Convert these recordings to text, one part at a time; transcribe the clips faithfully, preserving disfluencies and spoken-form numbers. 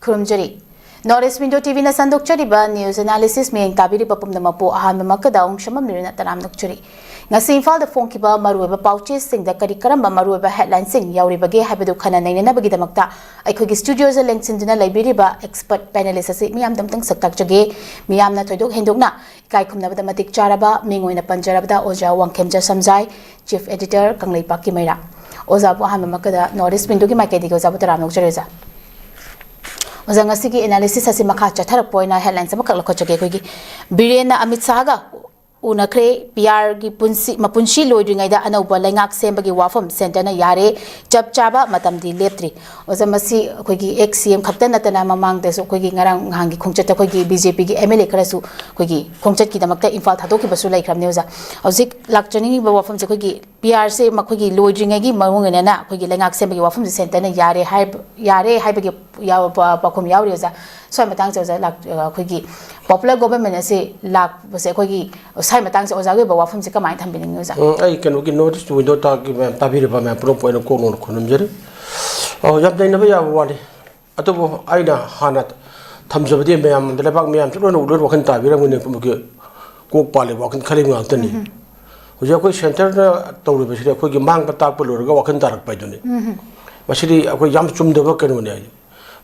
ꯈꯨꯔꯨꯝꯖꯔꯤ꯫ North East Window T V ꯅ ꯁꯟꯗꯣꯛꯆꯔꯤꯕ news analysis ꯃꯤꯠꯌꯦꯡ ꯇꯥꯕꯤꯔꯤꯕ ꯄꯨꯝꯅꯃꯛꯄꯨ ꯑꯍꯥꯟꯕꯃꯛꯇꯗ ꯑꯍꯨꯝ ꯁꯝꯂꯝꯅꯤꯔꯅ ꯇꯔꯥꯝꯅ ꯑꯣꯛꯆꯔꯤ꯫ ꯉꯁꯤ ꯏꯝꯐꯥꯜꯗ ꯐꯣꯡꯈꯤꯕ ꯃꯔꯨꯑꯣꯏꯕ ꯄꯥꯎꯆꯦꯁꯤꯡꯗ ꯀꯔꯤ ꯀꯔꯝꯕ ꯃꯔꯨꯑꯣꯏꯕ headlineꯁꯤꯡ ꯌꯥꯎꯔꯤꯕꯒꯦ ꯍꯥꯏꯕꯗꯨ ꯈꯟꯅ ꯅꯩꯅꯅꯕꯒꯤꯗꯃꯛꯇ ꯑꯩꯈꯣꯏꯒꯤ studioꯗ ꯂꯦꯡꯁꯤꯟꯗꯨꯅ ꯂꯩꯕꯤꯔꯤꯕ expert panelist ꯑꯁꯤ ꯃꯤꯌꯥꯝꯗ ꯑꯃꯨꯛꯇꯪ ꯁꯛ ꯇꯥꯛꯆꯒꯦ꯫ ꯃꯤꯌꯥꯝꯅ ꯊꯣꯏꯗꯣꯛ ꯍꯦꯟꯗꯣꯛꯅ ꯏꯀꯥꯏ ꯈꯨꯝꯅꯕꯗ ꯃꯇꯤꯛ ꯆꯥꯔꯕ ꯃꯤꯡ ꯑꯣꯏꯅ ꯄꯟꯖꯔꯕꯗ ꯑꯣꯖꯥ ꯋꯥꯡꯈꯦꯝꯆ ꯁꯝꯖꯥꯏ, Chief Editor ꯀꯪꯂꯩꯄꯥꯛꯀꯤ ꯃꯩꯔꯥ꯫ ꯑꯣꯖꯥꯕꯨ ꯑꯍꯥꯟꯕꯃꯛꯇꯗ North East Windowꯒꯤ ꯃꯥꯏꯀꯩꯗꯒꯤ ꯑꯣꯖꯥꯕꯨ ꯇꯔꯥꯝꯅ ꯑꯣꯛꯆꯔꯤ ꯑꯣꯖꯥ꯫ ꯑꯣꯖꯥ, ꯉꯁꯤꯒꯤ analysis ꯑꯁꯤ ꯃꯈꯥ ꯆꯠꯊꯔꯛꯄ ꯑꯣꯏꯅ headlines ꯑꯃꯈꯛ ꯂꯧꯈꯠꯆꯒꯦ꯫ ꯑꯩꯈꯣꯏꯒꯤ ꯕꯤꯔꯦꯟꯅ ꯑꯃꯤꯠ ꯁꯥꯍꯒ ꯎꯅꯈ꯭ꯔꯦ꯫ ꯄꯤ ꯑꯥꯔꯒꯤ ꯄꯨꯟꯁꯤ, ꯃꯄꯨꯟꯁꯤ ꯂꯣꯏꯗ꯭ꯔꯤꯉꯩꯗ ꯑꯅꯧꯕ ꯂꯩꯉꯥꯛ ꯁꯦꯝꯕꯒꯤ ꯋꯥꯐꯝ centreꯅ ꯌꯥꯔꯦ, ꯆꯞ ꯆꯥꯕ ꯃꯇꯝꯗꯤ ꯂꯦꯞꯇ꯭ꯔꯤ꯫ ꯑꯣꯖꯥ, ꯃꯁꯤ ꯑꯩꯈꯣꯏꯒꯤ ex C M ꯈꯛꯇ ꯅꯠꯇꯅ ꯃꯃꯥꯡꯗꯁꯨ ꯑꯩꯈꯣꯏꯒꯤ ꯉꯔꯥꯡ ꯅꯍꯥꯟꯒꯤ ꯈꯣꯡꯆꯠꯇ ꯑꯩꯈꯣꯏꯒꯤ BJPꯒꯤ MLA ꯈꯔꯁꯨ ꯑꯩꯈꯣꯏꯒꯤ ꯈꯣꯡꯆꯠꯀꯤꯗꯃꯛꯇ ꯏꯝꯐꯥꯜ ꯊꯥꯗꯣꯛꯈꯤꯕꯁꯨ ꯂꯩꯈ꯭ꯔꯕꯅꯤ꯫ ꯑꯣꯖꯥ, ꯍꯧꯖꯤꯛ ꯂꯥꯛꯆꯅꯤꯡꯉꯤꯕ ꯋꯥꯐꯝꯁꯦ ꯑꯩꯈꯣꯏꯒꯤ ꯄꯤ ꯑꯥꯔꯁꯦ ꯃꯈꯣꯏꯒꯤ ꯂꯣꯏꯗ꯭ꯔꯤꯉꯩꯒꯤ ꯃꯅꯨꯡ ꯑꯣꯏꯅꯅ ꯑꯩꯈꯣꯏꯒꯤ ꯂꯩꯉꯥꯛ ꯁꯦꯝꯕꯒꯤ ꯋꯥꯐꯝꯁꯦ centreꯅ ꯌꯥꯔꯦ ꯍꯥꯏꯕ, ꯌꯥꯔꯦ ꯍꯥꯏꯕꯒꯤ ꯌꯥꯎꯕ ꯄꯥꯎꯈꯨꯝ ꯌꯥꯎꯔꯤ ꯑꯣꯖꯥ꯫ ꯁ꯭ꯋꯥꯏ ꯃꯇꯥꯡꯁꯦ ꯑꯣꯖꯥ, ꯂꯥꯛ-, ꯑ, ꯑꯩꯈꯣꯏꯒꯤ popular government ꯑꯁꯤ ꯂꯥꯛꯄꯁꯦ ꯑꯩꯈꯣꯏꯒꯤ ꯁ꯭ꯋꯥꯏ ꯃꯇꯥꯡꯁꯦ ꯑꯣꯖꯥꯒꯤ ꯑꯣꯏꯕ ꯋꯥꯐꯝꯁꯦ ꯀꯃꯥꯏꯅ ꯊꯝꯕꯤꯅꯤꯡꯉꯤ ꯑꯣꯖꯥ? ꯎꯝ, ꯑꯩ ꯀꯩꯅꯣꯒꯤ North East Window ꯇꯥꯒꯤ ꯃꯌꯥꯝ ꯇꯥꯕꯤꯔꯤꯕ ꯃꯌꯥꯝ ꯄꯨꯝꯅꯃꯛꯄꯨ ꯑꯩꯅ ꯀꯣꯛ ꯅꯧꯅ ꯈꯨꯔꯨꯝꯖꯔꯤ꯫ ꯑ, ꯌꯥꯝ ꯅꯩꯅꯕ ꯌꯥꯕ ꯋꯥꯅꯤ꯫ ꯑꯗꯨꯕꯨ ꯑꯩꯅ ꯍꯥꯟꯅ ꯊꯝꯖꯕꯗꯤ ꯃꯌꯥꯝꯗ, ꯂꯩꯕꯥꯛ ꯃꯌꯥꯝꯁꯨ ꯂꯣꯏꯅ, ꯂꯣꯏꯅ ꯋꯥꯈꯜ ꯇꯥꯕꯤꯔꯝꯒꯅꯤ꯫ ꯄꯨꯝꯅꯃꯛꯀꯤ ꯀꯣꯛ ꯄꯥꯜꯂꯤꯕ ꯋꯥꯈꯜ ꯈꯜꯂꯤꯕ ꯉꯥꯛꯇꯅꯤ꯫ ꯎꯝ꯫ ꯍꯧꯖꯤꯛ ꯑꯩꯈꯣꯏ centreꯅ ꯇꯧꯔꯤꯕꯁꯤꯗꯤ ꯑꯩꯈꯣꯏꯒꯤ ꯃꯥꯡꯕ ꯇꯥꯛꯄ ꯂꯣꯏꯔꯒ ꯋꯥꯈꯜ ꯇꯥꯔꯛꯄ ꯍꯥꯏꯗꯨꯅꯤ꯫ ꯎꯝ꯫ ꯃꯁꯤꯗꯤ ꯑꯩꯈꯣꯏ ꯌꯥꯝ ꯆꯨꯝꯗꯕ ꯀꯩꯅꯣꯅꯦ꯫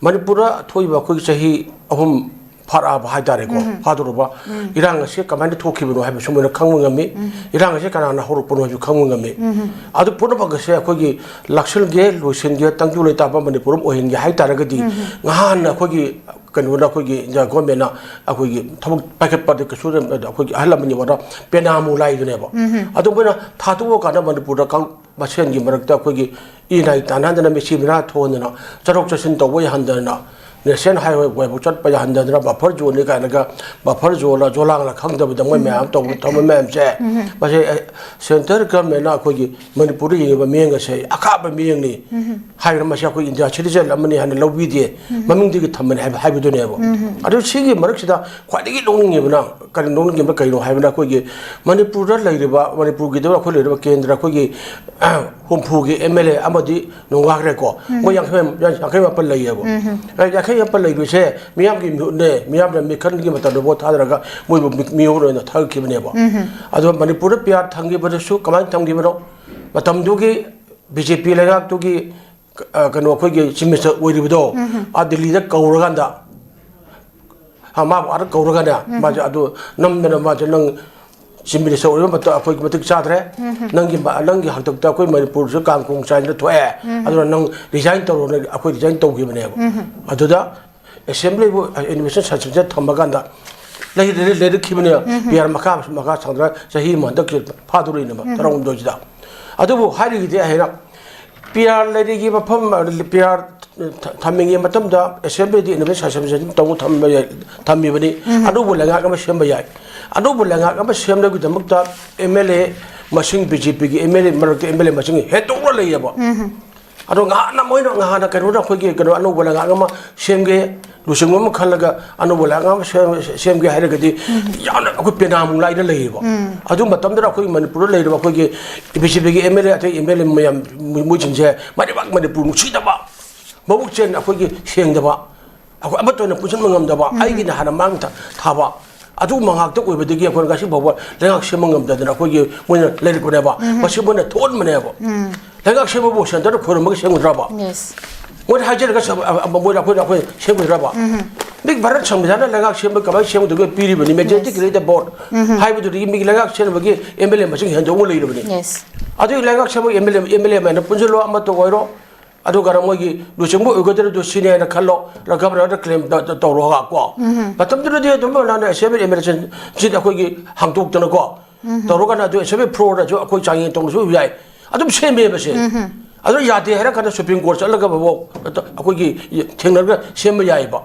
ꯃꯅꯤꯄꯨꯔꯗ ꯊꯣꯛꯏꯕ ꯑꯩꯈꯣꯏꯒꯤ ꯆꯍꯤ ꯑꯍꯨꯝ ꯐꯥꯔꯛꯑꯕ ꯍꯥꯏꯇꯥꯔꯦꯀꯣ, ꯎꯝ꯫ ꯐꯥꯗꯣꯔꯕ ꯎꯝ꯫ ꯏꯔꯥꯡ ꯑꯁꯤ ꯀꯃꯥꯏꯅ ꯊꯣꯛꯈꯤꯕꯅꯣ ꯍꯥꯏꯕꯁꯨ ꯃꯣꯏꯅ ꯈꯪꯕ ꯉꯝꯃꯤ꯫ ꯎꯝ꯫ ꯏꯔꯥꯡ ꯑꯁꯤ ꯀꯅꯥꯅ ꯍꯧꯔꯛꯄꯅꯣ ꯍꯥꯏꯕꯁꯨ ꯈꯪꯕ ꯉꯝꯃꯤ꯫ ꯎꯝ꯫ ꯑꯗꯨ ꯄꯨꯝꯅꯃꯛ ꯑꯁꯦ ꯑꯩꯈꯣꯏꯒꯤ ꯂꯥꯛꯁꯤꯟꯒꯦ, ꯂꯣꯏꯁꯤꯟꯒꯦ, ꯇꯪꯗꯨ ꯂꯩꯇꯥꯕ ꯃꯅꯤꯄꯨꯔ ꯑꯃ ꯑꯣꯏꯍꯟꯒꯦ ꯍꯥꯏ ꯇꯥꯔꯒꯗꯤ, ꯎꯝ꯫ ꯉꯍꯥꯟꯅ ꯑꯩꯈꯣꯏꯒꯤ ꯀꯩꯅꯣꯅ, ꯑꯩꯈꯣꯏꯒꯤ India governmentꯅ ꯑꯩꯈꯣꯏꯒꯤ ꯊꯕꯛ ꯄꯥꯏꯈꯠꯄꯗ ꯀꯩꯁꯨ, ꯑꯩꯈꯣꯏꯒꯤ ꯑꯍꯜ ꯂꯃꯟꯒꯤ ꯋꯥꯗ ꯄꯦꯅꯥ ꯃꯨꯂꯥꯏꯗꯨꯅꯦꯕ꯫ ꯎꯝ꯫ ꯑꯗꯨ ꯃꯣꯏꯅ ꯊꯥꯗꯣꯛꯑꯀꯥꯟꯗ ꯃꯅꯤꯄꯨꯔꯗ ꯀꯥꯡ ꯃꯁꯦꯟꯒꯤ ꯃꯔꯛꯇ ꯑꯩꯈꯣꯏꯒꯤ ꯏ ꯅꯥꯏ ꯇꯥꯟꯅꯗꯅ, ꯃꯤꯁꯤ ꯃꯤꯅꯥ ꯊꯣꯛꯍꯟꯗꯅ, ꯆꯠꯊꯣꯛ ꯆꯠꯁꯤꯟ ꯇꯧꯕ ꯌꯥꯍꯟꯗꯅ, National Highway ꯐꯥꯎ ꯆꯠꯄ ꯌꯥꯍꯟꯗꯗꯅ, buffer zoneꯅꯤ ꯀꯥꯏꯅꯒ buffer zoneꯂ ꯖꯣꯂꯥꯡꯂ ꯈꯪꯗꯕꯤꯗ ꯃꯣꯏ ꯃꯌꯥꯝ ꯇꯧꯕ ꯊꯕꯛ ꯃꯌꯥꯝꯁꯦ, ꯎꯝ꯫ ꯃꯁꯤ, ꯑꯦ, centre governmentꯅ ꯑꯩꯈꯣꯏꯒꯤ ꯃꯅꯤꯄꯨꯔꯗ ꯌꯦꯡꯉꯤꯕ ꯃꯤꯠꯌꯦꯡ ꯑꯁꯦ ꯑꯈꯥꯕ ꯃꯤꯠꯌꯦꯡꯅꯤ꯫ ꯎꯝ꯫ ꯍꯥꯏꯗꯅ ꯃꯁꯤ ꯑꯩꯈꯣꯏ India citizen ꯑꯃꯅꯤ ꯍꯥꯏꯅ ꯂꯧꯕꯤꯗꯦ, ꯎꯝ꯫ ꯃꯃꯤꯡꯗꯒꯤ ꯊꯝꯕꯅꯤ ꯍꯥꯏꯕ, ꯍꯥꯏꯕꯗꯨꯅꯦꯕ꯫ ꯎꯝ꯫ ꯑꯗꯨ ꯁꯤꯒꯤ ꯃꯔꯛꯁꯤꯗ ꯈ꯭ꯋꯥꯏꯗꯒꯤ ꯅꯣꯛꯅꯤꯡꯉꯤꯕꯅ, ꯀꯔꯤ ꯅꯣꯛꯅꯤꯡꯉꯤꯕ ꯀꯩꯅꯣ ꯍꯥꯏꯕꯗ, ꯑꯩꯈꯣꯏꯒꯤ ꯃꯅꯤꯄꯨꯔꯗ ꯂꯩꯔꯤꯕ, ꯃꯅꯤꯄꯨꯔꯒꯤꯗ ꯑꯩꯈꯣꯏ ꯂꯩꯔꯤꯕ ꯀꯦꯟꯗ꯭ꯔ ꯑꯩꯈꯣꯏꯒꯤ, ꯑ, ꯍꯨꯝꯐꯨꯒꯤ ꯑꯦꯝ ꯑꯦꯜ ꯑꯦ ꯑꯃꯗꯤ ꯅꯣꯡꯒꯥꯈ꯭ꯔꯦꯀꯣ꯫ ꯃꯣꯏ ꯌꯥꯡꯈꯩ, ꯌꯥꯡꯈꯩ ꯃꯥꯄꯟ ꯂꯩꯌꯦꯕ꯫ ꯑꯦ, ꯌꯥꯡꯈꯩ ꯃꯥꯄꯟ ꯂꯩꯕꯁꯦ ꯃꯤꯌꯥꯝꯒꯤ ꯃꯤꯍꯨꯠꯅꯦ, ꯃꯤꯌꯥꯝꯅ ꯃꯤꯈꯜꯒꯤ ꯃꯇꯝꯗ ꯚꯣꯠ ꯊꯥꯗꯔꯒ ꯃꯣꯏꯕꯨ ꯃꯤ-, ꯃꯤꯍꯨꯠ ꯑꯣꯏꯅ ꯊꯥꯒꯠꯈꯤꯕꯅꯦꯕ꯫ ꯑꯗꯣ ꯃꯅꯤꯄꯨꯔꯗ ꯄꯤ ꯑꯥꯔ ꯊꯝꯈꯤꯕꯗꯁꯨ ꯀꯃꯥꯏꯅ ꯊꯝꯈꯤꯕꯅꯣ? ꯃꯇꯝꯗꯨꯒꯤ ꯕꯤ ꯖꯦ ꯄꯤ ꯂꯩꯉꯥꯛꯇꯨꯒꯤ, ꯑ, ꯀꯩꯅꯣ, ꯑꯩꯈꯣꯏꯒꯤ ꯆꯤꯐ ꯃꯤꯅꯤꯁꯇꯔ ꯑꯣꯏꯔꯤꯕꯗꯣ, ꯑꯥ ꯗꯤꯜꯂꯤꯗ ꯀꯧꯔꯀꯥꯟꯗ, ꯑ, ꯃꯥꯕꯨ ꯑꯥꯗ ꯀꯧꯔꯒꯅꯦ, ꯃꯥꯁꯦ ꯑꯗꯨ ꯅꯝꯗꯅ ꯃꯥꯁꯦ, "ꯅꯪ ꯆꯤꯐ ꯃꯤꯅꯤꯁꯇꯔ ꯑꯣꯏꯕ ꯃꯇꯝ ꯑꯩꯈꯣꯏꯒꯤ ꯃꯇꯤꯛ ꯆꯥꯗ꯭ꯔꯦ, ꯅꯪꯒꯤ ꯃ-, ꯅꯪꯒꯤ ꯍꯥꯛꯇꯛꯇ ꯑꯩꯈꯣꯏ ꯃꯅꯤꯄꯨꯔꯁꯨ ꯀꯥꯡ ꯈꯣꯡ ꯆꯥꯏꯗꯅ ꯊꯣꯛꯑꯦ, ꯑꯗꯨꯅ ꯅꯪ ꯔꯤꯖꯥꯏꯟ ꯇꯧꯔꯣꯅ" ꯑꯩꯈꯣꯏ ꯔꯤꯖꯥꯏꯟ ꯇꯧꯈꯤꯕꯅꯦꯕ꯫ ꯑꯗꯨꯗ ꯑꯦꯁꯦꯝꯕ꯭ꯂꯤꯕꯨ ꯏꯅꯣꯚꯦꯁꯟ ꯁꯁꯄꯦꯟꯁꯟ ꯊꯝꯃꯀꯥꯟꯗ ꯂꯩ-, ꯂꯩ-, ꯂꯩꯔꯛꯈꯤꯕꯅꯦ꯫ ꯄꯤ ꯑꯥꯔ ꯃꯈꯥ, ꯃꯈꯥ ꯁꯥꯡꯗꯅ ꯆꯍꯤ ꯑꯃ ꯍꯟꯗꯛꯀꯤ ꯐꯥꯗꯣꯔꯤꯅꯦꯕ, ꯇꯔꯥꯍꯨꯝꯗꯣꯏꯁꯤꯗ꯫ ꯑꯗꯨꯕꯨ ꯍꯥꯏꯔꯤꯒꯤꯗꯤ ꯑꯩꯅ ꯄꯤ ꯑꯥꯔ ꯂꯩꯔꯤꯒꯤ ꯃꯐꯝ, ꯄꯤ ꯑꯥꯔ ꯊꯝꯃꯤꯉꯩ ꯃꯇꯝꯗ ꯑꯦꯁꯦꯝꯕ꯭ꯂꯤꯗꯤ ꯏꯅꯣꯚꯦꯁꯟ ꯁꯁꯄꯦꯟꯁꯟ ꯇꯧ ꯊꯝꯕ ꯌꯥꯏ, ꯊꯝꯃꯤꯕꯅꯤ꯫ ꯑꯅꯧꯕ ꯂꯩꯉꯥꯛ ꯑꯃ ꯁꯦꯝꯕ ꯌꯥꯏ꯫ ꯑꯅꯧꯕ ꯂꯩꯉꯥꯛ ꯑꯃ ꯁꯦꯝꯅꯕꯒꯤꯗꯃꯛꯇ ꯑꯦꯝ ꯑꯦꯜ ꯑꯦ ꯃꯁꯤꯡ, ꯕꯤ ꯖꯦ ꯄꯤꯒꯤ ꯑꯦꯝ ꯑꯦꯜ ꯑꯦ ꯃꯔꯛꯇ ꯑꯦꯝ ꯑꯦꯜ ꯑꯦ ꯃꯁꯤꯡ ꯍꯦꯟꯗꯣꯛꯅ ꯂꯩꯌꯦꯕ꯫ ꯑꯗꯣ ꯉꯍꯥꯟꯅ ꯃꯣꯏꯅ, ꯉꯍꯥꯟꯅ ꯀꯩꯅꯣꯅ ꯑꯩꯈꯣꯏꯒꯤ ꯀꯩꯅꯣ ꯑꯅꯧꯕ ꯂꯩꯉꯥꯛ ꯑꯃ ꯁꯦꯝꯒꯦ, ꯂꯨꯆꯤꯡꯕ ꯑꯃ ꯈꯜꯂꯒ ꯑꯅꯧꯕ ꯂꯩꯉꯥꯛ ꯑꯃ ꯁꯦꯝ-, ꯁꯦꯝꯒꯦ ꯍꯥꯏꯔꯒꯗꯤ ꯌꯥꯝꯅ ꯑꯩꯈꯣꯏ ꯄꯦꯅꯥꯃꯨꯛ ꯂꯥꯏꯗ ꯂꯩꯌꯦꯕ꯫ ꯑꯗꯨ ꯃꯇꯝꯗꯨꯗ ꯑꯩꯈꯣꯏꯒꯤ ꯃꯅꯤꯄꯨꯔꯗ ꯂꯩꯔꯤꯕ ꯑꯩꯈꯣꯏꯒꯤ ꯕꯤ ꯖꯦ ꯄꯤꯒꯤ ꯑꯦꯝ ꯑꯦꯜ ꯑꯦ, ꯑꯇꯩ ꯑꯦꯝ ꯑꯦꯜ ꯑꯦ ꯃꯌꯥꯝ, ꯃꯣꯏꯁꯤꯡꯁꯦ ꯃꯔꯤꯕꯥꯛ ꯃꯅꯤꯄꯨꯔ ꯅꯨꯡꯁꯤꯗꯕ, ꯃꯕꯨꯛ ꯆꯦꯟ ꯑꯩꯈꯣꯏꯒꯤ ꯁꯦꯡꯗꯕ, ꯑꯩꯈꯣꯏ ꯑꯃꯠꯇ ꯑꯣꯏꯅ ꯄꯨꯟꯁꯤꯟꯕ ꯉꯝꯗꯕ, ꯑꯩꯒꯤꯅ ꯍꯥꯟꯅ ꯃꯥꯡ ꯊꯥ-, ꯊꯥꯕ, ꯑꯗꯨꯒꯨꯝꯕ ꯉꯥꯛꯇ ꯑꯣꯏꯕꯗꯒꯤ ꯑꯩꯈꯣꯏꯅ ꯉꯁꯤ ꯐꯥꯎꯕ ꯂꯩꯉꯥꯛ ꯁꯦꯝꯕ ꯉꯝꯗꯗꯅ ꯑꯩꯈꯣꯏꯒꯤ ꯃꯣꯏꯅ ꯂꯩꯔꯛꯄꯅꯦꯕ꯫ ꯃꯁꯤ ꯃꯣꯏꯅ ꯊꯣꯛꯍꯟꯕꯅꯦꯕ꯫ ꯂꯩꯉꯥꯛ ꯁꯦꯝꯕꯕꯨ ꯁꯦꯟꯇꯔꯗ ꯈꯣꯏꯔꯝꯃꯒ ꯁꯦꯝꯒꯗ꯭ꯔꯕ? ꯃꯣꯏꯅ ꯍꯥꯏꯖꯔꯒ ꯁ-, ꯑ-, ꯑ-, ꯃꯣꯏꯅ ꯑꯩꯈꯣꯏꯅ, ꯑꯩꯈꯣꯏ ꯁꯦꯝꯒꯗ꯭ꯔꯕ? ꯃꯤ ꯚꯥꯔꯠ ꯁꯪꯕꯤꯙꯥꯟꯅ ꯂꯩꯉꯥꯛ ꯁꯦꯝꯕ ꯀꯃꯥꯏꯅ ꯁꯦꯝꯒꯗꯒꯦ? ꯄꯤꯔꯤꯕꯅꯤ, majority create the vote ꯍꯥꯏꯕꯗꯨꯗꯒꯤ ꯃꯤꯒꯤ ꯂꯩꯉꯥꯛ ꯁꯦꯝꯕꯒꯤ ꯑꯦꯝ ꯑꯦꯜ ꯑꯦ ꯃꯁꯤꯡ ꯍꯦꯟꯗꯣꯛꯅ ꯂꯩꯔꯕꯅꯤ꯫ ꯑꯗꯨꯒꯤ ꯂꯩꯉꯥꯛ ꯁꯦꯝꯕꯒꯤ M L A, M L A ꯃꯌꯥꯝꯅ ꯄꯨꯟꯁꯤꯜꯂꯣ, ꯑꯃꯠꯇ ꯑꯣꯏꯔꯣ, ꯑꯗꯨꯒ ꯃꯣꯏꯒꯤ ꯂꯨꯆꯤꯡꯕ ꯑꯣꯏꯒꯗꯧꯔꯤꯗꯨ ꯁꯤꯅꯦ ꯍꯥꯏꯅ ꯈꯜꯂꯣ, ꯒꯚꯔꯅꯔꯗ ꯀ꯭ꯂꯦꯝ ꯇꯧꯔꯣꯒ ꯀꯣ꯫ ꯃꯇꯝꯗꯨꯗꯗꯤ ꯑꯗꯨꯝ ꯂꯥꯟꯅ ꯑꯦꯁꯦꯝꯕ꯭ꯂꯤ ꯑꯦꯗꯃꯤꯅꯤꯁꯇ꯭ꯔꯦꯁꯟ ꯁꯤꯗ ꯑꯩꯈꯣꯏꯒꯤ ꯍꯥꯡꯗꯣꯛꯇꯅꯀꯣ ꯇꯧꯔꯒꯅ ꯑꯗꯨ ꯑꯦꯁꯦꯝꯕ꯭ꯂꯤ ꯐ꯭ꯂꯣꯔꯗꯁꯨ ꯑꯩꯈꯣꯏ ꯆꯥꯡꯌꯦꯡ ꯇꯧꯅꯁꯨ ꯌꯥꯏ꯫ ꯑꯗꯨꯝ ꯁꯦꯝꯃꯦꯕꯁꯦ꯫ ꯑꯗꯨ ꯌꯥꯗꯦ ꯍꯥꯏꯔ ꯀꯥꯟꯗ ꯁꯨꯄ꯭ꯔꯤꯝ ꯀꯣꯔꯠ ꯆꯠꯂꯒ ꯐꯥꯎ ꯑꯩꯈꯣꯏꯒꯤ ꯊꯦꯡꯅꯔꯒ ꯁꯦꯝꯕ ꯌꯥꯏꯑꯕ꯫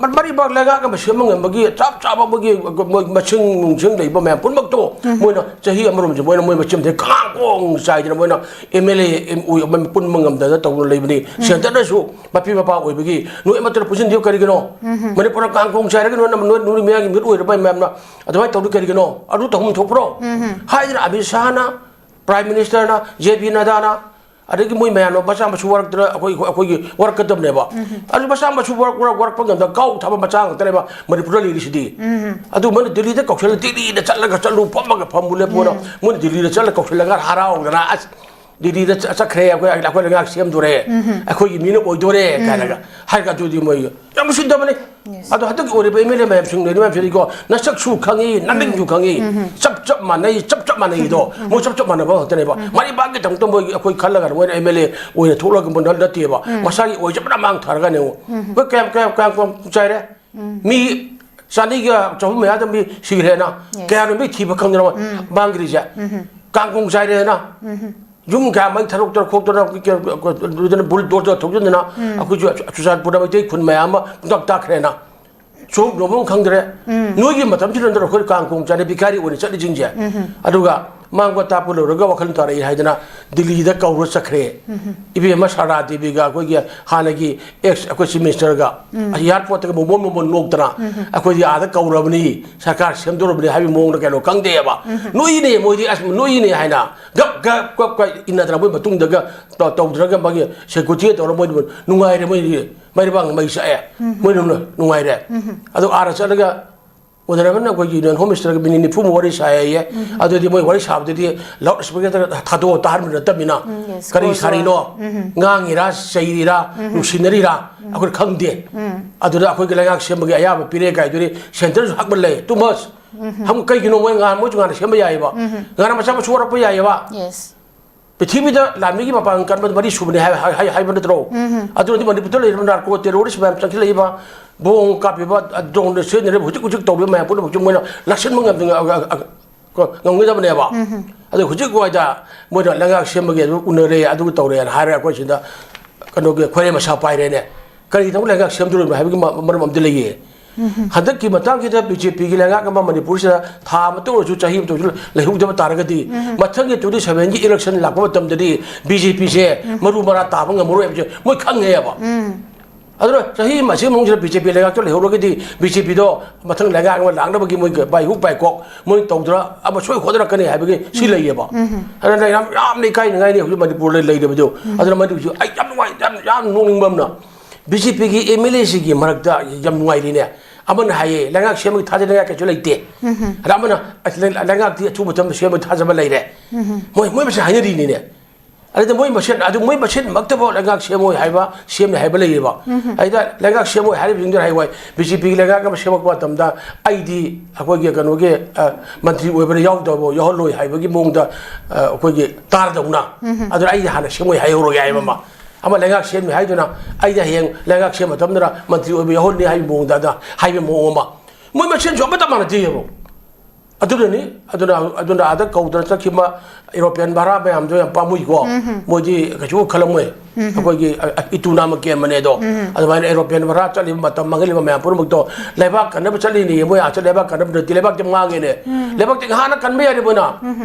ꯃ-, ꯃꯔꯤꯕꯥꯛ ꯂꯩꯉꯥꯛ ꯑꯃ ꯁꯦꯝꯕ ꯉꯝꯕꯒꯤ ꯆꯞ ꯆꯥꯕ ꯃꯣꯏꯒꯤ, ꯃꯣꯏ ꯃꯁꯤꯡ ꯅꯨꯡꯁꯤꯡ ꯂꯩꯕ ꯃꯌꯥꯝ ꯄꯨꯝꯅꯃꯛꯇꯣ ꯃꯣꯏꯅ ꯆꯍꯤ ꯑꯃꯔꯣꯝꯁꯦ ꯃꯣꯏꯅ, ꯃꯣꯏ ꯃꯆꯤꯟꯗ ꯀꯥꯡ ꯀꯣꯡ ꯆꯥꯏꯗꯅ ꯃꯣꯏꯅ M L A, M O ꯑꯃ ꯄꯨꯟꯕ ꯉꯝꯗꯅ ꯇꯧꯗꯅ ꯂꯩꯕꯅꯤ꯫ ꯁꯦꯟꯇꯔꯗꯁꯨ ꯃꯄꯤ ꯃꯄꯥ ꯑꯣꯏꯕꯒꯤ ꯅꯣꯏ ꯑꯃꯠꯇꯅ ꯄꯨꯟꯁꯤꯟꯗꯦ ꯀꯔꯤꯒꯤꯅꯣ? ꯃꯅꯤꯄꯨꯔꯗ ꯀꯥꯡ ꯀꯣꯡ ꯆꯥꯏꯔꯒ ꯅꯣꯏꯅ, ꯅꯣꯏ, ꯅꯣꯏ ꯃꯤꯌꯥꯝꯒꯤ ꯃꯤꯍꯨꯠ ꯑꯣꯏꯔꯕ ꯃꯌꯥꯝꯅ ꯑꯗꯨꯃꯥꯏꯅ ꯇꯧꯔꯤ ꯀꯔꯤꯒꯤꯅꯣ? ꯑꯗꯨ ꯇꯧꯐꯝ ꯊꯣꯛꯄ꯭ꯔꯣ? ꯍꯥꯏꯗꯅ ꯑꯃꯤꯠ ꯁꯥꯍꯅ ꯄ꯭ꯔꯥꯏꯝ ꯃꯤꯅꯤꯁꯇꯔꯅ, ꯖꯦ ꯄꯤ ꯅꯗꯥꯅ, ꯑꯗꯒꯤ ꯃꯣꯏ ꯃꯌꯥꯝꯅ ꯃꯆꯥ ꯃꯁꯨ ꯋꯥꯔꯛꯇꯅ ꯑꯩꯈꯣꯏ, ꯑꯩꯈꯣꯏꯒꯤ ꯋꯥꯔꯛꯀꯗꯕꯅꯦꯕ꯫ ꯑꯗꯨ ꯃꯆꯥ ꯃꯁꯨ ꯋꯥꯔꯛ, ꯋꯥꯔꯛ, ꯋꯥꯔꯛꯄ ꯉꯝꯗ ꯀꯥꯎ ꯊꯥꯕ ꯃꯆꯥ ꯉꯥꯛꯇꯅꯦꯕ ꯃꯅꯤꯄꯨꯔꯗ ꯂꯩꯔꯤꯁꯤꯗꯤ꯫ ꯑꯗꯨ ꯃꯣꯏꯅ ꯗꯤꯜꯂꯤꯗ ꯀꯧꯁꯜꯂ, ꯗꯤꯜꯂꯤꯗ ꯆꯠꯂꯒ ꯆꯠꯂꯨ, ꯐꯝꯃꯒ ꯐꯝꯃꯨ ꯂꯦꯞꯄꯨꯅ ꯃꯣꯏꯅ ꯗꯤꯜꯂꯤꯗ ꯆꯠꯂꯒ ꯀꯧꯁꯜꯂꯒ ꯍꯔꯥꯎꯗꯅ, "ꯑꯁ, ꯗꯤꯜꯂꯤꯗ ꯆ-, ꯆꯠꯈ꯭ꯔꯦ, ꯑꯩꯈꯣꯏ, ꯑꯩꯈꯣꯏ ꯂꯩꯉꯥꯛ ꯁꯦꯝꯗꯣꯔꯦ, ꯑꯩꯈꯣꯏꯒꯤ ꯃꯤꯅ ꯑꯣꯏꯗꯣꯔꯦ" ꯀꯥꯏꯅꯒ ꯍꯥꯏꯔꯒ, ꯑꯗꯨꯗꯤ ꯃꯣꯏ ꯌꯥꯝ ꯎꯁꯤꯠꯇꯕꯅꯤ꯫ ꯑꯗꯣ ꯍꯟꯗꯛꯀꯤ ꯑꯣꯏꯔꯤꯕ ꯑꯦꯝ ꯑꯦꯜ ꯑꯦ ꯃꯌꯥꯝꯁꯤꯡ, ꯂꯩꯔꯤꯕ ꯃꯌꯥꯝꯁꯤꯗꯤꯀꯣ, ꯅꯁꯛꯁꯨ ꯈꯪꯉꯤ, ꯅꯃꯤꯡꯁꯨ ꯈꯪꯉꯤ, ꯆꯞ ꯆꯞ ꯃꯥꯟꯅꯩ, ꯆꯞ ꯆꯞ ꯃꯥꯟꯅꯩꯗꯣ꯫ ꯃꯣꯏ ꯆꯞ ꯆꯞ ꯃꯥꯟꯅꯕ ꯉꯥꯛꯇꯅꯦꯕ꯫ ꯃꯔꯤꯕꯥꯛꯀꯤꯗꯃꯛꯇ ꯃꯣꯏꯒꯤ ꯑꯩꯈꯣꯏ ꯈꯜꯂꯒ ꯃꯣꯏꯅ ꯑꯦꯝ ꯑꯦꯜ ꯑꯦ ꯑꯣꯏꯅ ꯊꯣꯛꯂꯛꯄ ꯅꯠꯇꯦꯕ꯫ ꯃꯁꯥꯒꯤ ꯑꯣꯏꯖꯕꯅ ꯃꯥꯡ ꯊꯥꯔꯒꯅꯦ꯫ ꯑꯩꯈꯣꯏ ꯀꯌꯥꯝ, ꯀꯌꯥꯝ, ꯀꯌꯥꯝ, ꯀꯌꯥꯝ ꯆꯥꯏꯔꯦ? ꯃꯤ ꯆꯅꯤꯒ ꯆꯍꯨꯝ ꯃꯌꯥꯗ ꯃꯤ ꯁꯤꯈ꯭ꯔꯦꯅ꯫ ꯀꯌꯥꯅꯣ ꯃꯤ ꯊꯤꯕ ꯈꯪꯗꯅ ꯃꯥꯡꯈ꯭ꯔꯤꯁꯦ? ꯀꯥꯡ ꯀꯣꯡ ꯆꯥꯏꯔꯦꯅ꯫ ꯌꯨꯝ ꯀꯌꯥ ꯃꯩ ꯊꯥꯗꯣꯛꯇꯅ ꯈꯣꯠꯇꯅ, ꯑꯗꯨꯗꯅ ꯕꯨꯜꯗꯣꯖꯔ ꯊꯧꯖꯤꯟꯗꯅ ꯑꯩꯈꯣꯏꯁꯨ ꯆꯨꯔꯆꯥꯟꯄꯨꯔꯗ ꯃꯩꯇꯩ ꯈꯨꯟ ꯃꯌꯥꯝ ꯑꯃ ꯄꯨꯡꯇꯥꯛ ꯇꯥꯛꯈ꯭ꯔꯦꯅ꯫ ꯁꯣꯛ ꯂꯣꯕꯝ ꯈꯪꯗ꯭ꯔꯦ꯫ ꯅꯣꯏꯒꯤ ꯃꯇꯝꯁꯤꯗ ꯅꯠꯇ꯭ꯔꯣ ꯑꯩꯈꯣꯏ ꯀꯥꯡ ꯀꯣꯡ ꯆꯥꯅ ꯚꯤꯈꯥꯔꯤ ꯑꯣꯏꯅ ꯆꯠꯂꯤꯁꯤꯡꯁꯦ? ꯑꯗꯨꯒ ꯃꯥꯡꯕ ꯇꯥꯛꯄ ꯂꯣꯏꯔꯒ ꯋꯥꯈꯜ ꯇꯥꯔꯛꯏ ꯍꯥꯏꯗꯅ ꯗꯤꯜꯂꯤꯗ ꯀꯧꯔ ꯆꯠꯈ꯭ꯔꯦ꯫ ꯏꯕꯦꯝꯃ ꯁꯥꯔꯗꯥ ꯗꯦꯕꯤꯒ ꯑꯩꯈꯣꯏꯒꯤ ꯍꯥꯟꯅꯒꯤ ꯑꯦꯛꯁ ꯑꯩꯈꯣꯏ ꯆꯤꯐ ꯃꯤꯅꯤꯁꯇꯔꯒ ꯑꯦꯌꯥꯔꯄꯣꯔꯠꯇꯒ ꯃꯣꯃꯣꯟ ꯃꯣꯃꯣꯟ ꯅꯣꯛꯇꯅ, "ꯑꯩꯈꯣꯏꯗꯤ ꯑꯥꯗ ꯀꯧꯔꯕꯅꯤ, ꯁꯔꯀꯥꯔ ꯁꯦꯝꯗꯣꯔꯕꯅꯤ" ꯍꯥꯏꯕꯒꯤ ꯃꯑꯣꯡꯗ ꯀꯩꯅꯣ ꯈꯪꯗꯦꯕ꯫ ꯅꯣꯏꯅꯦ ꯃꯣꯏꯗꯤ, "ꯑꯁ, ꯅꯣꯏꯅꯦ" ꯍꯥꯏꯅ ꯒꯞ ꯒꯞ ꯒꯞ ꯒꯞ ꯏꯟꯅꯗꯅ ꯃꯣꯏ ꯃꯇꯨꯡꯗꯒ ꯇꯧ-, ꯇꯧꯗ꯭ꯔꯒ ꯃꯥꯒꯤ ꯁꯦꯀ꯭ꯌꯨꯔꯤꯇꯤꯒ ꯇꯧꯔꯒ ꯃꯣꯏ ꯅꯨꯡꯉꯥꯏꯔꯦ, ꯃꯣꯏꯗꯤ ꯃꯩꯔꯩꯕꯥꯛꯅ ꯃꯩ ꯆꯥꯛꯑꯦ꯫ ꯃꯣꯏꯅ ꯅꯨꯡꯉꯥꯏꯔꯦ꯫ ꯑꯗꯣ ꯑꯥꯗ ꯆꯠꯂꯒ ꯑꯣꯅꯔꯦꯕꯜꯅ ꯑꯩꯈꯣꯏꯒꯤ ꯌꯨꯅꯤꯌꯟ ꯍꯣꯝ ꯃꯤꯅꯤꯁꯇꯔꯒ ꯃꯤꯅꯤꯠ ꯅꯤꯐꯨꯃꯨꯛ ꯋꯥꯔꯤ ꯁꯥꯏꯌꯦ꯫ ꯑꯗꯨꯗꯤ ꯃꯣꯏ ꯋꯥꯔꯤ ꯁꯥꯕꯗꯗꯤ ꯂꯥꯎꯗ ꯁ꯭ꯄꯤꯀꯔꯗ ꯊꯥꯗꯣꯛꯑ ꯇꯥꯍꯟꯕ ꯅꯠꯇꯕꯅꯤꯅ, ꯀꯔꯤ ꯁꯥꯔꯤꯅꯣ? ꯉꯥꯡꯉꯤꯔꯥ, ꯆꯩꯔꯤꯔꯥ, ꯅꯨꯡꯁꯤꯅꯔꯤꯔꯥ? ꯑꯩꯈꯣꯏ ꯈꯪꯗꯦ꯫ ꯑꯗꯨꯗ ꯑꯩꯈꯣꯏꯒꯤ ꯂꯩꯉꯥꯛ ꯁꯦꯝꯕꯒꯤ ꯑꯌꯥꯕ ꯄꯤꯔꯦ ꯀꯥꯏꯗꯨꯗꯤ ꯁꯦꯟꯇꯔꯁꯨ ꯍꯥꯞꯄ ꯂꯩ꯫ Too much꯫ ꯀꯩꯒꯤꯅꯣ ꯃꯣꯏ ꯉꯥꯟ-, ꯃꯣꯏꯁꯨ ꯉꯥꯟꯅ ꯁꯦꯝꯕ ꯌꯥꯏꯑꯕ꯫ ꯉꯥꯟꯅ ꯃꯆꯥ ꯃꯁꯨ ꯋꯥꯔꯛꯄ ꯌꯥꯏꯑꯕ꯫ ꯄ꯭ꯔꯤꯊꯤꯕꯤꯗ ꯂꯥꯟꯃꯤꯒꯤ ꯃꯄꯥꯡꯒꯜ ꯀꯟꯕ ꯃꯔꯤ ꯁꯨꯕꯅꯤ ꯍꯥꯏ-, ꯍꯥꯏ-, ꯍꯥꯏꯕ ꯅꯠꯇ꯭ꯔꯣ? ꯑꯗꯨꯅꯗꯤ ꯃꯅꯤꯄꯨꯔꯗ ꯂꯩꯔꯤꯕ ꯅꯥꯔꯀꯣ ꯇꯦꯔꯣꯔꯤꯁ ꯃꯌꯥꯝ ꯆꯪꯁꯤꯜꯂꯛꯏꯕ, ꯕꯣꯝ ꯀꯥꯞꯄꯤꯕ, ꯗ꯭ꯔꯣꯟꯗ ꯁꯤꯖꯤꯟꯅꯔꯤꯕ, ꯍꯧꯖꯤꯛ ꯍꯧꯖꯤꯛ ꯇꯧꯔꯤꯕ ꯃꯌꯥꯝ ꯄꯨꯝꯅꯃꯛꯁꯦ ꯃꯣꯏꯅ ꯂꯥꯛꯁꯤꯟꯕ ꯉꯝꯗ-, ꯑ-, ꯑ-, ꯑ-, ꯀꯣ, ꯉꯝꯒꯗꯕꯅꯦꯕ꯫ ꯑꯗꯨ ꯍꯧꯖꯤꯛ ꯋꯥꯏꯗ ꯃꯣꯏꯅ ꯂꯩꯉꯥꯛ ꯁꯦꯝꯕꯒꯤ ꯑꯗꯨ ꯎꯅꯔꯦ, ꯑꯗꯨ ꯇꯧꯔꯦꯅ ꯍꯥꯏꯔꯒ ꯑꯩꯈꯣꯏ ꯁꯤꯗ ꯀꯩꯅꯣꯒꯤ ꯈꯣꯏꯔꯦ ꯃꯁꯥ ꯄꯥꯏꯔꯦꯅꯦ꯫ ꯀꯔꯤꯒꯤꯗꯃꯛ ꯂꯩꯉꯥꯛ ꯁꯦꯝꯗꯣꯔꯤꯕꯅꯣ ꯍꯥꯏꯕꯒꯤ ꯃ-, ꯃꯔꯝ ꯑꯃꯗꯤ ꯂꯩꯌꯦ꯫ ꯍꯟꯗꯛꯀꯤ ꯃꯇꯥꯡꯁꯤꯗ ꯕꯤ ꯖꯦ ꯄꯤꯒꯤ ꯂꯩꯉꯥꯛ ꯑꯃ ꯃꯅꯤꯄꯨꯔꯁꯤꯗ ꯊꯥ ꯑꯃꯇ ꯑꯣꯏꯔꯁꯨ, ꯆꯍꯤ ꯑꯃꯇ ꯑꯣꯏꯔꯁꯨ ꯂꯩꯍꯧꯗꯕ ꯇꯥꯔꯒꯗꯤ, ꯃꯊꯪꯒꯤ twenty seven ꯒꯤ election ꯂꯥꯛꯄ ꯃꯇꯝꯗꯗꯤ ꯕꯤ ꯖꯦ ꯄꯤꯁꯦ ꯃꯔꯨ ꯃꯔꯥ ꯇꯥꯕ ꯉꯝꯃꯔꯣꯏ ꯍꯥꯏꯕꯁꯦ ꯃꯣꯏ ꯈꯪꯉꯦꯕ꯫ ꯑꯗꯨꯅ ꯆꯍꯤ ꯑꯃꯁꯤ ꯃꯅꯨꯡꯁꯤꯗ ꯕꯤ ꯖꯦ ꯄꯤ ꯂꯩꯉꯥꯛꯇ ꯂꯩꯍꯧꯔꯒꯗꯤ, ꯕꯤ ꯖꯦ ꯄꯤꯗꯣ ꯃꯊꯪ ꯂꯩꯉꯥꯛ ꯑꯃ ꯂꯥꯛꯅꯕꯒꯤ ꯃꯣꯏ ꯕꯥꯏ ꯍꯨꯛ ꯕꯥꯏ ꯀꯣꯛ ꯃꯣꯏ ꯇꯧꯗꯅ ꯑꯃ ꯁꯣꯏ ꯈꯣꯠꯅꯔꯛꯀꯅꯤ ꯍꯥꯏꯕꯒꯤ ꯁꯤ ꯂꯩꯌꯦꯕ꯫ ꯑꯗꯨꯅ ꯌꯥꯝ, ꯌꯥꯝꯅ ꯏꯀꯥꯏꯅꯤꯡꯉꯥꯏꯅꯤ ꯍꯧꯖꯤꯛ ꯃꯅꯤꯄꯨꯔꯗ ꯂꯩꯔꯤꯕꯗꯨ꯫ ꯑꯗꯨꯅ ꯃꯅꯤꯄꯨꯔꯁꯨ ꯑꯩ ꯌꯥꯝ ꯅꯨꯡꯉꯥꯏ, ꯌꯥꯝ, ꯌꯥꯝ ꯅꯣꯛꯅꯤꯡꯕ ꯑꯃꯅ, ꯕꯤ ꯖꯦ ꯄꯤꯒꯤ ꯑꯦꯝ ꯑꯦꯜ ꯑꯦꯁꯤꯡꯒꯤ ꯃꯔꯛꯇ ꯌꯥꯝ ꯅꯨꯡꯉꯥꯏꯔꯤꯅꯦ꯫ ꯑꯃꯅ ꯍꯥꯏꯌꯦ, "ꯂꯩꯉꯥꯛ ꯁꯦꯝꯕꯒꯤ ꯊꯥꯖꯅꯤꯡꯉꯥꯏ ꯀꯩꯁꯨ ꯂꯩꯇꯦ"꯫ ꯑꯗ ꯑꯃꯅ, "ꯑꯁ, ꯂꯩ-, ꯂꯩꯉꯥꯛꯇꯤ ꯑꯊꯨꯕ ꯃꯇꯝꯗ ꯁꯦꯝꯕꯒꯤ ꯊꯥꯖꯕ ꯂꯩꯔꯦ"꯫ ꯃꯣꯏ, ꯃꯣꯏ ꯃꯁꯦꯟ ꯍꯥꯏꯅꯔꯤꯅꯤꯅꯦ꯫ ꯑꯗꯨꯗ ꯃꯣꯏ ꯃꯁꯦꯟ, ꯑꯗꯨ ꯃꯣꯏ ꯃꯁꯦꯟꯃꯛꯇꯐꯥꯎ ꯂꯩꯉꯥꯛ ꯁꯦꯝꯃꯣꯏ ꯍꯥꯏꯕ, ꯁꯦꯝꯅꯤ ꯍꯥꯏꯕ ꯂꯩꯌꯦꯕ꯫ ꯑꯩꯗ ꯂꯩꯉꯥꯛ ꯁꯦꯝꯃꯣꯏ ꯍꯥꯏꯔꯤꯕꯁꯤꯡꯗꯨꯅ ꯍꯥꯏ ꯋꯥꯏ, ꯕꯤ ꯖꯦ ꯄꯤꯒꯤ ꯂꯩꯉꯥꯛ ꯑꯃ ꯁꯦꯝꯃꯛꯄ ꯃꯇꯝꯗ ꯑꯩꯗꯤ ꯑꯩꯈꯣꯏꯒꯤ ꯀꯩꯅꯣꯒꯤ, ꯑ, ꯃꯟꯇ꯭ꯔꯤ ꯑꯣꯏꯕꯗ ꯌꯥꯎꯗꯕ, ꯌꯥꯎꯍꯜꯂꯣꯏ ꯍꯥꯏꯕꯒꯤ ꯃꯑꯣꯡꯗ, ꯑ, ꯑꯩꯈꯣꯏꯒꯤ ꯇꯥꯔꯗꯧꯅ꯫ ꯑꯗꯨꯅ ꯑꯩꯗꯤ ꯍꯥꯟꯅ ꯁꯦꯝꯃꯣꯏ ꯍꯥꯏꯍꯧꯔꯒꯦ ꯍꯥꯏꯕ ꯑꯃ꯫ ꯑꯃ ꯂꯩꯉꯥꯛ ꯁꯦꯝꯃꯤ ꯍꯥꯏꯗꯨꯅ ꯑꯩꯗꯤ ꯍꯌꯦꯡ ꯂꯩꯉꯥꯛ ꯁꯦꯝꯕ ꯃꯇꯝꯗꯅ ꯃꯟꯇ꯭ꯔꯤ ꯑꯣꯏꯕ ꯌꯥꯎꯍꯟꯅꯤ ꯍꯥꯏꯕ ꯃꯑꯣꯡꯗ, ꯑꯗ ꯍꯥꯏꯕ ꯃꯑꯣꯡ ꯑꯃ꯫ ꯃꯣꯏ ꯃꯁꯦꯟꯁꯨ ꯑꯃꯠꯇ ꯃꯥꯟꯅꯗꯦꯕ꯫ ꯑꯗꯨꯅꯅꯤ, ꯑꯗꯨꯅ, ꯑꯗꯨꯅ ꯑꯥꯗ ꯀꯧꯗꯅ ꯆꯠꯈꯤꯕ ꯑꯦꯔꯣꯄ꯭ꯂꯦꯟ ꯚꯔꯥ ꯃꯌꯥꯝꯗꯣ ꯌꯥꯝ ꯄꯥꯝꯃꯨꯏꯀꯣ꯫ ꯃꯣꯏꯗꯤ ꯀꯩꯁꯨ ꯈꯜꯂꯝꯃꯣꯏ꯫ ꯑꯩꯈꯣꯏꯒꯤ, ꯑ, ꯑ, ꯏꯇꯨ ꯅꯥꯃ ꯀꯦꯝꯕꯅꯦ ꯑꯗꯣ꯫ ꯑꯗꯨꯃꯥꯏꯅ ꯑꯦꯔꯣꯄ꯭ꯂꯦꯟ ꯚꯔꯥ ꯆꯠꯂꯤꯕ ꯃꯇꯝ ꯃꯥꯡꯍꯜꯂꯤꯕ ꯃꯌꯥꯝ ꯄꯨꯝꯅꯃꯛꯇꯣ ꯂꯩꯕꯥꯛ ꯀꯟꯅꯕ ꯆꯠꯂꯤꯅꯦ꯫ ꯃꯣꯏ ꯑꯥ ꯆꯠ ꯂꯩꯕꯥꯛ ꯀꯟꯅꯕ ꯅꯠꯇꯦ, ꯂꯩꯕꯥꯛꯇꯤ ꯃꯥꯡꯉꯦꯅꯦ꯫ ꯂꯩꯕꯥꯛꯇꯤ ꯉꯍꯥꯟꯅ ꯀꯟꯕ ꯌꯥꯔꯦ ꯃꯣꯏꯅ꯫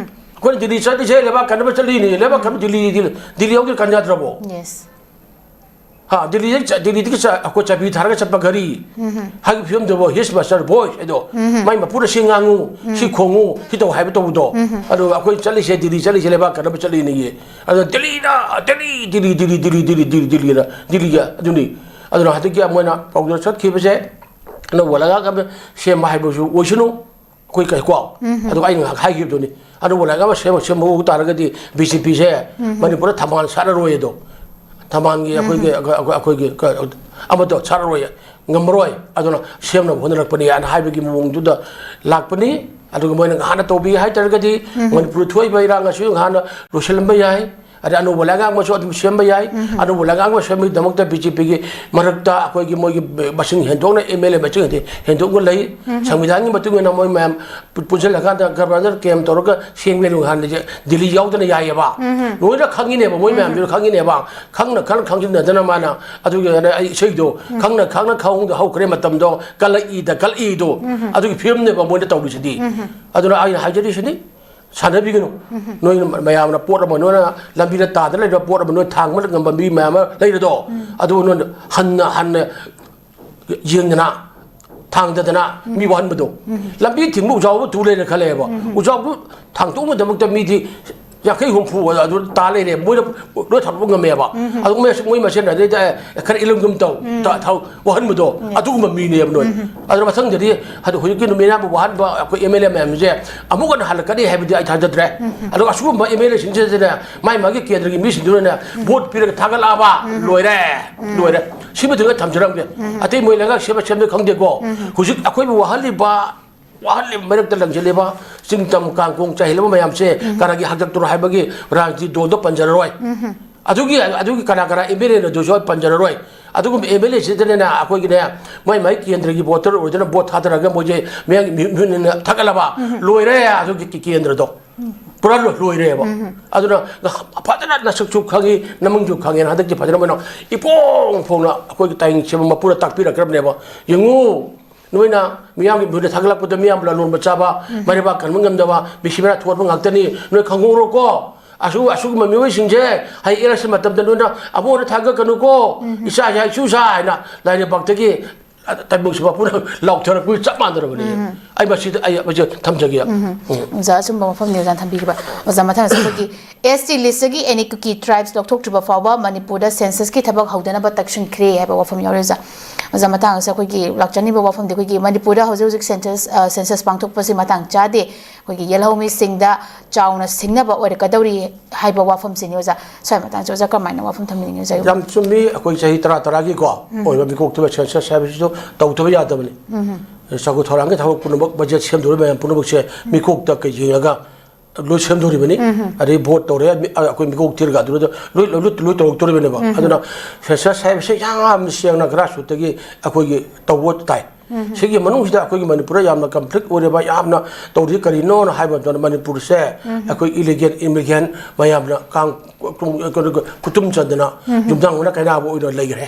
ꯑꯩꯈꯣꯏꯅ ꯗꯤꯜꯂꯤ ꯆꯠꯂꯤꯁꯦ ꯂꯩꯕꯥꯛ ꯀꯟꯅꯕ ꯆꯠꯂꯤꯅꯦ꯫ ꯂꯩꯕꯥꯛ ꯀꯟꯕ ꯗꯤꯜꯂꯤ, ꯗꯤꯜꯂꯤ, ꯗꯤꯜꯂꯤ ꯌꯧꯗꯤ ꯀꯟ ꯌꯥꯗ꯭ꯔꯕꯣ? ꯌꯦꯁ꯫ ꯍꯥ, ꯗꯤꯜꯂꯤꯗꯒꯤ ꯆ-, ꯗꯤꯜꯂꯤꯗꯒꯤ ꯆ-, ꯑꯩꯈꯣꯏ ꯆꯥꯕꯤ ꯊꯥꯔꯒ ꯆꯠꯄ ꯘꯔꯤ ꯍꯥꯏꯒꯤ ꯐꯤꯕꯝꯗꯨꯕꯨ, "Here's Master Boy" ꯍꯥꯏꯗꯣ, ꯃꯥꯏ ꯃꯄꯨꯅ "ꯁꯤ ꯉꯥꯡꯉꯨ, ꯁꯤ ꯈꯣꯡꯉꯨ, ꯁꯤ ꯇꯧ" ꯍꯥꯏꯕ ꯇꯧꯕꯗꯣ꯫ ꯑꯗꯣ ꯑꯩꯈꯣꯏ ꯆꯠꯂꯤꯁꯦ, ꯗꯤꯜꯂꯤ ꯆꯠꯂꯤꯁꯦ ꯂꯩꯕꯥꯛ ꯀꯟꯅꯕ ꯆꯠꯂꯤꯅꯦꯌꯦ꯫ ꯑꯗꯣ ꯗꯤꯜꯂꯤꯗ, ꯗꯤꯜꯂꯤ, ꯗꯤꯜꯂꯤ, ꯗꯤꯜꯂꯤ, ꯗꯤꯜꯂꯤ, ꯗꯤꯜꯂꯤ, ꯗꯤꯜꯂꯤꯅ, ꯗꯤꯜꯂꯤꯒ ꯑꯗꯨꯅꯤ꯫ ꯑꯗꯨꯅ ꯍꯟꯗꯛꯀꯤ ꯃꯣꯏꯅ ꯄꯥꯎꯗ ꯆꯠꯈꯤꯕꯁꯦ ꯑꯅꯧꯕ ꯂꯩꯉꯥꯛ ꯑꯃ ꯁꯦꯝꯕ ꯍꯥꯏꯕꯁꯨ ꯑꯣꯏꯁꯅꯨ꯫ ꯑꯩꯈꯣꯏ ꯀꯩ-, ꯀꯣ? ꯑꯗꯨꯒ ꯑꯩꯅ ꯉꯥꯏꯍꯥꯛ ꯍꯥꯏꯈꯤꯕꯗꯨꯅꯤ꯫ ꯑꯗꯨꯕꯨ ꯂꯩꯉꯥꯛ ꯑꯃ ꯁꯦꯝ-, ꯁꯦꯝꯍꯧ ꯇꯥꯔꯒꯗꯤ ꯕꯤ ꯖꯦ ꯄꯤꯁꯦ ꯃꯅꯤꯄꯨꯔꯗ ꯊꯝꯕꯥꯜ ꯁꯥꯠꯂꯔꯣꯏ ꯑꯗꯣ꯫ ꯊꯝꯕꯥꯜꯒꯤ ꯑꯩꯈꯣꯏꯒꯤ, ꯑꯩꯈꯣꯏ-, ꯑꯩꯈꯣꯏꯒꯤ ꯀ-, ꯑꯃꯠꯇ ꯁꯥꯠꯂꯔꯣꯏ, ꯉꯝꯃꯔꯣꯏ꯫ ꯑꯗꯨꯅ ꯁꯦꯝꯅꯕ ꯍꯣꯠꯅꯔꯛꯄꯅꯤ ꯍꯥꯏꯅ ꯍꯥꯏꯕꯒꯤ ꯃꯑꯣꯡꯗꯨꯗ ꯂꯥꯛꯄꯅꯤ꯫ ꯑꯗꯨꯒ ꯃꯣꯏꯅ ꯍꯥꯟꯅ ꯇꯧꯕꯤ ꯍꯥꯏ ꯇꯥꯔꯒꯗꯤ ꯃꯅꯤꯄꯨꯔ ꯊꯣꯛꯏꯕ ꯏꯔꯥꯡ ꯑꯁꯤ ꯍꯥꯟꯅ ꯂꯣꯏꯁꯤꯜꯂꯝꯕ ꯌꯥꯏ꯫ ꯑꯗꯩ ꯑꯅꯧꯕ ꯂꯩꯉꯥꯛ ꯑꯃꯁꯨ ꯑꯗꯨꯝ ꯁꯦꯝꯕ ꯌꯥꯏ꯫ ꯑꯅꯧꯕ ꯂꯩꯉꯥꯛ ꯑꯃ ꯁꯦꯝꯕꯒꯤꯗꯃꯛꯇ ꯕꯤ ꯖꯦ ꯄꯤꯒꯤ ꯃꯔꯛꯇ ꯑꯩꯈꯣꯏꯒꯤ ꯃꯣꯏꯒꯤ ꯃꯁꯤꯡ ꯍꯦꯟꯗꯣꯛꯅ, ꯑꯦꯝ ꯑꯦꯜ ꯑꯦ ꯃꯁꯤꯡ ꯍꯦꯟꯗꯣꯛꯅ ꯂꯩ꯫ ꯁꯪꯕꯤꯙꯥꯟꯒꯤ ꯃꯇꯨꯡ ꯏꯟꯅ ꯃꯣꯏ ꯃꯌꯥꯝ ꯄꯨ-, ꯄꯨꯟꯁꯤꯜꯂꯀꯥꯟꯗ ꯒꯕꯔꯅꯔ ꯀꯦꯝ ꯇꯧꯔꯒ ꯁꯦꯝꯒꯦ ꯍꯥꯏꯅ ꯍꯥꯟꯅꯗꯤ ꯗꯤꯜꯂꯤ ꯌꯥꯎꯗꯅ ꯌꯥꯏꯑꯕ꯫ ꯂꯣꯏꯅ ꯈꯪꯉꯤꯅꯦꯕ, ꯃꯣꯏ ꯃꯌꯥꯝꯁꯤꯅ ꯈꯪꯉꯤꯅꯦꯕ꯫ ꯈꯪꯅ ꯈꯪ-, ꯈꯪꯖꯤꯟꯅꯗꯅ ꯃꯥꯅ ꯑꯗꯨꯒꯤ ꯑꯩ ꯏꯁꯩꯗꯣ ꯈꯪꯅ ꯈꯪꯅ ꯈꯪꯍꯧꯗ ꯍꯧꯈ꯭ꯔꯦ ꯃꯇꯝꯗꯣ ꯀꯜꯂꯛꯏꯗ ꯀꯜꯂꯛꯏꯗꯣ꯫ ꯑꯗꯨꯒꯤ ꯐꯤꯕꯝꯅꯦꯕ ꯃꯣꯏꯅ ꯇꯧꯔꯤꯁꯤꯗꯤ꯫ ꯑꯗꯨꯅ ꯑꯩꯅ ꯍꯥꯏꯖꯔꯤꯁꯤꯅꯤ, ꯁꯥꯟꯅꯕꯤꯒꯅꯨ꯫ ꯅꯣꯏꯅ ꯃꯌꯥꯝꯅ ꯄꯣꯠ ꯑꯃ, ꯅꯣꯏꯅ ꯂꯝꯕꯤꯗ ꯇꯥꯗꯅ ꯂꯩꯔꯤꯕ ꯄꯣꯠ ꯑꯃ, ꯅꯣꯏ ꯊꯥꯡꯕ ꯉꯝꯕ ꯃꯤ ꯃꯌꯥꯝ ꯑꯃ ꯂꯩꯔꯗꯣ, ꯑꯗꯨ ꯅꯣꯏꯅ ꯍꯟꯅ ꯍꯟꯅ ꯌꯦꯡꯗꯅ, ꯊꯥꯡꯗꯗꯅ ꯃꯤ ꯋꯥꯍꯟꯕꯗꯣ꯫ ꯂꯝꯕꯤ ꯊꯤꯡꯕ ꯎꯖꯥꯎꯗꯨ ꯇꯨ ꯂꯩꯔꯦ ꯈꯜꯂꯦꯕ꯫ ꯎꯖꯥꯎꯗꯨ ꯊꯥꯡꯗꯣꯛꯅꯕꯗꯃꯛꯇ ꯃꯤꯗꯤ ꯌꯥꯡꯈꯩ ꯍꯨꯝꯐꯨ ꯑꯗꯨ ꯇꯥ ꯂꯩꯔꯦ, ꯃꯣꯏꯅ ꯂꯣꯏ ꯊꯥꯡꯗꯣꯛꯄ ꯉꯝꯃꯦꯕ꯫ ꯑꯗꯨ ꯃꯣꯏ, ꯃꯣꯏ ꯃꯁꯦꯟ ꯑꯗꯩꯗ, "ꯑꯦ, ꯈꯔ ꯏꯜꯂꯝꯒꯨꯝ ꯇꯧ", ꯊꯥ-, ꯊꯥ-, ꯋꯥꯍꯟꯕꯗꯣ, ꯑꯗꯨꯒꯨꯝꯕ ꯃꯤꯅꯦꯕ ꯅꯣꯏ꯫ ꯑꯗꯨꯅ ꯃꯊꯪꯗꯗꯤ ꯍꯥꯏꯗꯤ ꯍꯧꯖꯤꯛꯀꯤ ꯅꯨꯃꯤꯠ ꯑꯌꯥꯝꯕ ꯋꯥꯍꯟꯕ ꯑꯩꯈꯣꯏ ꯑꯦꯝ ꯑꯦꯜ ꯑꯦ ꯃꯌꯥꯝꯁꯦ ꯑꯃꯨꯛ ꯍꯟꯅ ꯍꯜꯂꯛꯀꯅꯤ ꯍꯥꯏꯕꯗꯤ ꯑꯩ ꯊꯥꯖꯗ꯭ꯔꯦ꯫ ꯑꯗꯨꯒ ꯑꯁꯤꯒꯨꯝꯕ ꯑꯦꯝ ꯑꯦꯜ ꯑꯦꯁꯤꯡꯁꯤꯗꯅꯦ ꯃꯥꯏ ꯃꯥꯒꯤ ꯀꯦꯟꯗ꯭ꯔꯒꯤ ꯃꯤꯁꯤꯡꯗꯨꯅꯅꯦ ꯚꯣꯠ ꯄꯤꯔꯒ ꯊꯥꯒꯠꯂꯛꯑꯕ, ꯂꯣꯏꯔꯦ, ꯂꯣꯏꯔꯦ꯫ ꯁꯤꯃ ꯊꯣꯏꯅ ꯊꯝꯖꯔꯝꯒꯦ꯫ ꯑꯇꯩ ꯃꯣꯏ ꯂꯩꯉꯥꯛ ꯁꯦꯝꯕ ꯁꯦꯝꯗꯦ ꯈꯪꯗꯦꯀꯣ꯫ ꯍꯧꯖꯤꯛ ꯑꯩꯈꯣꯏꯕꯨ ꯋꯥꯍꯜꯂꯤꯕ, ꯋꯥꯍꯜꯂꯤꯕ ꯃꯔꯛꯇ ꯂꯪꯁꯤꯜꯂꯤꯕ ꯆꯤꯡ ꯇꯝ ꯀꯥꯡ ꯀꯣꯡ ꯆꯥꯏꯍꯜꯂꯤꯕ ꯃꯌꯥꯝꯁꯦ ꯀꯅꯥꯒꯤ ꯍꯥꯛꯇꯛꯇꯔꯣ ꯍꯥꯏꯕꯒꯤ ꯔꯥꯖꯅꯤꯇꯤ ꯗꯣꯟꯗꯣ ꯄꯟꯖꯔꯔꯣꯏ꯫ ꯑꯗꯨꯒꯤ, ꯑꯗꯨꯒꯤ ꯀꯅꯥ ꯀꯅꯥ ꯑꯦꯝ ꯑꯦꯜ ꯑꯦꯅꯣꯗꯨꯁꯨ ꯑꯩ ꯄꯟꯖꯔꯔꯣꯏ꯫ ꯑꯗꯨꯒꯨꯝꯕ ꯑꯦꯝ ꯑꯦꯜ ꯑꯦꯁꯤꯗꯅꯦ ꯑꯩꯈꯣꯏꯒꯤꯅꯦ ꯃꯥꯏ ꯃꯥꯏ ꯀꯦꯟꯗ꯭ꯔꯒꯤ ꯚꯣꯇꯔ ꯑꯣꯏꯗꯅ ꯚꯣꯠ ꯊꯥꯗꯔꯒ ꯃꯣꯏꯁꯦ ꯃꯌꯥꯝꯒꯤ ꯃꯤꯍꯨꯠꯅꯤꯅ ꯊꯥꯒꯠꯂꯕ, ꯂꯣꯏꯔꯦ ꯑꯗꯨꯒꯤ ꯀꯦ-, ꯀꯦꯟꯗ꯭ꯔꯗꯣ꯫ ꯄꯨꯔꯥ ꯂꯣ-, ꯂꯣꯏꯔꯦꯕ꯫ ꯑꯗꯨꯅ ꯐꯖꯅ ꯅꯁꯛꯁꯨ ꯈꯪꯉꯤ, ꯅꯃꯤꯡꯁꯨ ꯈꯪꯉꯦꯅ ꯍꯟꯗꯛꯇꯤ ꯐꯖꯅ ꯃꯣꯏꯅ ꯏꯐꯣꯡ ꯐꯣꯡꯅ ꯑꯩꯈꯣꯏꯒꯤ ꯇꯥꯏꯅꯤꯡ ꯁꯦꯝꯕ ꯃꯄꯨꯅ ꯇꯥꯛꯄꯤꯔꯛꯈ꯭ꯔꯕꯅꯦꯕ꯫ ꯌꯦꯡꯉꯨ, ꯅꯣꯏꯅ ꯃꯤꯌꯥꯝꯒꯤ ꯃꯤꯍꯨꯠꯇ ꯊꯥꯒꯠꯂꯛꯄꯗ ꯃꯤꯌꯥꯝ ꯂꯂꯣꯟꯕ ꯆꯥꯕ, ꯃꯔꯩꯕꯥꯛ ꯀꯟꯕ ꯉꯝꯗꯕ, ꯃꯤꯁꯤ ꯃꯤꯔꯥ ꯊꯣꯛꯍꯟꯕ ꯉꯥꯛꯇꯅꯤ꯫ ꯅꯣꯏ ꯈꯪꯍꯧꯔꯣꯀꯣ꯫ ꯑꯁꯨ-, ꯑꯁꯤꯒꯨꯝꯕ ꯃꯤꯑꯣꯏꯁꯤꯡꯁꯦ ꯍꯌꯦꯡ ꯏꯂꯦꯛꯁꯟ ꯃꯇꯝꯗ ꯅꯣꯏꯅ "ꯑꯃꯨꯛ ꯍꯟꯅ ꯊꯥꯒꯠꯀꯅꯨꯀꯣ, ꯏꯆꯥ ꯏꯆꯥ ꯏꯁꯨ ꯏꯆꯥ" ꯍꯥꯏꯅ ꯂꯥꯏꯔꯩꯕꯥꯛꯇꯒꯤ ꯇꯥꯏꯕꯪꯁꯤ ꯃꯄꯨꯅ ꯂꯥꯎꯊꯔꯛꯄꯒꯤ ꯆꯞ ꯃꯥꯟꯅꯔꯕꯅꯤ꯫ ꯑꯩ ꯃꯁꯤꯗ ꯑꯩ ꯃꯁꯤ ꯊꯝꯖꯒꯦ꯫ ꯎꯝ꯫ ꯑꯣꯖꯥ, ꯑꯆꯨꯝꯕ ꯋꯥꯐꯝꯅꯤ ꯑꯣꯖꯥꯅ ꯊꯝꯕꯤꯈꯤꯕ꯫ ꯑꯣꯖꯥ, ꯃꯊꯪ ꯑꯁꯤ ꯑꯩꯈꯣꯏꯒꯤ ꯑꯦꯁ ꯇꯤ ꯂꯤꯁꯇꯒꯤ ꯑꯦꯅꯤ ꯀꯨꯀꯤ ꯇ꯭ꯔꯥꯏꯕꯁ ꯂꯧꯊꯣꯛꯇ꯭ꯔꯤꯕ ꯐꯥꯎꯕ ꯃꯅꯤꯄꯨꯔꯗ ꯁꯦꯟꯁꯁꯀꯤ ꯊꯕꯛ ꯍꯧꯗꯅꯕ ꯇꯛꯁꯤꯟꯈ꯭ꯔꯦ ꯍꯥꯏꯕ ꯋꯥꯐꯝ ꯌꯥꯎꯔꯤ ꯑꯣꯖꯥ꯫ ꯑꯣꯖꯥ, ꯃꯇꯥꯡ ꯑꯁꯤ ꯑꯩꯈꯣꯏꯒꯤ ꯂꯥꯛꯆꯅꯤꯡꯕ ꯋꯥꯐꯝꯗꯤ ꯑꯩꯈꯣꯏꯒꯤ ꯃꯅꯤꯄꯨꯔꯗ ꯍꯧꯖꯤꯛ ꯍꯧꯖꯤꯛ ꯁꯦꯟꯁꯁ, ꯑ, ꯁꯦꯟꯁꯁ ꯄꯥꯡꯊꯣꯛꯄꯁꯤ ꯃꯇꯥꯡ ꯆꯥꯗꯦ꯫ ꯑꯩꯈꯣꯏꯒꯤ ꯌꯦꯜꯍꯧꯃꯤꯁꯤꯡꯗ ꯆꯥꯎꯅ ꯁꯤꯡꯅꯕ ꯑꯣꯏꯔꯛꯀꯗꯧꯔꯤ ꯍꯥꯏꯕ ꯋꯥꯐꯝꯁꯤꯅꯤ ꯑꯣꯖꯥ꯫ ꯁ꯭ꯋꯥꯏ ꯃꯇꯥꯡꯁꯤ ꯑꯣꯖꯥ ꯀꯔꯝꯍꯥꯏꯅ ꯋꯥꯐꯝ ꯊꯝꯕꯤꯅꯤꯡꯉꯤ ꯑꯣꯖꯥ? ꯌꯥꯝ ꯆꯨꯝꯃꯤ꯫ ꯑꯩꯈꯣꯏ ꯆꯍꯤ ꯇꯔꯥ ꯇꯔꯥꯒꯤꯀꯣ ꯑꯣꯏꯕ ꯃꯤꯀꯣꯛ ꯊꯤꯕ ꯁꯦꯟꯁꯁ ꯍꯥꯏꯕꯁꯤꯁꯨ ꯇꯧꯗꯕ ꯌꯥꯗꯕꯅꯤ꯫ ꯆꯥꯎꯈꯠ ꯊꯧꯔꯥꯡꯒꯤ ꯊꯕꯛ ꯄꯨꯝꯅꯃꯛ, ꯕꯖꯦꯠ ꯁꯦꯝꯗꯣꯔꯤꯕ ꯃꯌꯥꯝ ꯄꯨꯝꯅꯃꯛꯁꯦ ꯃꯤꯀꯣꯛꯇ ꯀꯩ ꯌꯦꯡꯉꯒ ꯂꯣꯏ ꯁꯦꯝꯗꯣꯔꯤꯕꯅꯤ꯫ ꯑꯗꯩ ꯚꯣꯠ ꯇꯧꯔꯦ, ꯃꯤ-, ꯑꯩꯈꯣꯏ ꯃꯤꯀꯣꯛ ꯊꯤꯔꯒ ꯑꯗꯨꯗ ꯂꯣꯏ, ꯂꯣꯏ, ꯂꯣꯏ ꯇꯧꯔꯛꯇꯣꯔꯤꯕꯅꯦꯕ꯫ ꯑꯗꯨꯅ ꯁꯦꯟꯁꯁ ꯍꯥꯏꯕꯁꯦ ꯌꯥꯝ ꯁꯦꯡꯅ ꯒ꯭ꯔꯥꯁꯔꯨꯠꯇꯒꯤ ꯑꯩꯈꯣꯏꯒꯤ ꯇꯧꯕ ꯇꯥꯏ꯫ ꯁꯤꯒꯤ ꯃꯅꯨꯡꯁꯤꯗ ꯑꯩꯈꯣꯏꯒꯤ ꯃꯅꯤꯄꯨꯔꯗ ꯌꯥꯝꯅ ꯀꯟꯐ꯭ꯂꯤꯛ ꯑꯣꯏꯔꯤꯕ, ꯌꯥꯝꯅ ꯇꯧꯔꯤ ꯀꯔꯤꯅꯣꯅ ꯍꯥꯏꯕ ꯃꯇꯝꯗ, ꯃꯅꯤꯄꯨꯔꯁꯦ ꯑꯩꯈꯣꯏ ꯏꯂꯤꯒꯦꯜ ꯏꯃꯤꯒ꯭ꯔꯦꯟ ꯃꯌꯥꯝꯅ ꯀꯥꯡ ꯀꯩꯅꯣ, ꯈꯨꯇꯨꯝ ꯆꯟꯗꯅ, ꯌꯨꯝꯊꯪꯅꯅ ꯀꯥꯏꯅꯕ ꯑꯣꯏꯅ ꯂꯩꯈ꯭ꯔꯦ꯫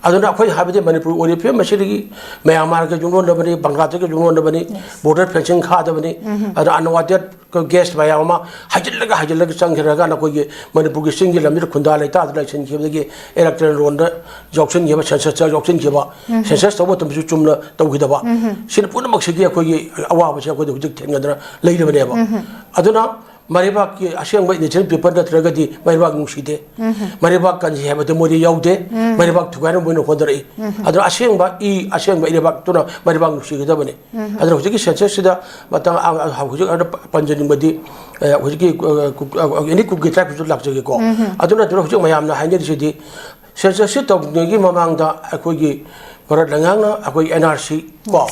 ꯑꯗꯨꯅ ꯑꯩꯈꯣꯏ ꯍꯥꯏꯕꯗꯤ ꯃꯅꯤꯄꯨꯔ ꯑꯣꯏꯔꯤꯕ ꯐꯤꯕꯝ ꯑꯁꯤꯗꯒꯤ ꯃ꯭ꯌꯥꯟꯃꯥꯔꯒ ꯌꯨꯝꯂꯣꯟꯅꯕꯅꯤ, ꯕꯪꯒ꯭ꯂꯥꯗꯦꯁꯀ ꯌꯨꯝꯂꯣꯟꯅꯕꯅꯤ, ꯕꯣꯔꯗꯔ ꯐꯦꯟꯁꯤꯡ ꯈꯥꯗꯕꯅꯤ, ꯑꯗ ꯑꯟꯋꯥꯟꯇꯦꯗ ꯒꯦꯁ ꯃꯌꯥꯝ ꯑꯃ ꯍꯩꯖꯤꯜꯂꯒ, ꯍꯩꯖꯤꯜꯂꯒ ꯆꯪꯈ꯭ꯔꯒ ꯅꯈꯣꯏꯒꯤ ꯃꯅꯤꯄꯨꯔꯒꯤ ꯆꯤꯡꯒꯤ ꯂꯝꯕꯤꯗ ꯈꯨꯟꯗꯥ ꯂꯩꯇꯥꯗ ꯂꯩꯁꯤꯟꯈꯤꯕꯗꯒꯤ ꯏꯂꯦꯛꯇꯣꯔꯦꯜ ꯔꯣꯜꯗ ꯌꯥꯎꯁꯤꯟꯈꯤꯕ, ꯁꯦꯟꯁꯁꯇ ꯌꯥꯎꯁꯤꯟꯈꯤꯕ, ꯁꯦꯟꯁꯁ ꯇꯧꯕ ꯃꯇꯝꯗꯁꯨ ꯆꯨꯝꯅ ꯇꯧꯈꯤꯗꯕ, ꯁꯤꯅ ꯄꯨꯝꯅꯃꯛꯁꯤꯒꯤ ꯑꯩꯈꯣꯏꯒꯤ ꯑꯋꯥꯕꯁꯦ ꯑꯩꯈꯣꯏꯗ ꯍꯧꯖꯤꯛ ꯊꯦꯡꯅꯗꯅ ꯂꯩꯔꯕꯅꯦꯕ꯫ ꯑꯗꯨꯅ ꯃꯔꯩꯕꯥꯛꯀꯤ ꯑꯁꯦꯡꯕ ꯏꯟꯗꯤꯖꯤꯅꯁ ꯄꯤꯄꯜ ꯅꯠꯇ꯭ꯔꯒꯗꯤ ꯃꯔꯩꯕꯥꯛ ꯅꯨꯡꯁꯤꯗꯦ꯫ ꯃꯔꯩꯕꯥꯛ ꯀꯟꯁꯤ ꯍꯥꯏꯕꯗ ꯃꯣꯏꯗꯤ ꯌꯥꯎꯗꯦ꯫ ꯃꯔꯩꯕꯥꯛ ꯊꯨꯒꯥꯏꯅꯕ ꯃꯣꯏꯅ ꯍꯣꯠꯅꯔꯛꯏ꯫ ꯑꯗꯨꯅ ꯑꯁꯦꯡꯕ ꯏ, ꯑꯁꯦꯡꯕ ꯏꯔꯩꯕꯥꯛꯇꯨꯅ ꯃꯔꯩꯕꯥꯛ ꯅꯨꯡꯁꯤꯒꯗꯕꯅꯤ꯫ ꯑꯗꯨꯅ ꯍꯧꯖꯤꯛꯀꯤ ꯁꯦꯟꯁꯁꯁꯤꯗ ꯃꯇꯥꯡ, ꯑ, ꯑ, ꯍꯧꯖꯤꯛ ꯑꯩꯅ ꯄꯟꯖꯅꯤꯡꯕꯗꯤ, ꯑ, ꯍꯧꯖꯤꯛꯀꯤ, ꯑ, ꯀꯨꯛ-, ꯑ, ꯑꯦꯅꯤ ꯀꯨꯛꯀꯤ ꯇ꯭ꯔꯥꯏꯞꯁꯨ ꯂꯥꯛꯆꯒꯦꯀꯣ꯫ ꯑꯗꯨ ꯅꯠꯇꯅ ꯍꯧꯖꯤꯛ ꯃꯌꯥꯝꯅ ꯍꯥꯏꯅꯔꯤꯁꯤꯗꯤ ꯁꯦꯟꯁꯁꯁꯤ ꯇꯧꯗ꯭ꯔꯤꯉꯩꯒꯤ ꯃꯃꯥꯡꯗ ꯑꯩꯈꯣꯏꯒꯤ ꯚꯥꯔꯠ ꯂꯩꯉꯥꯛꯅ ꯑꯩꯈꯣꯏ ꯑꯦꯟ ꯑꯥꯔ ꯁꯤ ꯀꯣ,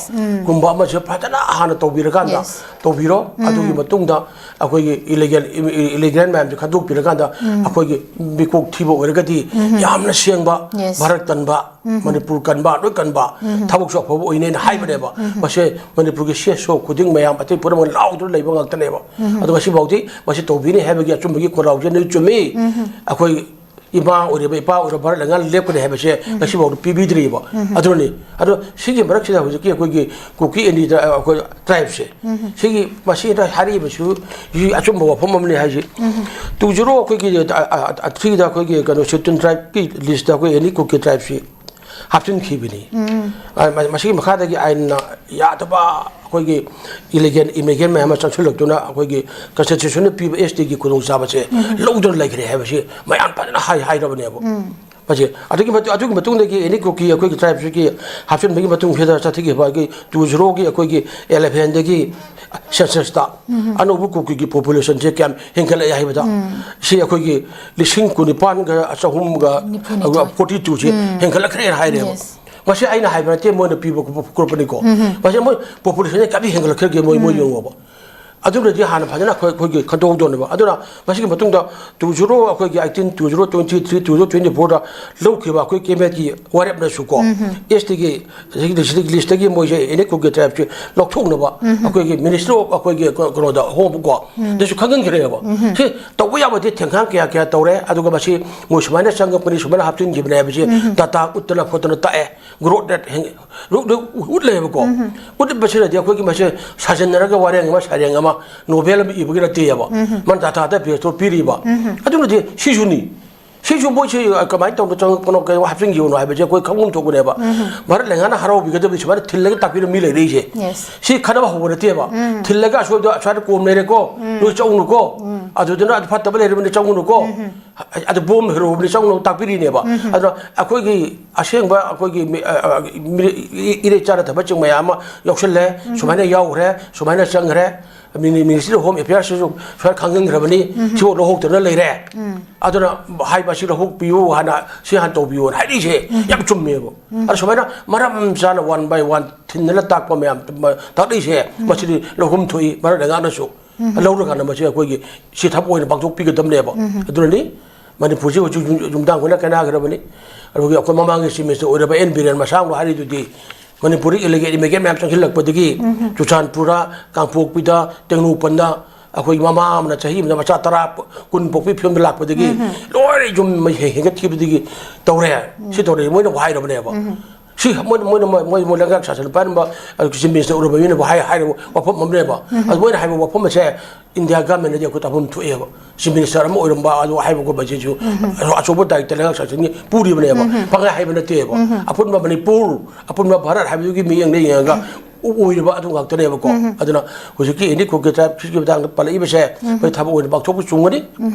ꯒꯨꯝꯕ ꯑꯃꯁꯨ ꯐꯖꯅ ꯍꯥꯟꯅ ꯇꯧꯕꯤꯔꯀꯥꯟꯗ, ꯇꯧꯕꯤꯔꯣ꯫ ꯑꯗꯨꯒꯤ ꯃꯇꯨꯡꯗ ꯑꯩꯈꯣꯏꯒꯤ ꯏꯂꯤꯒꯦꯜ, ꯏ-, ꯏ-, ꯏꯂꯤꯒꯦꯜ ꯃꯌꯥꯝꯁꯦ ꯈꯟꯗꯣꯛꯄꯤꯔꯀꯥꯟꯗ ꯑꯩꯈꯣꯏꯒꯤ ꯃꯤꯀꯣꯛ ꯊꯤꯕ ꯑꯣꯏꯔꯒꯗꯤ ꯌꯥꯝꯅ ꯁꯦꯡꯕ, ꯚꯥꯔꯠ ꯀꯟꯕ, ꯃꯅꯤꯄꯨꯔ ꯀꯟꯕ, ꯂꯣꯏ ꯀꯟꯕ, ꯊꯕꯛꯁꯨ ꯑꯐꯕ ꯑꯣꯏꯅꯦꯅ ꯍꯥꯏꯕꯅꯦꯕ꯫ ꯃꯁꯦ ꯃꯅꯤꯄꯨꯔꯒꯤ ꯁꯤ ꯑꯦꯁ ꯑꯣ ꯈꯨꯗꯤꯡ ꯃꯌꯥꯝ ꯑꯇꯩ ꯄꯨꯝꯅꯃꯛ ꯂꯥꯎꯗꯨꯅ ꯂꯩꯕ ꯉꯥꯛꯇꯅꯦꯕ꯫ ꯑꯗꯣ ꯉꯁꯤꯐꯥꯎꯗꯤ ꯃꯁꯤ ꯇꯧꯕꯤꯅꯤ ꯍꯥꯏꯕꯒꯤ ꯑꯆꯨꯝꯕꯒꯤ ꯈꯣꯜꯂꯥꯎꯁꯦ ꯅꯣꯏ ꯆꯨꯝꯃꯤ꯫ ꯑꯩꯈꯣꯏ ꯏꯃꯥ ꯑꯣꯏꯔꯤꯕ, ꯏꯄꯥ ꯑꯣꯏꯔꯤꯕ ꯚꯥꯔꯠ ꯂꯩꯉꯥꯛꯅ ꯂꯦꯞꯀꯅꯤ ꯍꯥꯏꯕꯁꯦ ꯉꯁꯤꯐꯥꯎꯗ ꯄꯤꯕꯤꯗ꯭ꯔꯤꯕ꯫ ꯑꯗꯨꯅꯤ꯫ ꯑꯗꯣ ꯁꯤꯒꯤ ꯃꯔꯛꯁꯤꯗ ꯍꯧꯖꯤꯛꯀꯤ ꯑꯩꯈꯣꯏꯒꯤ ꯀꯨꯀꯤ ꯑꯦꯟꯗꯤ ꯇ꯭ꯔꯥ-, ꯑꯩꯈꯣꯏ ꯇ꯭ꯔꯥꯏꯕꯁꯦ, ꯁꯤꯒꯤ ꯃꯁꯤꯗ ꯍꯥꯏꯔꯤꯕꯁꯨ ꯁꯤ ꯑꯆꯨꯝꯕ ꯋꯥꯐꯝ ꯑꯃꯅꯤ ꯍꯥꯏꯁꯤ꯫ ꯇꯨ ꯖꯤꯔꯣ ꯑꯩꯈꯣꯏꯒꯤ, ꯑ, ꯑ, ꯑ, ꯊ꯭ꯔꯤꯗ ꯑꯩꯈꯣꯏꯒꯤ ꯀꯩꯅꯣ ꯁꯦꯗ꯭ꯌꯨꯜ ꯇ꯭ꯔꯥꯏꯕꯀꯤ ꯂꯤꯁꯇ ꯑꯩꯈꯣꯏ ꯑꯦꯅꯤ ꯀꯨꯀꯤ ꯇ꯭ꯔꯥꯏꯕꯁꯤ ꯍꯥꯞꯆꯤꯟꯈꯤꯕꯅꯤ꯫ ꯑ, ꯃ-, ꯃꯁꯤꯒꯤ ꯃꯈꯥꯗꯒꯤ ꯑꯥꯏꯟꯅ ꯌꯥꯗꯕ ꯑꯩꯈꯣꯏꯒꯤ ꯏꯂꯤꯒꯦꯜ ꯏꯃꯤꯒ꯭ꯔꯦꯟ ꯃꯌꯥꯝ ꯑꯃ ꯆꯪꯁꯤꯜꯂꯛꯇꯨꯅ ꯑꯩꯈꯣꯏꯒꯤ ꯀꯟꯁꯇꯤꯇ꯭ꯌꯨꯁꯟꯅ ꯄꯤꯕ ꯑꯦꯁ ꯇꯤꯒꯤ ꯈꯨꯗꯣꯡꯆꯥꯕꯁꯦ ꯂꯧꯗꯨꯅ ꯂꯩꯈ꯭ꯔꯦ ꯍꯥꯏꯕꯁꯤ ꯃꯌꯥꯝ ꯐꯖꯅ ꯍꯥꯏ-, ꯍꯥꯏꯔꯕꯅꯦꯕ꯫ ꯃꯁꯤ ꯑꯗꯨꯒꯤ ꯃꯇꯨꯡ, ꯑꯗꯨꯒꯤ ꯃꯇꯨꯡꯗꯒꯤ ꯑꯦꯅꯤ ꯀꯨꯀꯤ ꯑꯩꯈꯣꯏꯒꯤ ꯇ꯭ꯔꯥꯏꯕꯁꯤꯒꯤ ꯍꯥꯞꯆꯤꯟꯕꯒꯤ ꯃꯇꯨꯡꯁꯤꯗ ꯆꯠꯊꯈꯤꯕ ꯑꯩꯈꯣꯏꯒꯤ ꯇꯨ ꯖꯤꯔꯣꯒꯤ ꯑꯩꯈꯣꯏꯒꯤ ꯑꯦꯂꯦꯚꯦꯟꯗꯒꯤ ꯁꯦꯟꯁꯁꯇ ꯑꯅꯧꯕ ꯀꯨꯀꯤꯒꯤ ꯄꯣꯄꯨꯂꯦꯁꯟꯁꯦ ꯀꯌꯥꯝ ꯍꯦꯟꯒꯠꯂꯛꯑꯦ ꯍꯥꯏꯕꯗ, ꯁꯤ ꯑꯩꯈꯣꯏꯒꯤ ꯂꯤꯁꯤꯡ ꯀꯨꯟꯅꯤꯄꯥꯟꯒ ꯆꯍꯨꯝꯒ ꯐꯣꯔꯇꯤ ꯇꯨꯁꯦ ꯍꯦꯟꯒꯠꯂꯛꯈ꯭ꯔꯦꯅ ꯍꯥꯏꯔꯦꯕ꯫ ꯃꯁꯤ ꯑꯩꯅ ꯍꯥꯏꯕ ꯅꯠꯇꯦ, ꯃꯣꯏꯅ ꯄꯤꯕ ꯈꯣꯠꯄꯅꯤꯀꯣ꯫ ꯃꯁꯤ ꯃꯣꯏ ꯄꯣꯄꯨꯂꯦꯁꯟꯁꯦ ꯀꯌꯥꯝ ꯍꯦꯟꯒꯠꯂꯛꯈ꯭ꯔꯒꯦ ꯃꯣꯏ, ꯃꯣꯏ ꯌꯦꯡꯉꯣꯕ꯫ ꯑꯗꯨꯅꯗꯤ ꯍꯥꯟꯅ ꯐꯖꯅ ꯑꯩꯈꯣꯏ, ꯑꯩꯈꯣꯏꯒꯤ ꯈꯟꯗꯣꯛꯍꯧꯗꯣꯏꯅꯦꯕ꯫ ꯑꯗꯨꯅ ꯃꯁꯤꯒꯤ ꯃꯇꯨꯡꯗ two zero, ꯑꯩꯈꯣꯏꯒꯤ eighteen, two zero twenty three, two zero twenty four ꯗ ꯂꯧꯈꯤꯕ ꯑꯩꯈꯣꯏ ꯀꯦꯕꯤꯅꯦꯠꯀꯤ ꯋꯥꯔꯦꯞꯅꯁꯨ ꯀꯣ, S T ꯒꯤ ꯑꯗꯒꯤ ꯁꯤꯗꯒꯤ list ꯇꯒꯤ ꯃꯣꯏꯁꯦ ethnic group ꯀꯤ tribe ꯁꯦ ꯂꯧꯊꯣꯛꯅꯕ ꯑꯩꯈꯣꯏꯒꯤ Ministry of ꯑꯩꯈꯣꯏꯒꯤ ꯀ-, ꯀꯩꯅꯣꯗ, Home ꯀꯣ, ꯗꯁꯨ ꯈꯪꯍꯟꯈ꯭ꯔꯦꯕ꯫ ꯁꯤ ꯇꯧꯕ ꯌꯥꯕꯗꯤ ꯊꯦꯡꯈꯥꯡ ꯀꯌꯥ ꯀꯌꯥ ꯇꯧꯔꯦ, ꯑꯗꯨꯒ ꯃꯁꯤ ꯃꯣꯏ ꯁꯨꯃꯥꯏꯅ ꯆꯪꯉꯛꯄꯅꯤ, ꯁꯨꯃꯥꯏꯅ ꯍꯥꯞꯆꯤꯟꯈꯤꯕꯅꯤ ꯍꯥꯏꯕꯁꯤ data ꯎꯠꯇꯅ ꯈꯣꯠꯇꯅ ꯇꯥꯛꯑꯦ꯫ Growth rate ꯍꯦꯟ-, ꯎꯠ-, ꯎꯠ-, ꯎꯠꯂꯦꯕꯀꯣ꯫ ꯎꯠꯂꯤꯕꯁꯤꯅꯗꯤ ꯑꯩꯈꯣꯏꯒꯤ ꯃꯁꯤ ꯁꯥꯖꯤꯟꯅꯔꯒ ꯋꯥꯔꯦꯡ ꯑꯃ, ꯁꯩꯔꯦꯡ ꯑꯃ, novel ꯑꯃ ꯏꯕꯒꯤ ꯅꯠꯇꯦꯕ꯫ ꯃꯥꯅ data ꯗ base ꯇꯧꯔ ꯄꯤꯔꯤꯕ꯫ ꯑꯗꯨꯅꯗꯤ ꯁꯤꯁꯨꯅꯤ꯫ ꯁꯤꯁꯨ ꯃꯣꯏꯁꯤ ꯀꯃꯥꯏꯅ ꯇꯧꯅ ꯆꯪꯉꯛꯄꯅꯣ, ꯀꯩꯅꯣ ꯍꯥꯞꯆꯤꯟꯈꯤꯕꯅꯣ ꯍꯥꯏꯕꯁꯦ ꯑꯩꯈꯣꯏ ꯈꯪꯐꯝ ꯊꯣꯛꯄꯅꯦꯕ꯫ ꯚꯥꯔꯠ ꯂꯩꯉꯥꯛꯅ ꯍꯔꯥꯎꯕꯤꯒꯗꯕꯅꯤ ꯁꯨꯃꯥꯏꯅ ꯊꯤꯜꯂꯒ ꯇꯥꯛꯄꯤꯔ ꯃꯤ ꯂꯩꯔꯛꯏꯁꯦ꯫ Yes꯫ ꯁꯤ ꯈꯠꯅꯕ ꯍꯧꯕ ꯅꯠꯇꯦꯕ꯫ ꯊꯤꯜꯂꯒ ꯑꯁꯣꯏꯗ, ꯑꯁ꯭ꯋꯥꯏꯗ ꯀꯣꯝ ꯂꯩꯔꯦꯀꯣ, ꯅꯣꯏ ꯆꯧꯅꯨꯀꯣ, ꯑꯗꯨꯗꯨꯅ ꯑꯗꯨ ꯐꯠꯇꯕ ꯂꯩꯔꯕꯅꯤ ꯆꯧꯅꯨꯀꯣ, ꯑꯗꯨ ꯕꯣꯝ ꯍꯩꯔꯨꯕꯅꯤ ꯆꯧꯅꯨ ꯇꯥꯛꯄꯤꯔꯤꯅꯦꯕ꯫ ꯑꯗꯣ ꯑꯩꯈꯣꯏꯒꯤ ꯑꯁꯦꯡꯕ ꯑꯩꯈꯣꯏꯒꯤ ꯃꯤ-, ꯑ, ꯑ, ꯃꯤ-, ꯏ-, ꯏꯔꯩ ꯆꯥꯅ ꯊꯕꯛꯁꯤꯡ ꯃꯌꯥꯝ ꯑꯃ ꯌꯥꯎꯁꯜꯂꯦ, ꯁꯨꯃꯥꯏꯅ ꯌꯥꯎꯈ꯭ꯔꯦ, ꯁꯨꯃꯥꯏꯅ ꯆꯪꯈ꯭ꯔꯦ, ꯃꯤꯅꯤ-, Ministry of Home Affairs ꯁꯤꯁꯨ ꯁꯨꯃꯥꯏꯅ ꯈꯪꯍꯟꯈ꯭ꯔꯕꯅꯤ, ꯁꯤꯐꯥꯎ ꯂꯧꯍꯧꯗꯅ ꯂꯩꯔꯦ꯫ ꯑꯗꯨꯅ ꯍꯥꯏꯕ ꯑꯁꯤ ꯂꯧꯍꯧꯕꯤꯌꯨ, ꯍꯥꯟꯅ ꯁꯤ ꯍꯥꯟꯅ ꯇꯧꯕꯤꯌꯨꯅ ꯍꯥꯏꯔꯤꯁꯦ ꯌꯥꯝ ꯆꯨꯝꯃꯦꯕ꯫ ꯑꯗꯣ ꯁꯨꯃꯥꯏꯅ ꯃꯔꯝ ꯆꯥꯅ one by one ꯊꯤꯟꯗꯅ ꯇꯥꯛꯄ ꯃꯌꯥꯝ, ꯃ-, ꯇꯥꯛꯂꯛꯏꯁꯦ, ꯃꯁꯤꯗꯤ ꯂꯧꯐꯝ ꯊꯣꯛꯏ, ꯃꯔꯝ ꯂꯩꯉꯥꯛꯅꯁꯨ ꯂꯧꯔꯀꯥꯟꯗ ꯃꯁꯤ ꯑꯩꯈꯣꯏꯒꯤ ꯁꯤ ꯊꯕꯛ ꯑꯣꯏꯅ ꯄꯥꯡꯊꯣꯛꯄꯤꯒꯗꯕꯅꯦꯕ꯫ ꯑꯗꯨꯅꯅꯤ ꯃꯅꯤꯄꯨꯔꯁꯤ ꯍꯧꯖꯤꯛ ꯌꯨꯝ-, ꯌꯨꯝꯗꯥꯡ ꯑꯣꯏꯅ ꯀꯥꯏꯅꯈ꯭ꯔꯕꯅꯤ꯫ ꯑꯗꯨꯒꯤ ꯑꯩꯈꯣꯏ ꯃꯃꯥꯡꯒꯤ Chief Minister ꯑꯣꯏꯔꯕ ꯑꯦꯟ ꯕꯤꯔꯦꯟ ꯃꯁꯥꯡꯅ ꯍꯥꯏꯔꯤꯗꯨꯗꯤ, ꯃꯅꯤꯄꯨꯔꯗ illegal immigrant ꯃꯌꯥꯝ ꯆꯪꯁꯤꯜꯂꯛꯄꯗꯒꯤ ꯆꯨꯔꯆꯥꯟꯄꯨꯔꯗ, ꯀꯥꯡꯄꯣꯛꯄꯤꯗ, ꯇꯦꯡꯅꯧꯄꯜꯗ ꯑꯩꯈꯣꯏ ꯃꯃꯥ ꯑꯃꯅ ꯆꯍꯤ ꯑꯃꯗ ꯃꯆꯥ ꯇꯔꯥ, ꯀꯨꯟ ꯄꯣꯛꯄꯤ ꯐꯤꯕꯝꯗ ꯂꯥꯛꯄꯗꯒꯤ ꯂꯣꯏꯅ ꯌꯨꯝ ꯃꯩ ꯍꯦ-, ꯍꯦꯟꯒꯠꯈꯤꯕꯗꯒꯤ ꯇꯧꯔꯦ꯫ ꯁꯤ ꯇꯧꯔꯦ, ꯃꯣꯏꯅ ꯍꯥꯏꯔꯕꯅꯦꯕ꯫ ꯁꯤ ꯃꯣꯏꯅ, ꯃꯣꯏꯅ, ꯃꯣꯏ, ꯃꯣꯏ, ꯃꯣꯏ ꯂꯩꯉꯥꯛ ꯁꯥꯁꯟ ꯄꯥꯏꯔꯝꯕ, ꯑ, Chief Minister ꯑꯣꯏꯔꯝꯕ ꯃꯤꯅ ꯍꯥꯏ-, ꯍꯥꯏꯔꯤꯕ ꯋꯥꯐꯝ ꯑꯃꯅꯦꯕ꯫ ꯑꯗꯨ ꯃꯣꯏꯅ ꯍꯥꯏꯕ ꯋꯥꯐꯝ ꯑꯁꯦ ꯏꯟꯗꯤꯌꯥ government ꯅꯗꯤ ꯑꯩꯈꯣꯏ ꯇꯥꯐꯝ ꯊꯣꯛꯑꯦꯕ꯫ Chief Minister ꯑꯃ ꯑꯣꯏꯔꯝꯕ ꯑꯗꯨ ꯍꯥꯏꯕ ꯈꯣꯠꯄ ꯑꯁꯤꯁꯨ ꯑꯆꯧꯕ ꯗꯥꯏꯔꯦꯛꯇꯔ ꯂꯩꯉꯥꯛ ꯁꯥꯁꯟꯒꯤ ꯄꯨꯔꯤꯕꯅꯦꯕ꯫ ꯄꯪꯍꯥꯏ ꯍꯥꯏꯕ ꯅꯠꯇꯦꯕ꯫ ꯑꯄꯨꯟꯕ ꯃꯅꯤꯄꯨꯔ, ꯑꯄꯨꯟꯕ ꯚꯥꯔꯠ ꯍꯥꯏꯕꯗꯨꯒꯤ ꯃꯤꯠꯌꯦꯡꯗ ꯌꯦꯡꯉꯒ ꯑꯣꯏꯔꯤꯕ ꯑꯗꯨ ꯉꯥꯛꯇꯅꯦꯕꯀꯣ꯫ ꯑꯗꯨꯅ ꯍꯧꯖꯤꯛꯀꯤ ethnic group ꯀꯤ tribe ꯀꯤ ꯃꯇꯥꯡꯗ ꯄꯜꯂꯛꯏꯕꯁꯦ ꯑꯩꯈꯣꯏ ꯊꯕꯛ ꯑꯣꯏꯅ ꯄꯥꯡꯊꯣꯛꯄ ꯆꯨꯝꯒꯅꯤ꯫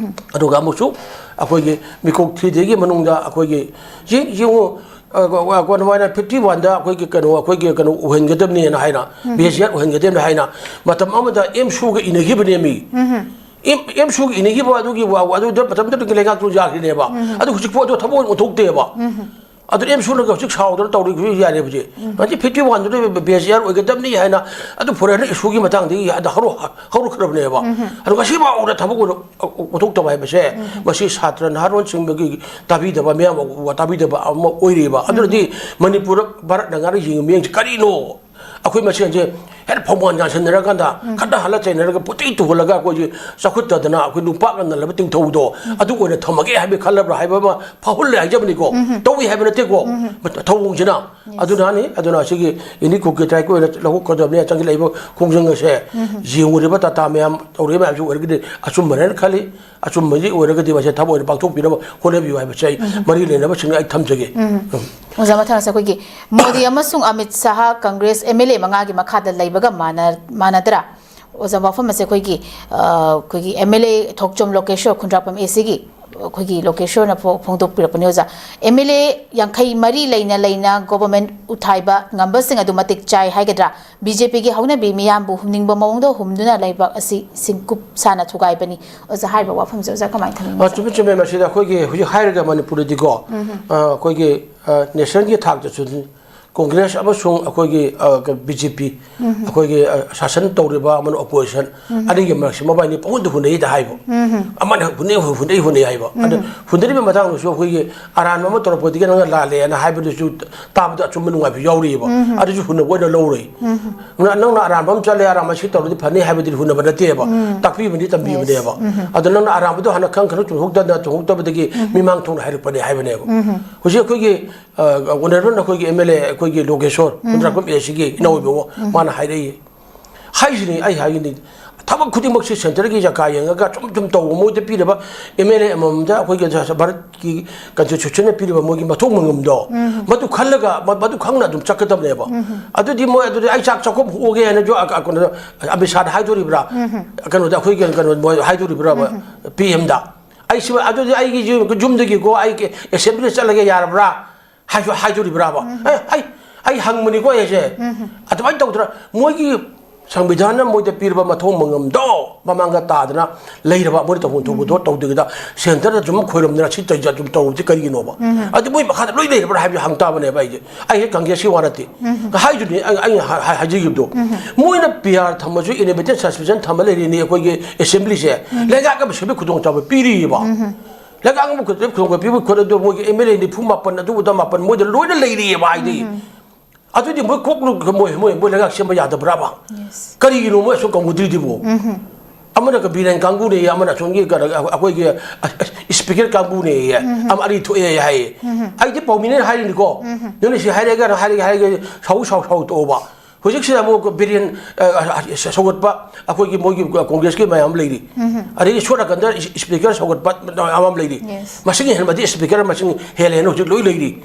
ꯑꯗꯨꯒ ꯑꯃꯨꯛꯁꯨ ꯑꯩꯈꯣꯏꯒꯤ ꯃꯤꯀꯣꯛ ꯊ꯭ꯔꯤꯗꯒꯤ ꯃꯅꯨꯡꯗ ꯑꯩꯈꯣꯏꯒꯤ ꯌꯦ-, ꯌꯦꯡꯉꯨ, ꯑ, ꯀ-, ꯀ-, ꯀꯩꯅꯣ ꯍꯥꯏꯅ fifty one ꯗ ꯑꯩꯈꯣꯏꯒꯤ ꯀꯩꯅꯣ, ꯑꯩꯈꯣꯏꯒꯤ ꯀꯩꯅꯣ ꯑꯣꯏꯍꯟꯒꯗꯕꯅꯦꯅ ꯍꯥꯏꯅ, ꯕꯦꯖꯤꯌꯥꯠ ꯑꯣꯏꯍꯟꯒꯗꯕꯅꯦ ꯍꯥꯏꯅ ꯃꯇꯝ ꯑꯃꯗ ꯑꯦꯝꯁꯨꯒ ꯏꯅꯈꯤꯕꯅꯦꯃꯤ꯫ ꯑꯦꯝ-, ꯑꯦꯝꯁꯨꯒ ꯏꯅꯈꯤꯕ ꯑꯗꯨꯒꯤ ꯋꯥ-, ꯑꯗꯨꯗ ꯃꯇꯝꯗꯨꯗꯒꯤ ꯂꯩꯉꯥꯛꯇꯨ ꯌꯥꯈ꯭ꯔꯤꯅꯦꯕ꯫ ꯑꯗꯨ ꯍꯧꯖꯤꯛꯐꯥꯎ ꯑꯗꯨ ꯊꯕꯛ ꯑꯣꯏꯅ ꯑꯣꯟꯊꯣꯛꯇꯦꯕ꯫ ꯑꯗꯨ ꯑꯦꯝ ꯁꯨꯅꯒ ꯍꯧꯖꯤꯛ ꯁꯥꯎꯗꯅ ꯇꯧꯔꯤꯕꯁꯨ ꯌꯥꯔꯦ ꯍꯧꯖꯤꯛ꯫ ꯅꯥꯏꯟꯇꯤꯟ ꯐꯤꯐꯇꯤ ꯋꯥꯟꯗꯨꯗ ꯕꯦꯁ ꯏꯌꯥꯔ ꯑꯣꯏꯒꯗꯕꯅꯤ ꯍꯥꯏꯅ ꯑꯗꯨ ꯐꯣꯔꯦꯟ ꯏꯁꯨꯒꯤ ꯃꯇꯥꯡꯗꯒꯤ ꯑꯗ ꯍꯧꯔ-, ꯍꯧꯔꯛꯈ꯭ꯔꯕꯅꯦꯕ꯫ ꯑꯗꯣ ꯉꯁꯤꯐꯥꯎꯗ ꯊꯕꯛ ꯑꯣꯏꯅ ꯑꯣꯟꯊꯣꯛꯇꯕ ꯍꯥꯏꯕꯁꯦ, ꯃꯁꯤ ꯁꯥꯇ꯭ꯔ ꯅꯍꯥꯔꯣꯟꯁꯤꯡꯗꯒꯤ ꯇꯥꯕꯤꯗꯕ, ꯃꯤꯌꯥꯝ ꯋꯥ ꯇꯥꯕꯤꯗꯕ ꯑꯃ ꯑꯣꯏꯔꯤꯕ꯫ ꯑꯗꯨꯅꯗꯤ ꯃꯅꯤꯄꯨꯔꯗ ꯚꯥꯔꯠꯅ ꯉꯥꯡꯅ ꯌꯦꯡꯉꯤ ꯃꯤꯠꯌꯦꯡꯁꯦ ꯀꯔꯤꯅꯣ? ꯑꯩꯈꯣꯏ ꯃꯁꯦꯟꯁꯦ ꯍꯦꯛ ꯐꯧꯃꯥꯟ ꯌꯥꯟꯁꯟꯅꯔꯀꯥꯟꯗ, ꯈꯠꯅ ꯍꯜꯂ ꯆꯩꯅꯔꯒ ꯄꯨꯇꯤ ꯇꯨꯍꯜꯂꯒ ꯑꯩꯈꯣꯏꯁꯦ ꯆꯥꯎꯈꯠꯇꯗꯅ ꯑꯩꯈꯣꯏ ꯅꯨꯄꯥꯛꯅ ꯅꯜꯂꯕ ꯇꯤꯡꯊꯧꯗꯣ ꯑꯗꯨ ꯑꯣꯏꯅ ꯊꯝꯃꯒꯦ ꯍꯥꯏꯕꯒꯤ ꯈꯜꯂꯕ꯭ꯔꯥ ꯍꯥꯏꯕ ꯑꯃ ꯐꯥꯎꯍꯜꯂꯦ ꯍꯥꯏꯖꯕꯅꯤꯀꯣ꯫ ꯇꯧꯏ ꯍꯥꯏꯕ ꯅꯠꯇꯦꯀꯣ꯫ ꯊꯧꯑꯣꯡꯁꯤꯅ ꯑꯗꯨꯅꯅꯤ꯫ ꯑꯗꯨꯅ ꯁꯤꯒꯤ ꯏꯅꯤ ꯀꯨꯀꯤ ꯇ꯭ꯔꯥꯏꯕꯀꯤ ꯑꯣꯏꯅ ꯂꯧꯈꯠꯀꯗꯕꯅꯤ꯫ ꯆꯪꯁꯤꯜꯂꯛꯏꯕ ꯈꯣꯡꯖꯪ ꯑꯁꯦ ꯌꯦꯡꯉꯨꯔꯤꯕ ꯇꯥꯇꯥ ꯃꯌꯥꯝ ꯇꯧꯔꯤꯕ ꯃꯌꯥꯝꯁꯤ ꯑꯣꯏꯔꯒꯗꯤ ꯑꯆꯨꯝꯕꯅꯦꯅ ꯈꯜꯂꯤ꯫ ꯑꯆꯨꯝꯕꯁꯤ ꯑꯣꯏꯔꯒꯗꯤ ꯃꯁꯤ ꯊꯕꯛ ꯑꯣꯏꯅ ꯄꯥꯡꯊꯣꯛꯄꯤꯅꯕ ꯍꯣꯠꯅꯕꯤꯌꯨ ꯍꯥꯏꯕꯁꯦ ꯑꯩ ꯃꯔꯤ ꯂꯩꯅꯕꯁꯤꯡꯅ ꯑꯩ ꯊꯝꯖꯒꯦ꯫ ꯎꯝ꯫ ꯑꯣꯖꯥ, ꯃꯊꯪꯁꯦ ꯑꯩꯈꯣꯏꯒꯤ ꯃꯣꯗꯤ ꯑꯃꯁꯨꯡ Amit Shah Congress M L A ꯃꯉꯥꯒꯤ ꯃꯈꯥꯗ ꯂꯩꯕꯒ ꯃꯥꯟꯅ-, ꯃꯥꯟꯅꯗ꯭ꯔꯥ? ꯑꯣꯖꯥ, ꯋꯥꯐꯝ ꯑꯁꯦ ꯑꯩꯈꯣꯏꯒꯤ, ꯑ, ꯑꯩꯈꯣꯏꯒꯤ ꯑꯦꯝ ꯑꯦꯜ ꯑꯦ ꯊꯣꯛꯆꯣꯝ ꯂꯣꯀꯦꯁꯣꯔ, ꯈꯨꯟꯗ꯭ꯔꯥꯛꯄꯝ ꯑꯦ ꯁꯤꯒꯤ ꯑꯩꯈꯣꯏꯒꯤ ꯂꯣꯀꯦꯁꯣꯔꯅ ꯐꯣ-, ꯐꯣꯡꯗꯣꯛꯄꯤꯔꯛꯄꯅꯤ ꯑꯣꯖꯥ꯫ ꯑꯦꯝ ꯑꯦꯜ ꯑꯦ ꯌꯥꯡꯈꯩ ꯃꯔꯤ ꯂꯩꯅ ꯂꯩꯅ ꯒꯣꯚꯔꯟꯃꯦꯟꯠ ꯎꯊꯥꯏꯕ ꯉꯝꯕꯁꯤꯡ ꯑꯗꯨ ꯃꯇꯤꯛ ꯆꯥꯏ ꯍꯥꯏꯒꯗ꯭ꯔꯥ? ꯕꯤ ꯖꯦ ꯄꯤꯒꯤ ꯍꯧꯅꯕꯤ ꯃꯤꯌꯥꯝꯕꯨ ꯍꯨꯝꯅꯤꯡꯕ ꯃꯑꯣꯡꯗ ꯍꯨꯝꯗꯨꯅ ꯂꯩꯕꯥꯛ ꯑꯁꯤ ꯁꯤꯡꯀꯨꯞ ꯁꯥꯅ ꯊꯨꯒꯥꯏꯕꯅꯤ꯫ ꯑꯣꯖꯥ, ꯍꯥꯏꯔꯤꯕ ꯋꯥꯐꯝꯁꯦ ꯑꯣꯖꯥ ꯀꯃꯥꯏꯅ ꯈꯟꯕꯤꯕ? ꯑ, ꯆꯨꯝꯃꯤ, ꯆꯨꯝꯃꯤ꯫ ꯃꯁꯤꯗ ꯑꯩꯈꯣꯏꯒꯤ ꯍꯧꯖꯤꯛ ꯍꯥꯏꯔꯒ ꯃꯅꯤꯄꯨꯔꯗꯗꯤꯀꯣ, ꯑ, ꯑꯩꯈꯣꯏꯒꯤ, ꯑ, ꯅꯦꯁꯅꯦꯜꯒꯤ ꯊꯥꯛꯇꯁꯨ ꯀꯣꯡꯒ꯭ꯔꯦꯁ ꯑꯃꯁꯨꯡ ꯑꯩꯈꯣꯏꯒꯤ, ꯑ, ꯀ-, ꯕꯤ ꯖꯦ ꯄꯤ, ꯑꯩꯈꯣꯏꯒꯤ, ꯑ, ꯁꯥꯁꯟ ꯇꯧꯔꯤꯕ ꯑꯃꯅ ꯑꯣꯄꯣꯖꯤꯁꯟ, ꯑꯅꯤꯒꯤ ꯃꯔꯛꯁꯤ ꯃꯕꯥꯏꯅꯤ ꯄꯪꯍꯨꯟꯗ ꯍꯨꯟꯅꯩꯗ ꯍꯥꯏꯕ꯫ ꯑꯃꯅ ꯍꯨꯟꯅꯩ, ꯍꯨꯟꯅꯩ, ꯍꯨꯟꯅꯩ ꯍꯥꯏꯕ꯫ ꯑꯗ ꯍꯨꯟꯅꯔꯤꯕ ꯃꯇꯥꯡꯗꯁꯨ ꯑꯩꯈꯣꯏꯒꯤ ꯑꯔꯥꯟꯕ ꯑꯃ ꯇꯧꯔꯛꯄꯗꯒꯤ ꯅꯪꯅ ꯂꯥꯜꯂꯦꯅ ꯍꯥꯏꯕꯗꯨꯁꯨ ꯇꯥꯕꯗ ꯑꯆꯨꯝꯕ ꯅꯨꯡꯉꯥꯏꯕ ꯌꯥꯎꯔꯤꯑꯕ꯫ ꯑꯗꯨꯁꯨ ꯍꯨꯟꯅꯕ ꯑꯣꯏꯅ ꯂꯧꯔꯣꯏ꯫ ꯅꯪꯅ, ꯅꯪꯅ ꯑꯔꯥꯟꯕ ꯑꯃ ꯆꯠꯂꯦ, ꯑꯔꯥꯟꯕ ꯁꯤ ꯇꯧꯔꯗꯤ ꯐꯅꯤ ꯍꯥꯏꯕꯗꯨꯗꯤ ꯍꯨꯟꯅꯕ ꯅꯠꯇꯦꯕ꯫ ꯇꯥꯛꯄꯤꯕꯅꯤ, ꯇꯝꯕꯤꯕꯅꯦꯕ꯫ ꯑꯗꯣ ꯅꯪꯅ ꯑꯔꯥꯟꯕꯗꯣ ꯍꯥꯟꯅ ꯈꯪ ꯈꯪꯅ ꯆꯨꯝꯊꯣꯛꯇꯅ, ꯆꯨꯝꯊꯣꯛꯇꯕꯗꯒꯤ ꯃꯤꯃꯥꯡ ꯊꯣꯛꯅ ꯍꯥꯏꯔꯛꯄꯅꯦ ꯍꯥꯏꯕꯅꯦꯕ꯫ ꯍꯧꯖꯤꯛ ꯑꯩꯈꯣꯏꯒꯤ, ꯑ, ꯑꯣꯅꯔꯦꯕꯜ ꯑꯩꯈꯣꯏꯒꯤ ꯑꯦꯝ ꯑꯦꯜ ꯑꯦ ꯑꯩꯈꯣꯏꯒꯤ ꯂꯣꯀꯦꯁꯣꯔ, ꯈꯨꯟꯗ꯭ꯔꯥꯛꯄꯝ ꯑꯦ ꯁꯤꯒꯤ ꯏꯅꯥꯎ ꯏꯕꯨꯡꯉꯣ, ꯃꯥꯅ ꯍꯥꯏꯔꯛꯏ꯫ ꯍꯥꯏꯁꯤꯅꯤ, ꯑꯩ ꯍꯥꯏꯒꯅꯤ, ꯊꯕꯛ ꯈꯨꯗꯤꯡꯃꯛꯁꯤ ꯁꯦꯟꯇꯔꯒꯤ ꯖꯒꯥ ꯌꯦꯡꯉꯒ ꯁꯨꯝ ꯁꯨꯝ ꯇꯧꯕ, ꯃꯣꯏꯗ ꯄꯤꯔꯕ ꯑꯦꯝ ꯑꯦꯜ ꯑꯦ ꯑꯃꯃꯝꯗ ꯑꯩꯈꯣꯏꯒꯤ ꯚꯥꯔꯠꯀꯤ ꯀꯟꯁꯇꯤꯇ꯭ꯌꯨꯁꯟꯅ ꯄꯤꯔꯤꯕ ꯃꯣꯏꯒꯤ ꯃꯊꯧ ꯃꯉꯝꯗꯣ, ꯃꯗꯨ ꯈꯜꯂꯒ, ꯃ-, ꯃꯗꯨ ꯈꯪꯅ ꯑꯗꯨꯝ ꯆꯠꯀꯗꯕꯅꯦꯕ꯫ ꯑꯗꯨꯗꯤ ꯃꯣꯏ, ꯑꯗꯨꯗꯤ ꯑꯩ ꯆꯥꯛ ꯆꯥꯛꯈꯨꯝ ꯍꯣꯛꯑꯒꯦ ꯍꯥꯏꯅꯁꯨ ꯑ-, ꯑ-, ꯀꯩꯅꯣꯗ ꯑꯃꯤꯠ ꯁꯥꯍꯗ ꯍꯥꯏꯗꯣꯔꯤꯕ꯭ꯔꯥ? ꯀꯩꯅꯣꯗ ꯑꯩꯈꯣꯏꯒꯤ ꯀꯩꯅꯣ ꯃꯣꯏ ꯍꯥꯏꯗꯣꯔꯤꯕ꯭ꯔꯥ? ꯄꯤ ꯑꯦꯝꯗ꯫ ꯑꯩ ꯁꯤ, ꯑꯗꯨꯗꯤ ꯑꯩꯒꯤ ꯌꯨꯝ-, ꯌꯨꯝꯗꯒꯤꯀꯣ ꯑꯩ ꯑꯦꯁꯦꯝꯕ꯭ꯂꯤꯗ ꯆꯠꯂꯒꯦ ꯌꯥꯔꯕ꯭ꯔꯥ? ꯍꯥꯏꯁꯨ ꯍꯥꯏꯗꯣꯔꯤꯕ꯭ꯔꯥꯕ? ꯑꯦ, ꯑꯩ, ꯑꯩ ꯍꯪꯕꯅꯤꯀꯣ ꯑꯩꯁꯦ꯫ ꯑꯗꯨꯃꯥꯏꯅ ꯇꯧꯗꯅ ꯃꯣꯏꯒꯤ ꯁꯪꯕꯤꯙꯥꯟꯅ ꯃꯣꯏꯗ ꯄꯤꯔꯕ ꯃꯊꯧ ꯃꯉꯝꯗꯣ ꯃꯃꯥꯡꯗ ꯇꯥꯗꯅ ꯂꯩꯔꯕ, ꯃꯣꯏꯅ ꯇꯧꯐꯝ ꯊꯣꯛꯄꯗꯣ ꯇꯧꯗ꯭ꯔꯤꯉꯩꯗ ꯁꯦꯟꯇꯔꯗ ꯁꯨꯝ ꯈꯣꯏꯔꯝꯗꯅ ꯁꯤ ꯇꯧ-, ꯁꯨꯝ ꯇꯧꯔꯨꯕꯗꯤ ꯀꯔꯤꯒꯤꯅꯣꯕ? ꯑꯗꯨ ꯃꯣꯏ ꯃꯈꯥꯗ ꯂꯣꯏ ꯂꯩꯔꯕ꯭ꯔꯥ ꯍꯥꯏꯕꯗꯨ ꯍꯪ ꯇꯥꯕꯅꯦꯕ ꯑꯩꯁꯦ꯫ ꯑꯩ ꯍꯦꯛ ꯀꯪꯒ꯭ꯔꯦꯁꯀꯤ ꯋꯥ ꯅꯠꯇꯦ꯫ ꯍꯥꯏꯗꯨꯅꯤ ꯑꯩ, ꯑꯩꯅ ꯍꯥꯏ-, ꯍꯥꯏ-, ꯍꯥꯏꯖꯈꯤꯕꯗꯣ꯫ ꯃꯣꯏꯅ ꯄꯤ ꯑꯥꯔ ꯊꯝꯃꯁꯨ, ꯏꯟꯑꯦꯕꯤꯇꯦꯟ ꯁꯁꯄꯦꯟꯁꯟ ꯊꯝꯃ ꯂꯩꯔꯤꯅꯤ ꯑꯩꯈꯣꯏꯒꯤ ꯑꯦꯁꯦꯝꯕ꯭ꯂꯤꯁꯦ꯫ ꯂꯩꯉꯥꯛ ꯑꯃ ꯁꯦꯝꯕꯒꯤ ꯈꯨꯗꯣꯡꯆꯥꯕ ꯄꯤꯔꯤꯑꯕ꯫ ꯂꯩꯉꯥꯛ ꯑꯃ ꯈꯨꯗꯣꯡꯆꯥꯕ ꯄꯤꯕ ꯈꯣꯠꯄ ꯑꯗꯨ ꯃꯣꯏꯒꯤ ꯑꯦꯝ ꯑꯦꯜ ꯑꯦ ꯅꯤꯐꯨ ꯃꯥꯄꯟ ꯑꯗꯨ ꯑꯗꯥ ꯃꯥꯄꯟ ꯃꯣꯏꯗ ꯂꯣꯏꯅ ꯂꯩꯔꯤꯑꯕ ꯍꯥꯏꯗꯤ꯫ ꯑꯗꯨꯗꯤ ꯃꯣꯏ ꯀꯣꯛ ꯂꯨ-, ꯃꯣꯏ, ꯃꯣꯏ, ꯃꯣꯏ ꯂꯩꯉꯥꯛ ꯁꯦꯝꯕ ꯌꯥꯗꯕ꯭ꯔꯥꯕ? ꯀꯔꯤꯒꯤꯅꯣ ꯃꯣꯏ ꯑꯁꯨꯛ ꯀꯧꯒꯗ꯭ꯔꯤꯗꯨꯕꯨ? ꯑꯃꯅ ꯕꯤꯔꯦꯟ ꯀꯥꯡꯕꯨꯅꯦ, ꯑꯃꯅ ꯑꯁꯣꯝꯒꯤ ꯀꯩꯅꯣ, ꯑꯩꯈꯣꯏꯒꯤ, ꯑ, ꯑ, ꯏꯁꯄꯤꯀꯔ ꯀꯥꯡꯕꯨꯅꯦ, ꯑꯃ ꯑꯅꯤ ꯊꯣꯛꯑꯦ ꯍꯥꯏꯌꯦ꯫ ꯑꯩꯗꯤ ꯄꯥꯎꯃꯤꯅ ꯍꯥꯏꯔꯤꯅꯤꯀꯣ꯫ ꯅꯣꯏꯅ ꯁꯤ ꯍꯥꯏꯔꯒ, ꯍꯥꯏꯔꯒ, ꯍꯥꯏꯔꯒ ꯁꯥꯎ, ꯁꯥꯎ, ꯁꯥꯎ ꯇꯣꯛꯑꯣꯕ꯫ ꯍꯧꯖꯤꯛꯁꯤꯗ ꯑꯃꯨꯛ ꯕꯤꯔꯦꯟ, ꯑ, ꯑ, ꯁꯧꯒꯠꯄ ꯑꯩꯈꯣꯏꯒꯤ ꯃꯣꯏꯒꯤ ꯀꯣꯡꯒ꯭ꯔꯦꯁꯀꯤ ꯃꯌꯥꯝ ꯂꯩꯔꯤ꯫ ꯑꯗꯒꯤ ꯁꯣꯝ ꯅꯥꯀꯟꯗ ꯏꯁ-, ꯏꯁꯄꯤꯀꯔ ꯁꯧꯒꯠꯄ ꯃꯌꯥꯝ ꯑꯃ ꯂꯩꯔꯤ꯫ ꯃꯁꯤꯡ ꯍꯦꯟꯕꯗꯤ ꯏꯁꯄꯤꯀꯔ ꯃꯁꯤꯡ ꯍꯦꯜꯂꯦꯅ ꯍꯧꯖꯤꯛ ꯂꯣꯏ ꯂꯩꯔꯤ꯫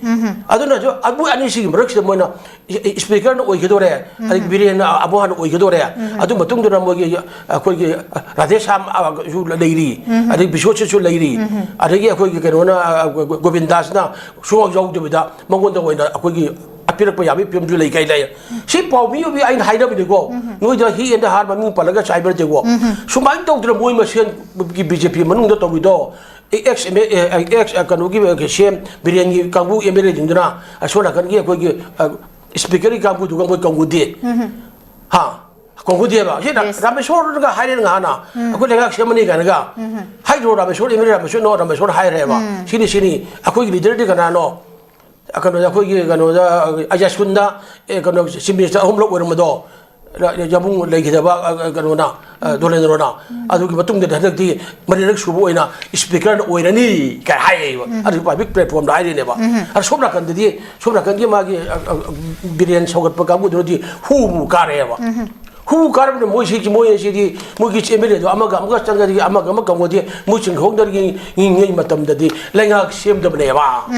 ꯑꯗꯨꯅꯁꯨ ꯑꯕꯨ ꯑꯅꯤꯁꯤꯒꯤ ꯃꯔꯛꯁꯤꯗ ꯃꯣꯏꯅ ꯏ-, ꯏ-, ꯏꯁꯄꯤꯀꯔꯅ ꯑꯣꯏꯒꯗꯣꯔꯦ, ꯑꯗꯒꯤ ꯕꯤꯔꯦꯟꯅ ꯑꯃꯨꯛ ꯍꯥꯟꯅ ꯑꯣꯏꯒꯗꯣꯔꯦ꯫ ꯑꯗꯨ ꯃꯇꯨꯡꯗꯨꯅ ꯃꯣꯏꯒꯤ ꯑꯩꯈꯣꯏꯒꯤ ꯔꯥꯙꯦꯁ꯭ꯌꯥꯝ, ꯑ, ꯁꯨ ꯂꯩꯔꯤ, ꯑꯗꯒꯤ ꯕꯤꯁꯣꯠꯁꯤꯁꯨ ꯂꯩꯔꯤ, ꯑꯗꯒꯤ ꯑꯩꯈꯣꯏꯒꯤ ꯀꯩꯅꯣꯅ, ꯑ, ꯒꯣ-, ꯒꯣꯕꯤꯟꯗꯥꯁꯅ ꯁꯨꯡꯌꯥꯎ ꯌꯥꯎꯗꯕꯤꯗ ꯃꯉꯣꯟꯗ ꯑꯣꯏꯅ ꯑꯩꯈꯣꯏꯒꯤ ꯑꯄꯤꯔꯛꯄ ꯌꯥꯕꯒꯤ ꯐꯤꯕꯝꯁꯨ ꯂꯩ ꯀꯥꯏ ꯂꯩ꯫ ꯁꯤ ꯄꯥꯎꯃꯤ ꯑꯣꯏꯕꯤ ꯑꯩꯅ ꯍꯥꯏꯅꯕꯅꯤꯀꯣ, ꯅꯣꯏꯗ ꯍꯤ ꯑꯦꯟ ꯍꯥꯔ ꯃꯃꯤꯡ ꯄꯜꯂꯒ ꯆꯥꯏꯕ ꯅꯠꯇꯦꯀꯣ꯫ ꯁꯨꯃꯥꯏꯅ ꯇꯧꯗꯅ ꯃꯣꯏ ꯃꯁꯦꯟꯒꯤ ꯕꯤ ꯖꯦ ꯄꯤ ꯃꯅꯨꯡꯗ ꯇꯧꯔꯤꯗꯣ, X M A, A, X, ꯑ, ꯀꯩꯅꯣꯒꯤ, ꯑ, ꯁꯤ ꯑꯦꯝ ꯕꯤꯔꯦꯟꯒꯤ ꯀꯥꯡꯕꯨ ꯑꯦꯝ ꯑꯦꯜ ꯑꯦꯁꯤꯡꯗꯨꯅ ꯑꯁꯣꯝ ꯅꯥꯀꯟꯒꯤ ꯑꯩꯈꯣꯏꯒꯤ, ꯑ, ꯏꯁꯄꯤꯀꯔꯒꯤ ꯀꯥꯡꯕꯨꯗꯨꯒ ꯃꯣꯏ ꯀꯧꯅꯗꯦ꯫ ꯍꯥ? ꯀꯧꯅꯗꯦꯕ꯫ ꯁꯤ ꯔꯥ-, ꯔꯥꯃꯦꯁꯣꯔꯒ ꯍꯥꯏꯔꯦ ꯉꯍꯥꯟꯅ, ꯑꯩꯈꯣꯏ ꯂꯩꯉꯥꯛ ꯁꯦꯝꯃꯅꯤ ꯀꯥꯏꯅꯒ꯫ ꯍꯥꯏꯗ꯭ꯔꯣ Rameshwor, M L A Rameshwor? ꯅꯣ, ꯔꯥꯃꯦꯁꯣꯔ ꯍꯥꯏꯔꯦꯕ꯫ ꯁꯤꯅꯤ, ꯁꯤꯅꯤ꯫ ꯑꯩꯈꯣꯏꯒꯤ ꯂꯤꯗꯔꯗꯤ ꯀꯅꯥꯅꯣ? ꯀꯩꯅꯣꯗ, ꯑꯩꯈꯣꯏꯒꯤ ꯀꯩꯅꯣꯗ, ꯑꯌꯥꯁꯀꯨꯟꯗ, ꯑꯦ, ꯀꯩꯅꯣ, ꯆꯤꯐ ꯃꯤꯅꯤꯁꯇꯔ ꯑꯍꯨꯝꯂꯛ ꯑꯣꯏꯔꯝꯕꯗꯣ, ꯔ-, ꯌꯥꯝꯕꯨꯡ ꯂꯩꯈꯤꯗꯕ, ꯑ, ꯑ, ꯀꯩꯅꯣꯅ, ꯑ, ꯗꯣꯂꯦꯟꯗ꯭ꯔꯣꯅ꯫ ꯑꯗꯨꯒꯤ ꯃꯇꯨꯡꯗꯗꯤ ꯍꯟꯗꯛꯇꯤ ꯃꯔꯤꯔꯛ ꯁꯨꯕ ꯑꯣꯏꯅ ꯏꯁꯄꯤꯀꯔꯅ ꯑꯣꯏꯔꯅꯤ ꯀꯥꯏ ꯍꯥꯏꯌꯦꯕ꯫ ꯑꯗꯨ ꯄꯕ꯭ꯂꯤꯛ ꯄ꯭ꯂꯦꯠꯐꯣꯔꯝꯗ ꯍꯥꯏꯔꯤꯅꯦꯕ꯫ ꯑꯗ ꯁꯣꯝ ꯅꯥꯀꯟꯗꯗꯤ, ꯁꯣꯝ ꯅꯥꯀꯟꯒꯤ ꯃꯥꯒꯤ, ꯑ, ꯑ, ꯕꯤꯔꯦꯟ ꯁꯧꯒꯠꯄ ꯀꯥꯡꯕꯨꯗꯨꯅꯗꯤ ꯍꯨ ꯃꯨ ꯀꯥꯔꯦꯕ꯫ ꯍꯨ ꯀꯥꯔꯕꯅꯤꯅ ꯃꯣꯏꯁꯤ, ꯃꯣꯏ ꯑꯁꯤꯗꯤ ꯃꯣꯏꯒꯤ ꯑꯦꯝ ꯑꯦꯜ ꯑꯦꯗꯣ ꯑꯃꯒ ꯑꯃꯒ ꯆꯪꯒꯗꯤ, ꯑꯃꯒ ꯑꯃ ꯀꯧꯒꯗꯤ, ꯃꯣꯏ ꯆꯤꯡꯈꯣꯡꯗꯔꯤꯉꯩ ꯃꯇꯝꯗꯗꯤ ꯂꯩꯉꯥꯛ ꯁꯦꯝꯗꯕꯅꯦꯕ꯫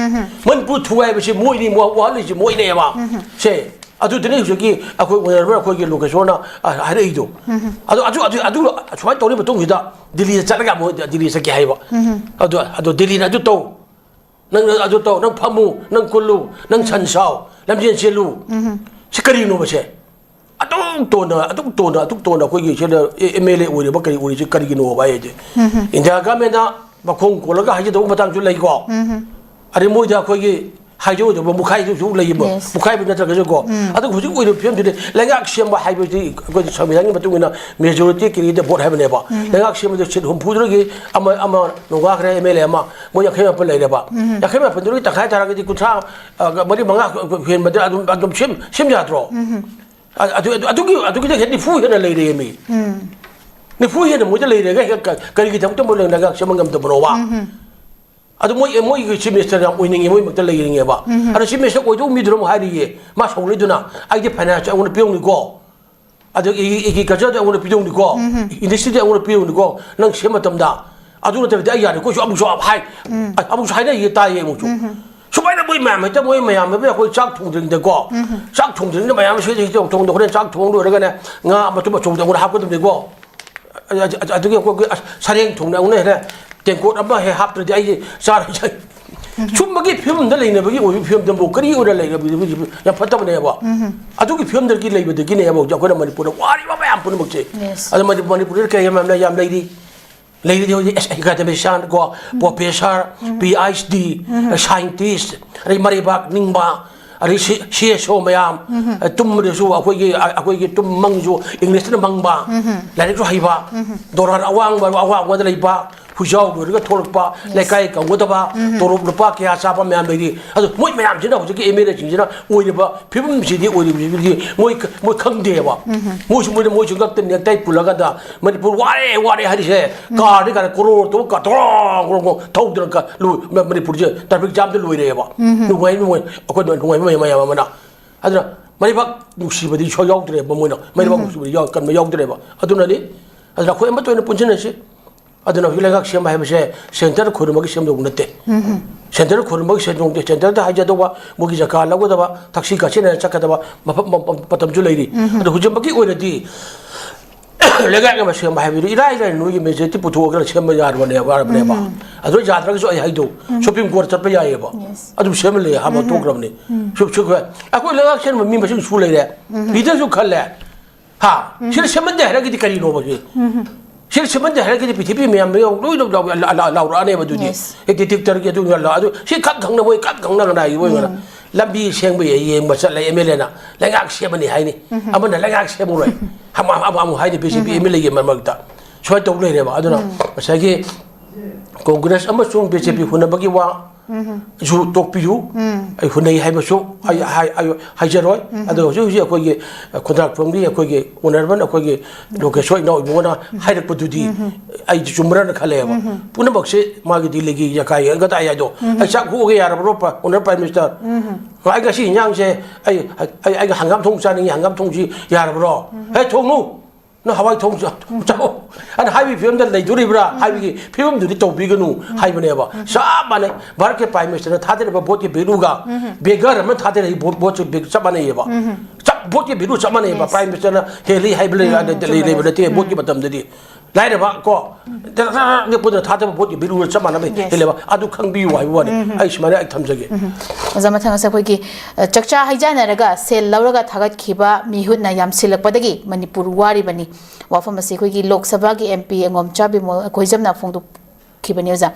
ꯃꯅꯤꯄꯨꯔ ꯊꯨꯒꯥꯏꯕꯁꯤ ꯃꯣꯏꯅꯤ, ꯋꯥ-, ꯋꯥꯍꯜꯂꯤꯁꯤ ꯃꯣꯏꯅꯦꯕ꯫ ꯁꯦ, ꯑꯗꯨꯗꯨꯅꯤ ꯍꯧꯖꯤꯛꯀꯤ ꯑꯩꯈꯣꯏ ꯑꯣꯅꯔꯦꯕꯜ ꯑꯩꯈꯣꯏꯒꯤ ꯂꯣꯀꯦꯁꯣꯔꯅ, ꯑ, ꯍꯥꯏꯔꯛꯏꯗꯣ꯫ ꯑꯗꯨ, ꯑꯗꯨ, ꯑꯗꯨ, ꯑꯗꯨ ꯁꯨꯃꯥꯏꯅ ꯇꯧꯔꯤ ꯃꯇꯨꯡꯁꯤꯗ ꯗꯤꯜꯂꯤꯗ ꯆꯠꯂꯒ ꯑꯃꯨꯛ ꯗꯤꯜꯂꯤ ꯆꯠꯀꯦ ꯍꯥꯏꯕ꯫ ꯑꯗꯨ, ꯑꯗꯨ ꯗꯤꯜꯂꯤꯅ ꯑꯗꯨ ꯇꯧ, ꯅꯪ ꯑꯗꯨ ꯇꯧ, ꯅꯪ ꯐꯝꯃꯨ, ꯅꯪ ꯀꯨꯜꯂꯨ, ꯅꯪ ꯁꯟ ꯁꯥꯎ, ꯂꯝꯖꯦꯟ ꯆꯦꯜꯂꯨ꯫ ꯁꯤ ꯀꯔꯤꯅꯣꯕ ꯁꯦ? ꯑꯗꯨꯛ ꯇꯣꯟꯅ ꯑꯗꯨꯛ ꯇꯣꯟꯅ ꯑꯗꯨꯛ ꯇꯣꯟꯅ ꯑꯩꯈꯣꯏꯒꯤ ꯁꯤꯗ ꯑꯦꯝ ꯑꯦꯜ ꯑꯦ ꯑꯣꯏꯔꯤꯕ ꯀꯔꯤ ꯑꯣꯏꯔꯤꯁꯤ ꯀꯔꯤꯒꯤꯅꯣꯕ ꯍꯥꯏꯁꯦ? ꯏꯟꯗꯤꯌꯥ ꯒꯃꯦꯟꯅ ꯃꯈꯣꯡ ꯀꯣꯜꯂꯒ ꯍꯥꯏꯖꯗꯧꯕ ꯃꯇꯥꯡꯁꯨ ꯂꯩꯀꯣ꯫ ꯑꯗꯩ ꯃꯣꯏꯗ ꯑꯩꯈꯣꯏꯒꯤ ꯍꯥꯏꯖꯧꯗꯕ ꯃꯨꯛꯈꯥꯏꯗꯨꯁꯨ ꯂꯩꯌꯦꯕ꯫ Yes. ꯃꯨꯛꯈꯥꯏꯕ ꯅꯠꯇ꯭ꯔꯒꯁꯨꯀꯣ꯫ ꯑꯗꯨ ꯍꯧꯖꯤꯛ ꯑꯣꯏꯔꯤꯕ ꯐꯤꯕꯝꯁꯤꯗꯤ ꯂꯩꯉꯥꯛ ꯁꯦꯝꯕ ꯍꯥꯏꯕꯁꯤ ꯑꯩꯈꯣꯏ ꯁꯪꯕꯤꯙꯥꯟꯒꯤ ꯃꯇꯨꯡ ꯏꯟꯅ majority carry the vote ꯍꯥꯏꯕꯅꯦꯕ꯫ ꯂꯩꯉꯥꯛ ꯁꯦꯝꯕꯗ ꯁꯤꯠ ꯍꯨꯝꯐꯨꯗꯨꯗꯒꯤ ꯑꯃ, ꯑꯃ ꯅꯣꯡꯒꯥꯈ꯭ꯔꯦ, ꯑꯦꯝ ꯑꯦꯜ ꯑꯦ ꯑꯃ, ꯃꯣꯏ ꯌꯥꯡꯈꯩ ꯃꯥꯄꯟ ꯂꯩꯔꯦꯕ꯫ ꯌꯥꯡꯈꯩ ꯃꯥꯄꯟꯗꯨꯗꯒꯤ ꯇꯪꯈꯥꯏ ꯇꯥꯔꯒꯗꯤ ꯀꯨꯟꯊ꯭ꯔꯥ, ꯑ, ꯃꯔꯤ ꯃꯉꯥ ꯍꯦꯟꯕꯗ ꯑꯗꯨꯝ, ꯑꯗꯨꯝ ꯁꯦꯝ, ꯁꯦꯝ ꯌꯥꯗ꯭ꯔꯣ? ꯑ-, ꯑꯗꯨ, ꯑꯗꯨ, ꯑꯗꯨꯒꯤ, ꯑꯗꯨꯒꯤꯗ ꯍꯦꯟꯅ ꯅꯤꯐꯨ ꯍꯦꯟꯅ ꯂꯩꯔꯦ ꯃꯤ꯫ ꯅꯤꯐꯨ ꯍꯦꯟꯅ ꯃꯣꯏꯗ ꯂꯩꯔꯒ ꯍꯦꯛ ꯀ-, ꯀꯔꯤꯒꯤ ꯊꯕꯛꯇ ꯃꯣꯏ ꯂꯩꯉꯥꯛ ꯁꯦꯝꯕ ꯉꯝꯗꯕꯅꯣꯕ? ꯑꯗꯨ ꯃꯣꯏ, ꯃꯣꯏꯒꯤ chief minister ꯌꯥꯝ ꯑꯣꯏꯅꯤꯡꯉꯦ, ꯃꯣꯏ ꯃꯛꯇ ꯂꯩꯅꯤꯡꯉꯦꯕ꯫ ꯑꯗꯣ chief minister ꯑꯣꯏꯗꯧꯕ ꯃꯤꯗꯨꯅ ꯑꯃꯨꯛ ꯍꯥꯏꯔꯤꯌꯦ, ꯃꯥ ꯁꯧꯔꯤꯗꯨꯅ, "ꯑꯩꯗꯤ finance ꯑꯩꯉꯣꯟꯗ ꯄꯤꯔꯝꯅꯤꯀꯣ, ꯑꯗꯒꯤ agriculture ꯑꯩꯉꯣꯟꯗ ꯄꯤꯔꯝꯅꯤꯀꯣ, industry ꯑꯩꯉꯣꯟꯗ ꯄꯤꯔꯝꯅꯤꯀꯣ, ꯅꯪ ꯁꯦꯝꯕ ꯃꯇꯝꯗ꯫ ꯑꯗꯨ ꯅꯠꯇꯕꯗꯤ ꯑꯩ ꯌꯥꯔꯦꯀꯣ", ꯁꯨ ꯑꯃꯨꯛꯁꯨ ꯍꯥꯏ꯫ ꯑꯃꯨꯛꯁꯨ ꯍꯥꯏꯅꯩꯌꯦ, ꯇꯥꯏꯌꯦ ꯑꯃꯨꯛꯁꯨ꯫ ꯁꯨꯃꯥꯏꯅ ꯃꯣꯏ ꯃꯌꯥꯝ ꯍꯦꯛꯇ, ꯃꯣꯏ ꯃꯌꯥꯝ ꯍꯦꯛꯇ ꯑꯩꯈꯣꯏ ꯆꯥꯛ ꯊꯣꯡꯗ꯭ꯔꯤꯉꯩꯗꯀꯣ, ꯆꯥꯛ ꯊꯣꯡꯗ꯭ꯔꯤꯉꯩꯗ ꯃꯌꯥꯝ ꯁꯤꯗ ꯍꯦꯛꯇ ꯊꯣꯡꯗ ꯍꯣꯔꯦꯟ ꯆꯥꯛ ꯊꯣꯡ ꯂꯣꯏꯔꯒꯅꯦ ꯉꯥ ꯃꯇꯨꯝ ꯑꯆꯧꯕꯗ ꯑꯩꯉꯣꯟꯗ ꯍꯥꯞꯀꯗꯕꯅꯤꯀꯣ꯫ ꯑ-, ꯑ-, ꯑꯗꯨꯒꯤ ꯑꯩꯈꯣꯏꯒꯤ, ꯑꯁ, ꯁꯔꯦꯡ ꯊꯣꯡꯅ ꯑꯃꯨꯛ ꯂꯩꯔꯦ, ꯇꯦꯡꯀꯣꯠ ꯑꯃ ꯍꯦꯛ ꯍꯥꯞꯇ꯭ꯔꯗꯤ ꯑꯩ ꯆꯥꯔꯣꯏ꯫ ꯁꯨꯝꯕꯒꯤ ꯐꯤꯕꯝꯗ ꯂꯩꯅꯕꯒꯤ ꯑꯣꯏꯕ ꯐꯤꯕꯝꯗ ꯑꯃꯨꯛ ꯀꯔꯤ ꯑꯣꯏꯅ ꯂꯩꯔꯕꯗꯤ ꯌꯥꯝ ꯐꯠꯇꯕꯅꯦꯕ꯫ ꯑꯗꯨꯒꯤ ꯐꯤꯕꯝꯗꯒꯤ ꯂꯩꯕꯗꯒꯤꯅꯦꯕ ꯍꯧꯖꯤꯛ ꯑꯩꯈꯣꯏꯅ ꯃꯅꯤꯄꯨꯔꯗ ꯋꯥꯔꯤꯕ ꯃꯌꯥꯝ ꯄꯨꯝꯅꯃꯛꯁꯦ꯫ Yes. ꯑꯗꯣ ꯃꯅꯤ-, ꯃꯅꯤꯄꯨꯔꯗ ꯀꯩ ꯌꯥꯝ, ꯌꯥꯝ ꯂꯩꯔꯤ? ꯂꯩꯔꯤꯗꯤ ꯍꯧꯖꯤꯛ ꯑꯦꯁ-, academician ꯀꯣ, professor, P H D, scientist, ꯑꯗꯩ ꯃꯔꯩꯕꯥꯛ ꯅꯤꯡꯕ, ꯑꯗꯩ ꯁꯤ-, ꯁꯤ ꯑꯦꯁ ꯑꯣ ꯃꯌꯥꯝ, ꯑ, ꯇꯨꯝꯕꯗꯁꯨ ꯑꯩꯈꯣꯏꯒꯤ, ꯑ-, ꯑꯩꯈꯣꯏꯒꯤ ꯇꯨꯝ ꯃꯪꯁꯨ ꯏꯪꯂꯤꯁꯇꯅ ꯃꯪꯕ, ꯂꯥꯏꯔꯤꯛꯁꯨ ꯍꯩꯕ, ꯗꯣꯂꯔ ꯑꯋꯥꯡꯕ, ꯑꯋꯥꯡꯕꯗ ꯂꯩꯕ, ꯍꯨꯏꯖꯥꯎ ꯂꯣꯏꯔꯒ ꯊꯣꯛꯂꯛꯄ, ꯂꯩꯀꯥꯏ ꯀꯧꯒꯗꯕ, ꯇꯣꯂꯣꯞ ꯂꯨꯄꯥ ꯀꯌꯥ ꯆꯥꯕ ꯃꯌꯥꯝ ꯂꯩꯔꯤ꯫ ꯑꯗꯣ ꯃꯣꯏ ꯃꯌꯥꯝꯁꯤꯅ ꯍꯧꯖꯤꯛꯀꯤ ꯑꯦꯝ ꯑꯦꯜ ꯑꯦꯁꯤꯡꯁꯤꯅ ꯑꯣꯏꯔꯤꯕ ꯐꯤꯕꯝꯁꯤꯗꯤ, ꯑꯣꯏꯔꯤꯕꯁꯤꯗꯤ ꯃꯣꯏ ꯈ-, ꯃꯣꯏ ꯈꯪꯗꯦꯕ꯫ ꯃꯣꯏꯁꯨ, ꯃꯣꯏꯅ, ꯃꯣꯏꯁꯨ ꯉꯛꯇ ꯅꯦꯛꯇꯥꯏ ꯄꯨꯜꯂꯀꯥꯟꯗ ꯃꯅꯤꯄꯨꯔ ꯋꯥꯔꯦ, ꯋꯥꯔꯦ ꯍꯥꯏꯔꯤꯁꯦ꯫ ꯀꯥꯔꯗꯤ ꯀꯥꯔꯦ, ꯀꯣꯔꯣꯔ ꯇꯧꯕ ꯀꯥꯔ ꯊꯣꯔꯣꯡ, ꯀꯣꯔꯣꯡ, ꯀꯣꯔꯣꯡ ꯊꯧꯗꯅ ꯀ-, ꯂꯣꯏ-, ꯃ-, ꯃꯅꯤꯄꯨꯔꯁꯦ traffic jamꯗ ꯂꯣꯏꯔꯦꯕ꯫ ꯅꯨꯡꯉꯥꯏ, ꯅꯨꯡꯉꯥꯏ, ꯑꯩꯈꯣꯏ ꯅꯨꯡꯉꯥꯏꯕ ꯃꯌꯥꯝ ꯑꯃꯅ꯫ ꯑꯗꯨꯅ ꯃꯔꯩꯕꯥꯛ ꯅꯨꯡꯁꯤꯕꯗꯤ ꯁꯨꯡꯌꯥꯎ ꯌꯥꯎꯗ꯭ꯔꯦꯕ ꯃꯣꯏꯅ꯫ ꯃꯔꯩꯕꯥꯛ ꯅꯨꯡꯁꯤꯕꯗꯤ ꯌꯥꯎ-, ꯀꯟꯕ ꯌꯥꯎꯗ꯭ꯔꯦꯕ꯫ ꯑꯗꯨꯅꯅꯤ꯫ ꯑꯗꯨꯅ ꯑꯩꯈꯣꯏ ꯑꯃꯠꯇ ꯑꯣꯏꯅ ꯄꯨꯟꯁꯤꯟꯅꯁꯤ꯫ ꯑꯗꯨꯅ ꯍꯧꯖꯤꯛ ꯂꯩꯉꯥꯛ ꯁꯦꯝꯕ ꯍꯥꯏꯕꯁꯦ centre ꯈꯣꯏꯔꯝꯕꯒꯤ ꯁꯦꯝꯗꯧꯕ ꯅꯠꯇꯦ꯫ Centre ꯈꯣꯏꯔꯝꯕꯒꯤ ꯁꯦꯝꯗꯧꯕ ꯅꯠꯇꯦ꯫ Centreꯗ ꯍꯥꯏꯖꯗꯧꯕ, ꯃꯣꯏꯒꯤ ꯖꯒꯥ ꯂꯧꯒꯗꯕ, ꯊꯛꯁꯤ ꯈꯥꯁꯤ ꯅꯥꯏꯅ ꯆꯠꯀꯗꯕ ꯃꯐꯝ, ꯃ-, ꯃ-, ꯃꯇꯝꯁꯨ ꯂꯩꯔꯤ꯫ ꯑꯗꯣ ꯍꯧꯖꯤꯛꯃꯛꯀꯤ ꯑꯣꯏꯅꯗꯤ ꯂꯩꯉꯥꯛ ꯑꯃ ꯁꯦꯝꯕ ꯍꯥꯏꯕꯗꯨ ꯏꯔꯥꯏ ꯂꯥꯏꯅ ꯅꯣꯏꯒꯤ ꯃꯦꯖꯣꯔꯤꯇꯤ ꯄꯨꯊꯣꯛꯑꯒ ꯁꯦꯝꯕ ꯌꯥꯔꯕꯅꯦꯕ, ꯌꯥꯔꯕꯅꯦꯕ꯫ ꯑꯗꯨ ꯌꯥꯗ꯭ꯔꯒꯁꯨ ꯑꯩ ꯍꯥꯏꯗꯣ, ꯁꯨꯄ꯭ꯔꯤꯝ ꯀꯣꯔꯠ ꯆꯠꯄ ꯌꯥꯏꯑꯕ꯫ ꯑꯗꯨꯝ ꯁꯦꯝꯍꯜꯂꯦ, ꯍꯥꯟꯅ ꯊꯣꯛꯈ꯭ꯔꯕꯅꯤ꯫ ꯁꯨ-, ꯁꯨ-, ꯑꯩꯈꯣꯏ ꯂꯩꯉꯥꯛ ꯁꯦꯝꯕ ꯃꯤ ꯃꯁꯤꯡ ꯁꯨ ꯂꯩꯔꯦ꯫ ꯂꯤꯗꯔꯁꯨ ꯈꯜꯂꯦ꯫ ꯍꯥ? ꯁꯤꯗ ꯁꯦꯝꯍꯟꯗꯦ ꯍꯥꯏꯔꯒꯗꯤ ꯀꯔꯤꯅꯣꯕ ꯁꯤ? ꯁꯤꯗ ꯁꯦꯝꯍꯟꯗꯦ ꯍꯥꯏꯔꯒꯗꯤ ꯄ꯭ꯔꯤꯊꯤꯕꯤ ꯃꯌꯥꯝ ꯂꯣꯏꯅ ꯂꯥꯎ-, ꯂꯥ-, ꯂꯥ-, ꯂꯥꯎꯔꯛꯑꯅꯦꯕ ꯑꯗꯨꯗꯤ꯫ ꯑꯦ, ꯗꯤꯇꯦꯛꯇꯔꯒꯤ ꯑꯗꯨ ꯂꯥ-, ꯑꯗꯨ ꯁꯤ ꯈꯛ ꯈꯪꯅ ꯃꯣꯏ ꯈꯛ ꯈꯪꯅ ꯀꯅꯥꯒꯤ ꯑꯣꯏꯒꯅ? ꯂꯝꯕꯤ ꯁꯦꯡꯕ ꯌꯦꯡꯕ ꯆꯠꯂꯦ ꯑꯦꯝ ꯑꯦꯜ ꯑꯦꯅ꯫ ꯂꯩꯉꯥꯛ ꯁꯦꯝꯃꯅꯤ ꯍꯥꯏꯅꯤ꯫ ꯑꯃꯅ ꯂꯩꯉꯥꯛ ꯁꯦꯝꯃꯔꯣꯏ꯫ ꯑꯃ, ꯑꯃ, ꯑꯃꯨꯛ ꯍꯥꯏꯅꯤ B J P M L ꯑꯦꯒꯤ ꯃꯔꯛꯇ꯫ ꯁꯨꯃꯥꯏꯅ ꯇꯧ ꯂꯩꯔꯦꯕ꯫ ꯑꯗꯨꯅ ꯉꯁꯥꯏꯒꯤ ꯀꯣꯡꯒ꯭ꯔꯦꯁ ꯑꯃꯁꯨꯡ ꯕꯤ ꯖꯦ ꯄꯤ ꯍꯨꯟꯅꯕꯒꯤ ꯋꯥ ꯁꯨ ꯇꯣꯛꯄꯤꯌꯨ꯫ ꯑꯩ ꯍꯨꯟꯅꯩ ꯍꯥꯏꯕꯁꯨ ꯑꯩ ꯍꯥꯏ-, ꯑꯩ ꯍꯥꯏꯖꯔꯣꯏ꯫ ꯑꯗꯣ ꯍꯧꯖꯤꯛ ꯍꯧꯖꯤꯛ ꯑꯩꯈꯣꯏꯒꯤ ꯈꯨꯟꯗ꯭ꯔꯥꯛꯄꯝꯒꯤ ꯑꯩꯈꯣꯏꯒꯤ ꯑꯣꯅꯔꯦꯕꯜ ꯑꯩꯈꯣꯏꯒꯤ ꯂꯣꯀꯦꯁꯣꯔ ꯏꯅꯥꯎ ꯏꯕꯨꯡꯉꯣꯅ ꯍꯥꯏꯔꯛꯄꯗꯨꯗꯤ ꯑꯩꯗꯤ ꯆꯨꯝꯕ꯭ꯔꯅ ꯈꯜꯂꯦꯕ꯫ ꯄꯨꯝꯅꯃꯛꯁꯦ ꯃꯥꯒꯤ ꯗꯤꯜꯂꯤꯒꯤ ꯌꯥꯀꯥꯏ ꯑꯪꯒꯗꯥꯏ ꯍꯥꯏꯗꯣ꯫ ꯑꯩ ꯆꯥꯛ ꯍꯣꯛꯑꯒ ꯌꯥꯔꯕ꯭ꯔꯣ, ꯄ-, ꯑꯣꯅꯔ ꯄ꯭ꯔꯥꯏꯝ ꯃꯤꯅꯤꯁꯇꯔ? ꯑꯩ ꯉꯁꯤ ꯏꯟꯖꯥꯡꯁꯦ ꯑꯩ, ꯑꯩ, ꯑꯩꯒꯤ ꯍꯪꯒꯥꯝ ꯊꯣꯡ ꯆꯥꯅꯤꯡꯉꯤ, ꯍꯪꯒꯥꯝ ꯊꯣꯡꯁꯤ ꯌꯥꯔꯕ꯭ꯔꯣ? ꯍꯦ, ꯊꯣꯡꯅꯨ! ꯅꯪ ꯍꯋꯥꯏ ꯊꯣꯡ ꯆꯥ-, ꯆꯥꯎ꯫ ꯑꯗ ꯍꯥꯏꯕꯒꯤ ꯐꯤꯕꯝꯗ ꯂꯩꯗꯣꯔꯤꯕ꯭ꯔꯥ? ꯍꯥꯏꯕꯒꯤ ꯐꯤꯕꯝꯗꯨꯗꯤ ꯇꯧꯕꯤꯒꯅꯨ ꯍꯥꯏꯕꯅꯦꯕ꯫ ꯆꯞ ꯃꯥꯟꯅꯩ꯫ ꯚꯥꯔꯠꯀꯤ ꯄ꯭ꯔꯥꯏꯝ ꯃꯤꯅꯤꯁꯇꯔꯅ ꯊꯥꯗꯔꯤꯕ ꯚꯣꯠꯀꯤ ꯚꯦꯂꯨꯒ ꯕꯦꯒꯔ ꯑꯃꯅ ꯊꯥꯗꯔꯛꯏ ꯚꯣꯠ, ꯚꯣꯠꯁꯦ ꯕꯦꯒ ꯆꯞ ꯃꯥꯟꯅꯩꯌꯦꯕ꯫ ꯆꯞ ꯚꯣꯠꯀꯤ ꯚꯦꯂꯨ ꯆꯞ ꯃꯥꯟꯅꯩꯌꯦꯕ꯫ ꯄ꯭ꯔꯥꯏꯝ ꯃꯤꯅꯤꯁꯇꯔꯅ ꯍꯦꯜꯂꯤ ꯍꯥꯏꯕ ꯂꯩ-, ꯂꯩ-, ꯂꯩꯕ ꯅꯠꯇꯦ ꯚꯣꯠꯀꯤ ꯃꯇꯝꯗꯗꯤ꯫ ꯂꯥꯏꯔꯕ ꯀꯣ, ꯄꯨꯟꯅ ꯊꯥꯗꯕ ꯚꯣꯠꯀꯤ ꯚꯦꯂꯨ ꯆꯞ ꯃꯥꯟꯅꯕ ꯍꯦꯜꯂꯦꯕ꯫ ꯑꯗꯨ ꯈꯪꯕꯤꯌꯨ ꯍꯥꯏꯕ ꯋꯥꯅꯤ꯫ ꯑꯩ ꯁꯨꯃꯥꯏꯅ ꯑꯩ ꯊꯝꯖꯒꯦ꯫ ꯑꯣꯖꯥ, ꯃꯊꯪ ꯑꯁꯦ ꯑꯩꯈꯣꯏꯒꯤ, ꯑ, ꯆꯥꯛꯆꯥ ꯍꯩꯖꯥꯟꯅꯔꯒ ꯁꯦꯜ ꯂꯧꯔꯒ ꯊꯥꯒꯠꯈꯤꯕ ꯃꯤꯍꯨꯠꯅ ꯌꯥꯝꯁꯤꯜꯂꯛꯄꯗꯒꯤ ꯃꯅꯤꯄꯨꯔ ꯋꯥꯔꯤꯕꯅꯤ꯫ ꯋꯥꯐꯝ ꯑꯁꯤ ꯑꯩꯈꯣꯏꯒꯤ ꯂꯣꯛ ꯁꯚꯥꯒꯤ ꯑꯦꯝ ꯄꯤ ꯑꯉꯣꯝꯆꯥ ꯕꯤꯃꯣꯜ ꯑꯩꯈꯣꯏꯖꯝꯅ ꯐꯣꯡꯗꯣꯛꯈꯤꯕꯅꯤ, ꯑꯣꯖꯥ꯫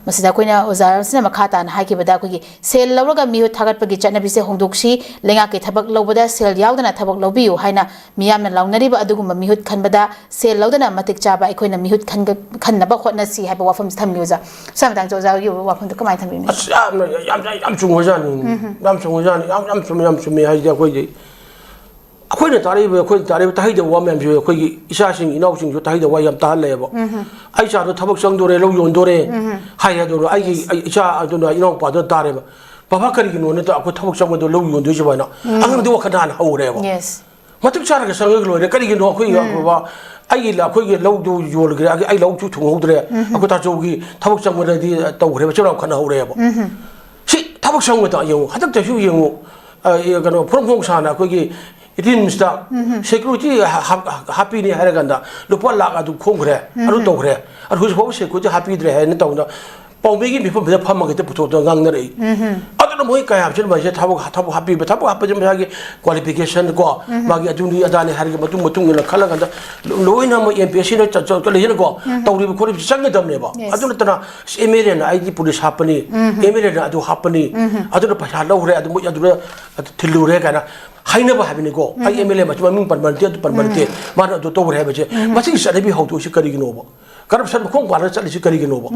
ꯃꯁꯤꯗ ꯑꯩꯈꯣꯏꯅ ꯑꯣꯖꯥ ꯑꯁꯤꯅ ꯃꯈꯥ ꯇꯥꯅ ꯍꯥꯏꯈꯤꯕꯗ, ꯑꯩꯈꯣꯏꯒꯤ ꯁꯦꯜ ꯂꯧꯔꯒ ꯃꯤꯍꯨꯠ ꯊꯥꯒꯠꯄꯒꯤ ꯆꯠꯅꯕꯤꯁꯦ ꯍꯣꯡꯗꯣꯛꯁꯤ, ꯂꯩꯉꯥꯛꯀꯤ ꯊꯕꯛ ꯂꯧꯕꯗ ꯁꯦꯜ ꯌꯥꯎꯗꯅ ꯊꯕꯛ ꯂꯧꯕꯤꯌꯨ ꯍꯥꯏꯅ ꯃꯤꯌꯥꯝꯅ ꯂꯥꯎꯅꯔꯤꯕ ꯑꯗꯨꯒꯨꯝꯕ ꯃꯤꯍꯨꯠ ꯈꯟꯕꯗ ꯁꯦꯜ ꯂꯧꯗꯅ ꯃꯇꯤꯛ ꯆꯥꯕ ꯑꯩꯈꯣꯏꯅ ꯃꯤꯍꯨꯠ ꯈꯟꯒ-, ꯈꯟꯅꯕ ꯍꯣꯠꯅꯁꯤ ꯍꯥꯏꯕ ꯋꯥꯐꯝꯁꯤ ꯊꯝꯃꯤ, ꯑꯣꯖꯥ꯫ ꯁ꯭ꯋꯥꯏ ꯃꯇꯥꯡꯁꯤꯗ ꯑꯣꯖꯥꯒꯤ ꯋꯥꯐꯝꯗꯣ ꯀꯃꯥꯏꯅ ꯊꯝꯕꯤꯕꯅꯣ? ꯑꯁ, ꯌꯥꯝꯅ, ꯌꯥꯝ, ꯌꯥꯝ ꯆꯨꯝꯈ꯭ꯔꯖꯥꯠꯅꯤ꯫ ꯌꯥꯝ ꯆꯨꯝꯃꯤ, ꯌꯥꯝ ꯆꯨꯝꯃꯤ꯫ ꯍꯥꯏꯗꯤ ꯑꯩꯈꯣꯏꯗꯤ ꯑꯩꯈꯣꯏꯅ ꯇꯥꯔꯛꯏꯕ, ꯑꯩꯈꯣꯏꯅ ꯇꯥꯔꯛꯏꯕ ꯇꯥꯍꯩꯗꯕ ꯋꯥ ꯃꯌꯥꯝꯁꯦ ꯑꯩꯈꯣꯏꯒꯤ ꯏꯆꯥꯁꯤꯡ ꯏꯅꯥꯎꯁꯤꯡꯁꯨ ꯇꯥꯍꯩꯗꯕ ꯋꯥ ꯌꯥꯝ ꯇꯥꯍꯜꯂꯦꯕ꯫ ꯑꯩ ꯏꯆꯥꯗꯣ ꯊꯕꯛ ꯆꯪꯗꯣꯔꯦ, ꯂꯧ ꯌꯣꯟꯗꯣꯔꯦ ꯍꯥꯏ ꯑꯗꯨꯅ ꯑꯩꯒꯤ, ꯑꯩ ꯏꯆꯥ ꯑꯗꯨꯅ ꯏꯅꯥꯎꯄꯥꯗꯨꯅ ꯇꯥꯔꯦꯕ, "ꯕꯕꯥ, ꯀꯔꯤꯒꯤꯅꯣ ꯅꯠꯇ꯭ꯔ ꯑꯩꯈꯣꯏ ꯊꯕꯛ ꯆꯪꯕꯗꯣ ꯂꯧ ꯌꯣꯟꯗꯣꯏꯁꯤꯕꯣ?" ꯍꯥꯏꯅ ꯑꯉꯥꯡꯗꯨ ꯋꯥꯈꯜ ꯍꯥꯟꯅ ꯍꯧꯔꯦꯕ꯫ ꯃꯇꯤꯛ ꯆꯥꯔꯒ ꯆꯪꯉꯒ ꯂꯣꯏꯔꯦ꯫ ꯀꯔꯤꯒꯤꯅꯣ ꯑꯩꯈꯣꯏ ꯕꯕꯥ, ꯑꯩꯒꯤ ꯂ-, ꯑꯩꯈꯣꯏꯒꯤ ꯂꯧꯗꯨ ꯌꯣꯜꯂꯒꯦ, ꯑꯩ, ꯑꯩ ꯂꯧꯁꯨ ꯊꯨꯡꯍꯧꯗ꯭ꯔꯦ, ꯑꯩꯈꯣꯏ ꯇꯥꯆꯧꯒꯤ ꯊꯕꯛ ꯆꯪꯕꯗꯗꯤ ꯇꯧꯈ꯭ꯔꯦꯕ, ꯆꯤꯟ ꯈꯠꯅ ꯍꯧꯔꯦꯕ꯫ ꯁꯤ ꯊꯕꯛ ꯆꯪꯕꯗ ꯌꯦꯡꯉꯨ, ꯍꯟꯗꯛꯇꯁꯨ ꯌꯦꯡꯉꯨ, ꯑ, ꯀꯩꯅꯣ, ꯐꯣꯡ ꯐꯣꯡ ꯁꯥꯅ ꯑꯩꯈꯣꯏꯒꯤ ꯔꯤꯝꯁꯇ ꯁꯦꯀ꯭ꯌꯨꯔꯤꯇꯤ ꯍꯥꯞꯄꯤꯅꯤ ꯍꯥꯏꯔꯀꯥꯟꯗ ꯂꯨꯄꯥ ꯂꯥꯛ ꯑꯗꯨ ꯈꯣꯝꯈ꯭ꯔꯦ, ꯑꯗꯨ ꯇꯧꯈ꯭ꯔꯦ, ꯑꯗꯨ ꯍꯧꯖꯤꯛ ꯐꯥꯎꯕ ꯁꯦꯀ꯭ꯌꯨꯔꯤꯇꯤ ꯍꯥꯞꯄꯤꯗ꯭ꯔꯦ ꯍꯥꯏꯅ ꯇꯧꯗꯅ ꯄꯥꯎꯃꯤꯒꯤ ꯃꯤꯐꯝꯁꯤꯗ ꯐꯝꯃꯒ ꯍꯦꯛꯇ ꯄꯨꯊꯣꯛꯇꯅ ꯉꯥꯡꯅꯔꯛꯏ꯫ ꯑꯗꯨꯅ ꯃꯣꯏ ꯀꯌꯥꯝꯁꯤꯅ ꯃꯁꯤꯗ ꯊꯕꯛ ꯊꯕꯛ ꯍꯥꯞꯄꯤꯕ, ꯊꯕꯛ ꯍꯥꯞꯄꯁꯦ ꯃꯁꯥꯒꯤ ꯀ꯭ꯋꯥꯂꯤꯐꯤꯀꯦꯁꯟ ꯀꯣ, ꯃꯥꯒꯤ ꯑꯗꯨꯅꯤ ꯑꯗꯥꯅꯤ ꯍꯥꯏꯔꯒ ꯃꯇꯨꯡ ꯃꯇꯨꯡ ꯏꯟꯅ ꯈꯜꯂꯀꯥꯟꯗ ꯂꯣꯏꯅ ꯃꯣꯏ ꯑꯦꯝ ꯄꯤ ꯑꯦꯁ ꯁꯤꯅ ꯂꯩꯗꯅꯀꯣ, ꯇꯧꯔꯤꯕ ꯈꯣꯠꯂꯤꯕꯁꯤ ꯆꯪꯒꯗꯕꯅꯦꯕ꯫ Yes. ꯑꯗꯨ ꯅꯠꯇꯅ ꯑꯦꯝ ꯑꯦꯜ ꯑꯦꯅ ꯑꯩꯗꯤ ꯄꯨꯂꯤꯁ ꯍꯥꯞꯄꯅꯤ, ꯑꯦꯝ ꯑꯦꯜ ꯑꯦꯅ ꯑꯗꯨ ꯍꯥꯞꯄꯅꯤ, ꯑꯗꯨꯅ ꯄꯩꯁꯥ ꯂꯧꯈ꯭ꯔꯦ, ꯑꯗꯨ ꯃꯣꯏ ꯑꯗꯨꯗ ꯊꯤꯜꯂꯨꯔꯦ ꯀꯥꯏꯅ ꯍꯥꯏꯅꯕ ꯍꯥꯏꯕꯅꯤꯀꯣ꯫ ꯑꯩ ꯑꯦꯝ ꯑꯦꯜ ꯑꯦ ꯃꯃꯤꯡ ꯄꯟꯕ ꯅꯠꯇꯦ, ꯑꯗꯨ ꯄꯟꯕ ꯅꯠꯇꯦ, ꯃꯥꯅ ꯑꯗꯨ ꯇꯧꯈ꯭ꯔꯦ ꯍꯥꯏꯕꯁꯦ, ꯃꯁꯤꯒꯤ ꯆꯠꯅꯕꯤ ꯍꯧꯗꯣꯛꯏꯁꯤ ꯀꯔꯤꯒꯤꯅꯣꯕ? ꯀꯔꯞꯁꯟ ꯃꯈꯣꯡ ꯄꯥꯜꯂꯒ ꯆꯠꯂꯤꯁꯤ ꯀꯔꯤꯒꯤꯅꯣꯕ?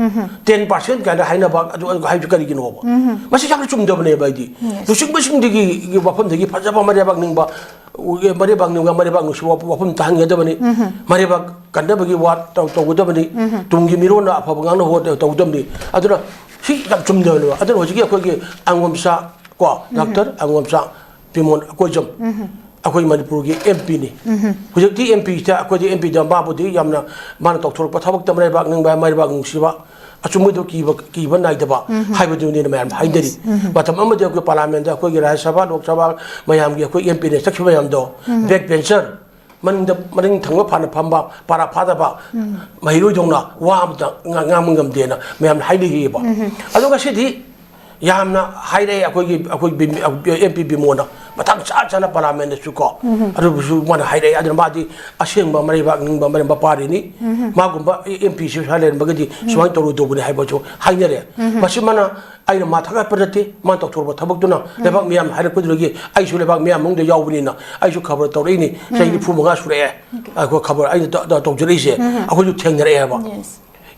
ꯇꯦꯟ ꯄꯥꯔꯁꯦꯟ ꯀꯥꯏꯅ ꯍꯥꯏꯅꯕ ꯑꯗꯨ ꯑꯗꯨ ꯍꯥꯏꯕꯁꯤ ꯀꯔꯤꯒꯤꯅꯣꯕ? ꯃꯁꯤ ꯌꯥꯝꯅ ꯆꯨꯝꯗꯕꯅꯦꯕ꯫ ꯑꯩꯗꯤ ꯂꯨꯆꯤꯡꯕꯁꯤꯡꯗꯒꯤ ꯋꯥꯐꯝꯗꯒꯤ ꯐꯖꯕ ꯃꯔꯩꯕꯥꯛ ꯅꯤꯡꯕ, ꯃꯔꯩꯕꯥꯛ ꯅꯤꯡꯕ, ꯃꯔꯩꯕꯥꯛ ꯅꯨꯡꯁꯤꯕ ꯋꯥꯐꯝ ꯇꯥꯍꯟꯒꯗꯕꯅꯤ꯫ ꯃꯔꯩꯕꯥꯛ ꯀꯟꯅꯕꯒꯤ ꯋꯥ ꯇꯧ- ꯇꯧꯒꯗꯕꯅꯤ꯫ ꯇꯨꯡꯒꯤ ꯃꯤꯔꯣꯟꯅ ꯑꯐꯕ ꯉꯥꯡꯅ ꯍꯣ- ꯇꯧꯒꯗꯕꯅꯤ꯫ ꯑꯗꯨꯅ ꯁꯤ ꯌꯥꯝ ꯆꯨꯝꯗꯕꯅꯦꯕ꯫ ꯑꯗꯨꯅ ꯍꯧꯖꯤꯛꯀꯤ ꯑꯩꯈꯣꯏꯒꯤ ꯑꯉꯣꯝꯆꯥ ꯀꯣ, ꯗꯥꯛꯇꯔ ꯑꯉꯣꯝꯆꯥ ꯕꯤꯃꯣꯟ ꯑꯀꯣꯏꯖꯝ, ꯑꯩꯈꯣꯏ ꯃꯅꯤꯄꯨꯔꯒꯤ ꯑꯦꯝ ꯄꯤꯅꯤ꯫ ꯍꯧꯖꯤꯛꯇꯤ ꯑꯦꯝ ꯄꯤꯁꯤꯗ ꯑꯩꯈꯣꯏꯗꯤ ꯑꯦꯝ ꯄꯤꯗ ꯃꯥꯕꯨꯗꯤ ꯌꯥꯝꯅ ꯃꯥꯅ ꯇꯧꯊꯣꯔꯛꯄ ꯊꯕꯛꯇ ꯃꯔꯩꯕꯥꯛ ꯅꯤꯡꯕ, ꯃꯔꯩꯕꯥꯛ ꯅꯨꯡꯁꯤꯕ, ꯑꯆꯨꯝꯕꯗꯨ ꯀꯤꯕ ꯀꯤꯕ ꯅꯥꯏꯗꯕ ꯍꯥꯏꯕꯗꯨꯅꯤꯅ ꯃꯌꯥꯝ ꯍꯥꯏꯅꯔꯤ꯫ ꯃꯇꯝ ꯑꯃꯗ ꯑꯩꯈꯣꯏ ꯄꯥꯔꯂꯥꯃꯦꯟꯗ ꯑꯩꯈꯣꯏꯒꯤ ꯔꯥꯖ꯭ꯌ ꯁꯚꯥ, ꯂꯣꯛ ꯁꯚꯥ ꯃꯌꯥꯝꯒꯤ ꯑꯩꯈꯣꯏ ꯑꯦꯝ ꯄꯤꯅ ꯆꯠꯈꯤꯕ ꯃꯌꯥꯝꯗꯣ, ꯕꯦꯛ ꯕꯦꯟꯆꯔ, ꯃꯅꯤꯡꯗ ꯃꯅꯤꯡ ꯊꯪꯕ ꯐꯥꯅ ꯐꯝꯕ, ꯄꯥꯔꯥ ꯐꯥꯗꯕ, ꯃꯍꯩꯔꯣꯏꯗꯧꯅ ꯋꯥ ꯑꯃꯇ ꯉꯥ- ꯉꯥꯡꯕ ꯉꯝꯗꯦꯅ ꯃꯌꯥꯝꯅ ꯍꯥꯏꯅꯈꯤꯑꯕ꯫ ꯑꯗꯣ ꯉꯁꯤꯗꯤ ꯌꯥꯝꯅ ꯍꯥꯏꯔꯛꯑꯦ ꯑꯩꯈꯣꯏꯒꯤ ꯑꯩꯈꯣꯏ ꯕꯤ- ꯑꯦꯝ ꯄꯤ ꯕꯤꯃꯣꯅ ꯃꯇꯥꯡ ꯆꯥ ꯆꯥꯅ ꯄꯥꯔꯂꯥꯃꯦꯟꯗꯁꯨ ꯀꯣ, ꯑꯗꯨꯕꯨꯁꯨ ꯃꯥꯅ ꯍꯥꯏꯔꯛꯑꯦ꯫ ꯑꯗꯨꯅ ꯃꯥꯗꯤ ꯑꯁꯦꯡꯕ ꯃꯔꯩꯕꯥꯛ ꯅꯤꯡꯕ ꯃꯔꯩ ꯃꯄꯥꯔꯤꯅꯤ꯫ ꯃꯥꯒꯨꯝꯕ ꯑꯦꯝ ꯄꯤ ꯁꯤ ꯁ꯭ꯋꯥꯏ ꯂꯩꯔꯝꯕꯒꯗꯤ ꯁꯨꯃꯥꯏꯅ ꯇꯧꯔꯣꯏꯗꯧꯕꯅꯤ ꯍꯥꯏꯕꯁꯨ ꯍꯥꯏꯅꯔꯦ꯫ ꯃꯁꯤ ꯃꯥꯅ ꯑꯩꯅ ꯃꯥ ꯊꯥꯒꯠꯄ ꯅꯠꯇꯦ, ꯃꯥ ꯇꯧꯊꯣꯔꯛꯄ ꯊꯕꯛꯇꯨꯅ ꯂꯩꯕꯥꯛ ꯃꯤꯌꯥꯝ ꯍꯥꯏꯔꯛꯄꯗꯨꯗꯒꯤ ꯑꯩꯁꯨ ꯂꯩꯕꯥꯛ ꯃꯤꯌꯥꯝ ꯃꯅꯨꯡꯗ ꯌꯥꯎꯕꯅꯤꯅ ꯑꯩꯁꯨ ꯈꯕꯔ ꯇꯧꯔꯛꯏꯅꯤ꯫ ꯆꯍꯤ ꯅꯤꯐꯨ ꯃꯉꯥ ꯁꯨꯔꯛꯑꯦ ꯑꯩꯈꯣꯏ ꯈꯕꯔ ꯑꯩꯅ ꯇ- ꯇ- ꯇꯧꯖꯔꯛꯏꯁꯦ꯫ ꯑꯩꯈꯣꯏꯁꯨ ꯊꯦꯡꯅꯔꯛꯑꯦꯕ꯫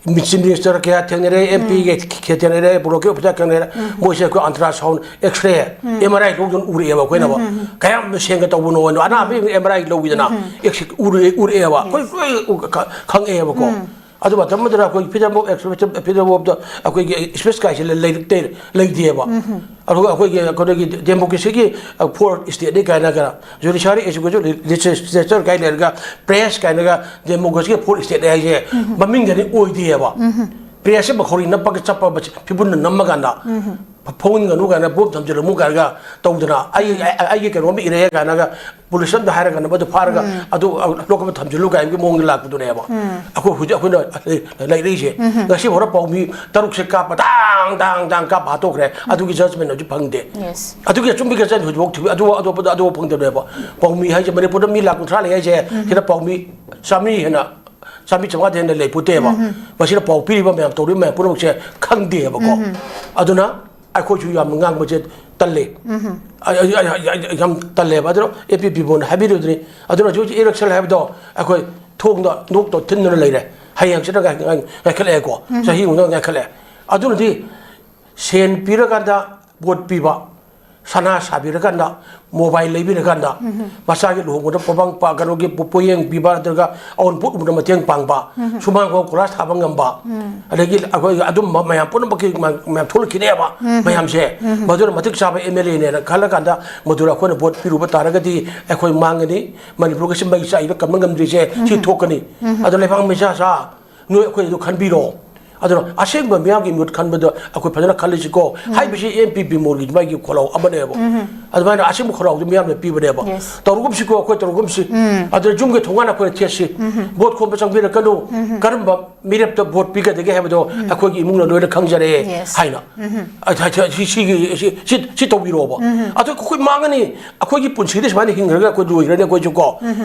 ꯆꯤꯐ ꯃꯤꯅꯤꯁꯇꯔ ꯀꯌꯥ ꯊꯦꯡꯅꯔꯦ, ꯑꯦꯝ ꯄꯤ ꯀꯌꯥ ꯊꯦꯡꯅꯔꯦ, ꯕ꯭ꯂꯣꯛꯀꯤ ꯑꯣꯐꯤꯁꯥꯔ ꯊꯦꯡꯅꯔꯦ꯫ ꯃꯣꯏꯁꯦ ꯑꯩꯈꯣꯏ ultrasound, X ray, M R I ꯂꯧꯗꯅ ꯎꯔꯛꯑꯦꯕ ꯑꯩꯈꯣꯏꯅꯕ꯫ ꯀꯌꯥꯝ ꯁꯦꯡꯅ ꯇꯧꯕꯅꯣ ꯍꯥꯏꯅꯣ, ꯑꯅꯥꯕ ꯑꯦꯝ ꯑꯥꯔ ꯑꯥꯏ ꯂꯧꯋꯤꯗꯅ, ꯑꯦꯛꯁ ꯔꯦ ꯎꯔꯛꯑꯦꯕ ꯑꯩꯈꯣꯏ ꯂꯣꯏ ꯎ- ꯈ- ꯈꯪꯉꯛꯑꯦꯕꯀꯣ꯫ ꯑꯗꯨ ꯃꯇꯝ ꯑꯗꯨꯗ ꯑꯩꯈꯣꯏ ꯐꯤꯗꯝ ꯑꯣꯐ ꯑꯦꯛꯁ ꯐꯤꯗꯝ ꯑꯣꯐꯇ ꯑꯩꯈꯣꯏꯒꯤ ꯏꯁꯄꯦꯁ ꯀꯥꯏꯁꯦ ꯂꯩꯔꯛꯇꯦ, ꯂꯩꯇꯦꯕ꯫ ꯑꯗꯨꯒ ꯑꯩꯈꯣꯏꯒꯤ ꯑꯩꯈꯣꯏꯒꯤ ꯗꯦꯃꯣꯀ꯭ꯔꯦꯁꯤꯒꯤ ꯐꯣꯔ ꯏꯁꯇꯦꯠꯅꯤ ꯀꯥꯏꯅꯒ, ꯖꯨꯗꯤꯁꯤꯌꯥꯔꯤ ꯑꯦꯖꯨꯀꯦꯁꯟ ꯂꯦꯖꯤꯁꯂꯦꯆꯔ ꯀꯥꯏꯅ ꯂꯩꯔꯒ ꯄ꯭ꯔꯦꯁ ꯀꯥꯏꯅꯒ ꯗꯦꯃꯣꯀ꯭ꯔꯦꯁꯤꯒꯤ ꯐꯣꯔ ꯏꯁꯇꯦꯠꯅꯤ ꯍꯥꯏꯁꯦ ꯃꯃꯤꯡꯗꯗꯤ ꯑꯣꯏꯗꯦꯕ꯫ ꯄ꯭ꯔꯦꯁꯁꯦ ꯃꯈꯧꯔꯤ ꯅꯞꯄꯒ ꯆꯠꯄ ꯐꯤꯕꯨꯟꯅ ꯅꯝꯃꯀꯥꯟꯗ ꯐꯣꯡꯍꯟꯒꯅꯨ ꯀꯥꯏꯅ ꯕꯣꯝ ꯊꯝꯖꯤꯜꯂꯝꯃꯨ ꯀꯥꯏꯅꯒ ꯇꯧꯗꯅ, ꯑꯩ ꯑꯩ- ꯑꯩꯒꯤ ꯀꯩꯅꯣꯝ ꯏꯔꯦ ꯀꯥꯏꯅꯒ ꯄꯨꯂꯤꯁ ꯑꯃꯗ ꯍꯥꯏꯔꯒ ꯑꯗꯨ ꯐꯥꯔꯒ ꯑꯗꯨ ꯂꯣꯛ ꯑꯃ ꯊꯝꯖꯤꯜꯂꯨ ꯀꯥꯏꯅꯒꯤ ꯃꯑꯣꯡꯗ ꯂꯥꯛꯄꯗꯨꯅꯦꯕ꯫ ꯑꯩꯈꯣꯏ ꯍꯧꯖꯤꯛ ꯑꯩꯈꯣꯏꯅ ꯂꯩꯔꯛꯏꯁꯦ꯫ ꯉꯁꯤ ꯐꯥꯎꯗ ꯄꯥꯎꯃꯤ ꯇꯔꯨꯛꯁꯦ ꯀꯥꯞꯄ ꯗꯥꯡ ꯗꯥꯡ ꯗꯥꯡ ꯀꯥꯞꯄ ꯍꯥꯠꯇꯣꯛꯈ꯭ꯔꯦ꯫ ꯑꯗꯨꯒꯤ ꯖꯁꯃꯦꯟ ꯍꯧꯖꯤꯛ ꯐꯪꯗꯦ꯫ ꯌꯦꯁ꯫ ꯑꯗꯨꯒꯤ ꯑꯆꯨꯝꯕꯒꯤ ꯖꯁꯃꯦꯟ ꯍꯧꯖꯤꯛꯐꯥꯎ ꯊꯤꯕ ꯑꯗꯨ ꯑꯇꯣꯞꯄꯗ ꯑꯗꯨꯐꯥꯎ ꯐꯪꯗꯕꯅꯦꯕ꯫ ꯄꯥꯎꯃꯤ ꯍꯥꯏꯁꯦ ꯃꯅꯤꯄꯨꯔꯗ ꯃꯤ ꯂꯥꯛ ꯀꯨꯟꯊ꯭ꯔꯥ ꯂꯩ ꯍꯥꯏꯁꯦ ꯁꯤꯗ ꯄꯥꯎꯃꯤ ꯆꯥꯝꯃꯔꯤ ꯍꯦꯟꯅ ꯆꯥꯝꯃꯔꯤ ꯆꯥꯝꯃꯉꯥꯗ ꯍꯦꯟꯅ ꯂꯩ ꯄꯣꯠꯇꯦꯕ꯫ ꯃꯁꯤꯗ ꯄꯥꯎ ꯄꯤꯔꯤꯕ ꯃꯌꯥꯝ ꯇꯧꯔꯤꯕ ꯃꯌꯥꯝ ꯄꯨꯝꯅꯃꯛꯁꯦ ꯈꯪꯗꯦꯕꯀꯣ꯫ ꯑꯗꯨꯅ ꯑꯩꯈꯣꯏꯁꯨ ꯌꯥꯝ ꯉꯥꯡꯕꯁꯦ ꯇꯜꯂꯤ꯫ ꯑꯩ- ꯑꯩ- ꯑꯩ- ꯑꯩ- ꯑꯩ ꯌꯥꯝ ꯇꯜꯂꯦꯕ꯫ ꯑꯗꯨꯅ ꯑꯦ ꯄꯤ ꯄꯤꯕꯣꯅ ꯍꯥꯏꯕꯤꯔꯨꯗ꯭ꯔꯤ꯫ ꯑꯗꯨꯅ ꯍꯧꯖꯤꯛ ꯍꯧꯖꯤꯛ ꯏꯂꯦꯛꯁꯟ ꯍꯥꯏꯕꯗꯣ ꯑꯩꯈꯣꯏ ꯊꯣꯡꯗ ꯅꯣꯛꯇꯣ ꯊꯤꯟꯗꯨꯅ ꯂꯩꯔꯦ꯫ ꯍꯌꯦꯡꯁꯤꯗ ꯉꯥꯏ- ꯉꯥꯏ- ꯉꯥꯏꯈꯠꯂꯛꯑꯦꯀꯣ꯫ ꯆꯍꯤ ꯑꯃꯗ ꯉꯥꯏꯈꯠꯂꯛꯑꯦ꯫ ꯑꯗꯨꯅꯗꯤ ꯁꯦꯟ ꯄꯤꯔꯀꯥꯟꯗ ꯚꯣꯠ ꯄꯤꯕ, ꯁꯅꯥ ꯁꯥꯕꯤꯔꯀꯥꯟꯗ, ꯃꯣꯕꯥꯏꯜ ꯂꯩꯕꯤꯔꯀꯥꯟꯗ, ꯃꯆꯥꯒꯤ ꯂꯨꯍꯣꯡꯕꯗ ꯄꯣꯕꯪ ꯄ- ꯀꯩꯅꯣꯒꯤ ꯄꯣ- ꯄꯣꯌꯦꯡ ꯄꯤꯕ, ꯅꯠꯇ꯭ꯔꯒ ꯑꯋꯨꯟꯄꯣꯠ ꯎꯕꯗ ꯃꯇꯦꯡ ꯄꯥꯡꯕ, ꯁꯨꯃꯥꯡ ꯐꯥꯎ ꯀꯣꯏꯂꯥꯁ ꯊꯥꯕ ꯉꯝꯕ, ꯑꯗꯒꯤ ꯑꯩꯈꯣꯏ ꯑꯗꯨꯝꯕ ꯃꯌꯥꯝ ꯄꯨꯝꯅꯃꯛꯀꯤ ꯃꯌꯥꯝ ꯊꯣꯛꯂꯛꯈꯤꯅꯦꯕ꯫ ꯃꯌꯥꯝꯁꯦ ꯃꯗꯨꯅ ꯃꯇꯤꯛ ꯆꯥꯕ ꯑꯦꯝ ꯑꯦꯜ ꯑꯦꯅꯦꯅ ꯈꯜꯂꯀꯥꯟꯗ ꯃꯗꯨꯗ ꯑꯩꯈꯣꯏꯅ ꯚꯣꯠ ꯄꯤꯔꯨꯕ ꯇꯥꯔꯒꯗꯤ ꯑꯩꯈꯣꯏ ꯃꯥꯡꯒꯅꯤ꯫ ꯃꯅꯤꯄꯨꯔꯒꯁꯤ ꯃꯩ ꯆꯥꯛꯏꯗ ꯀꯟꯕ ꯉꯝꯗ꯭ꯔꯤꯁꯦ ꯁꯤ ꯊꯣꯛꯀꯅꯤ꯫ ꯑꯗꯣ ꯂꯩꯕꯥꯛ ꯃꯩꯁꯥ ꯁꯥ ꯅꯣꯏ ꯑꯩꯈꯣꯏ ꯑꯗꯨ ꯈꯟꯕꯤꯔꯣ꯫ ꯑꯗꯨꯅ ꯑꯁꯦꯡꯕ ꯃꯤꯌꯥꯝꯒꯤ ꯃꯤꯍꯨꯠ ꯈꯟꯕꯗ ꯑꯩꯈꯣꯏ ꯐꯖꯅ ꯈꯜꯂꯤꯁꯤꯀꯣ꯫ ꯍꯥꯏꯕꯁꯤ ꯑꯦꯝ ꯄꯤ ꯄꯤ ꯃꯣꯔꯒꯤ ꯃꯥꯒꯤ ꯈꯣꯜꯂꯥꯎ ꯑꯃꯅꯦꯕ꯫ ꯑꯗꯨꯃꯥꯏꯅ ꯑꯁꯦꯡꯕ ꯈꯣꯜꯂꯥꯎꯗꯨ ꯃꯤꯌꯥꯝꯅ ꯄꯤꯕꯅꯦꯕ꯫ ꯌꯦꯁ꯫ ꯇꯧꯔꯒꯨꯝꯁꯤꯀꯣ, ꯑꯩꯈꯣꯏ ꯇꯧꯔꯒꯨꯝꯁꯤ꯫ ꯑꯗꯨꯅ ꯌꯨꯝꯒꯤ ꯊꯣꯡꯒꯥꯟ ꯑꯩꯈꯣꯏꯅ ꯊꯦꯠꯁꯤ꯫ ꯚꯣꯠ ꯈꯣꯝꯕ ꯆꯪꯕꯤꯔꯛꯀꯅꯨ꯫ ꯀꯔꯝꯕ ꯃꯤꯔꯦꯞꯇ ꯚꯣꯠ ꯄꯤꯒꯗꯒꯦ ꯍꯥꯏꯕꯗꯣ ꯑꯩꯈꯣꯏꯒꯤ ꯏꯃꯨꯡꯅ ꯂꯣꯏꯅ ꯈꯪꯖꯔꯦ ꯌꯦꯁ꯫ ꯍꯥꯏꯅ꯫ ꯑ, ꯁꯤ- ꯁꯤ- ꯁꯤꯒꯤ- ꯁꯤ- ꯁꯤ- ꯁꯤ ꯇꯧꯕꯤꯔꯣꯕ꯫ ꯑꯗꯣ ꯑꯩꯈꯣꯏ ꯃꯥꯡꯉꯅꯤ꯫ ꯑꯩꯈꯣꯏꯒꯤ ꯄꯨꯟꯁꯤꯗꯤ ꯁꯨꯃꯥꯏꯅ ꯍꯤꯡꯈ꯭ꯔꯒ ꯑꯩꯈꯣꯏ ꯂꯣꯏꯈ꯭ꯔꯅꯤ ꯑꯩꯈꯣꯏꯁꯨꯀꯣ꯫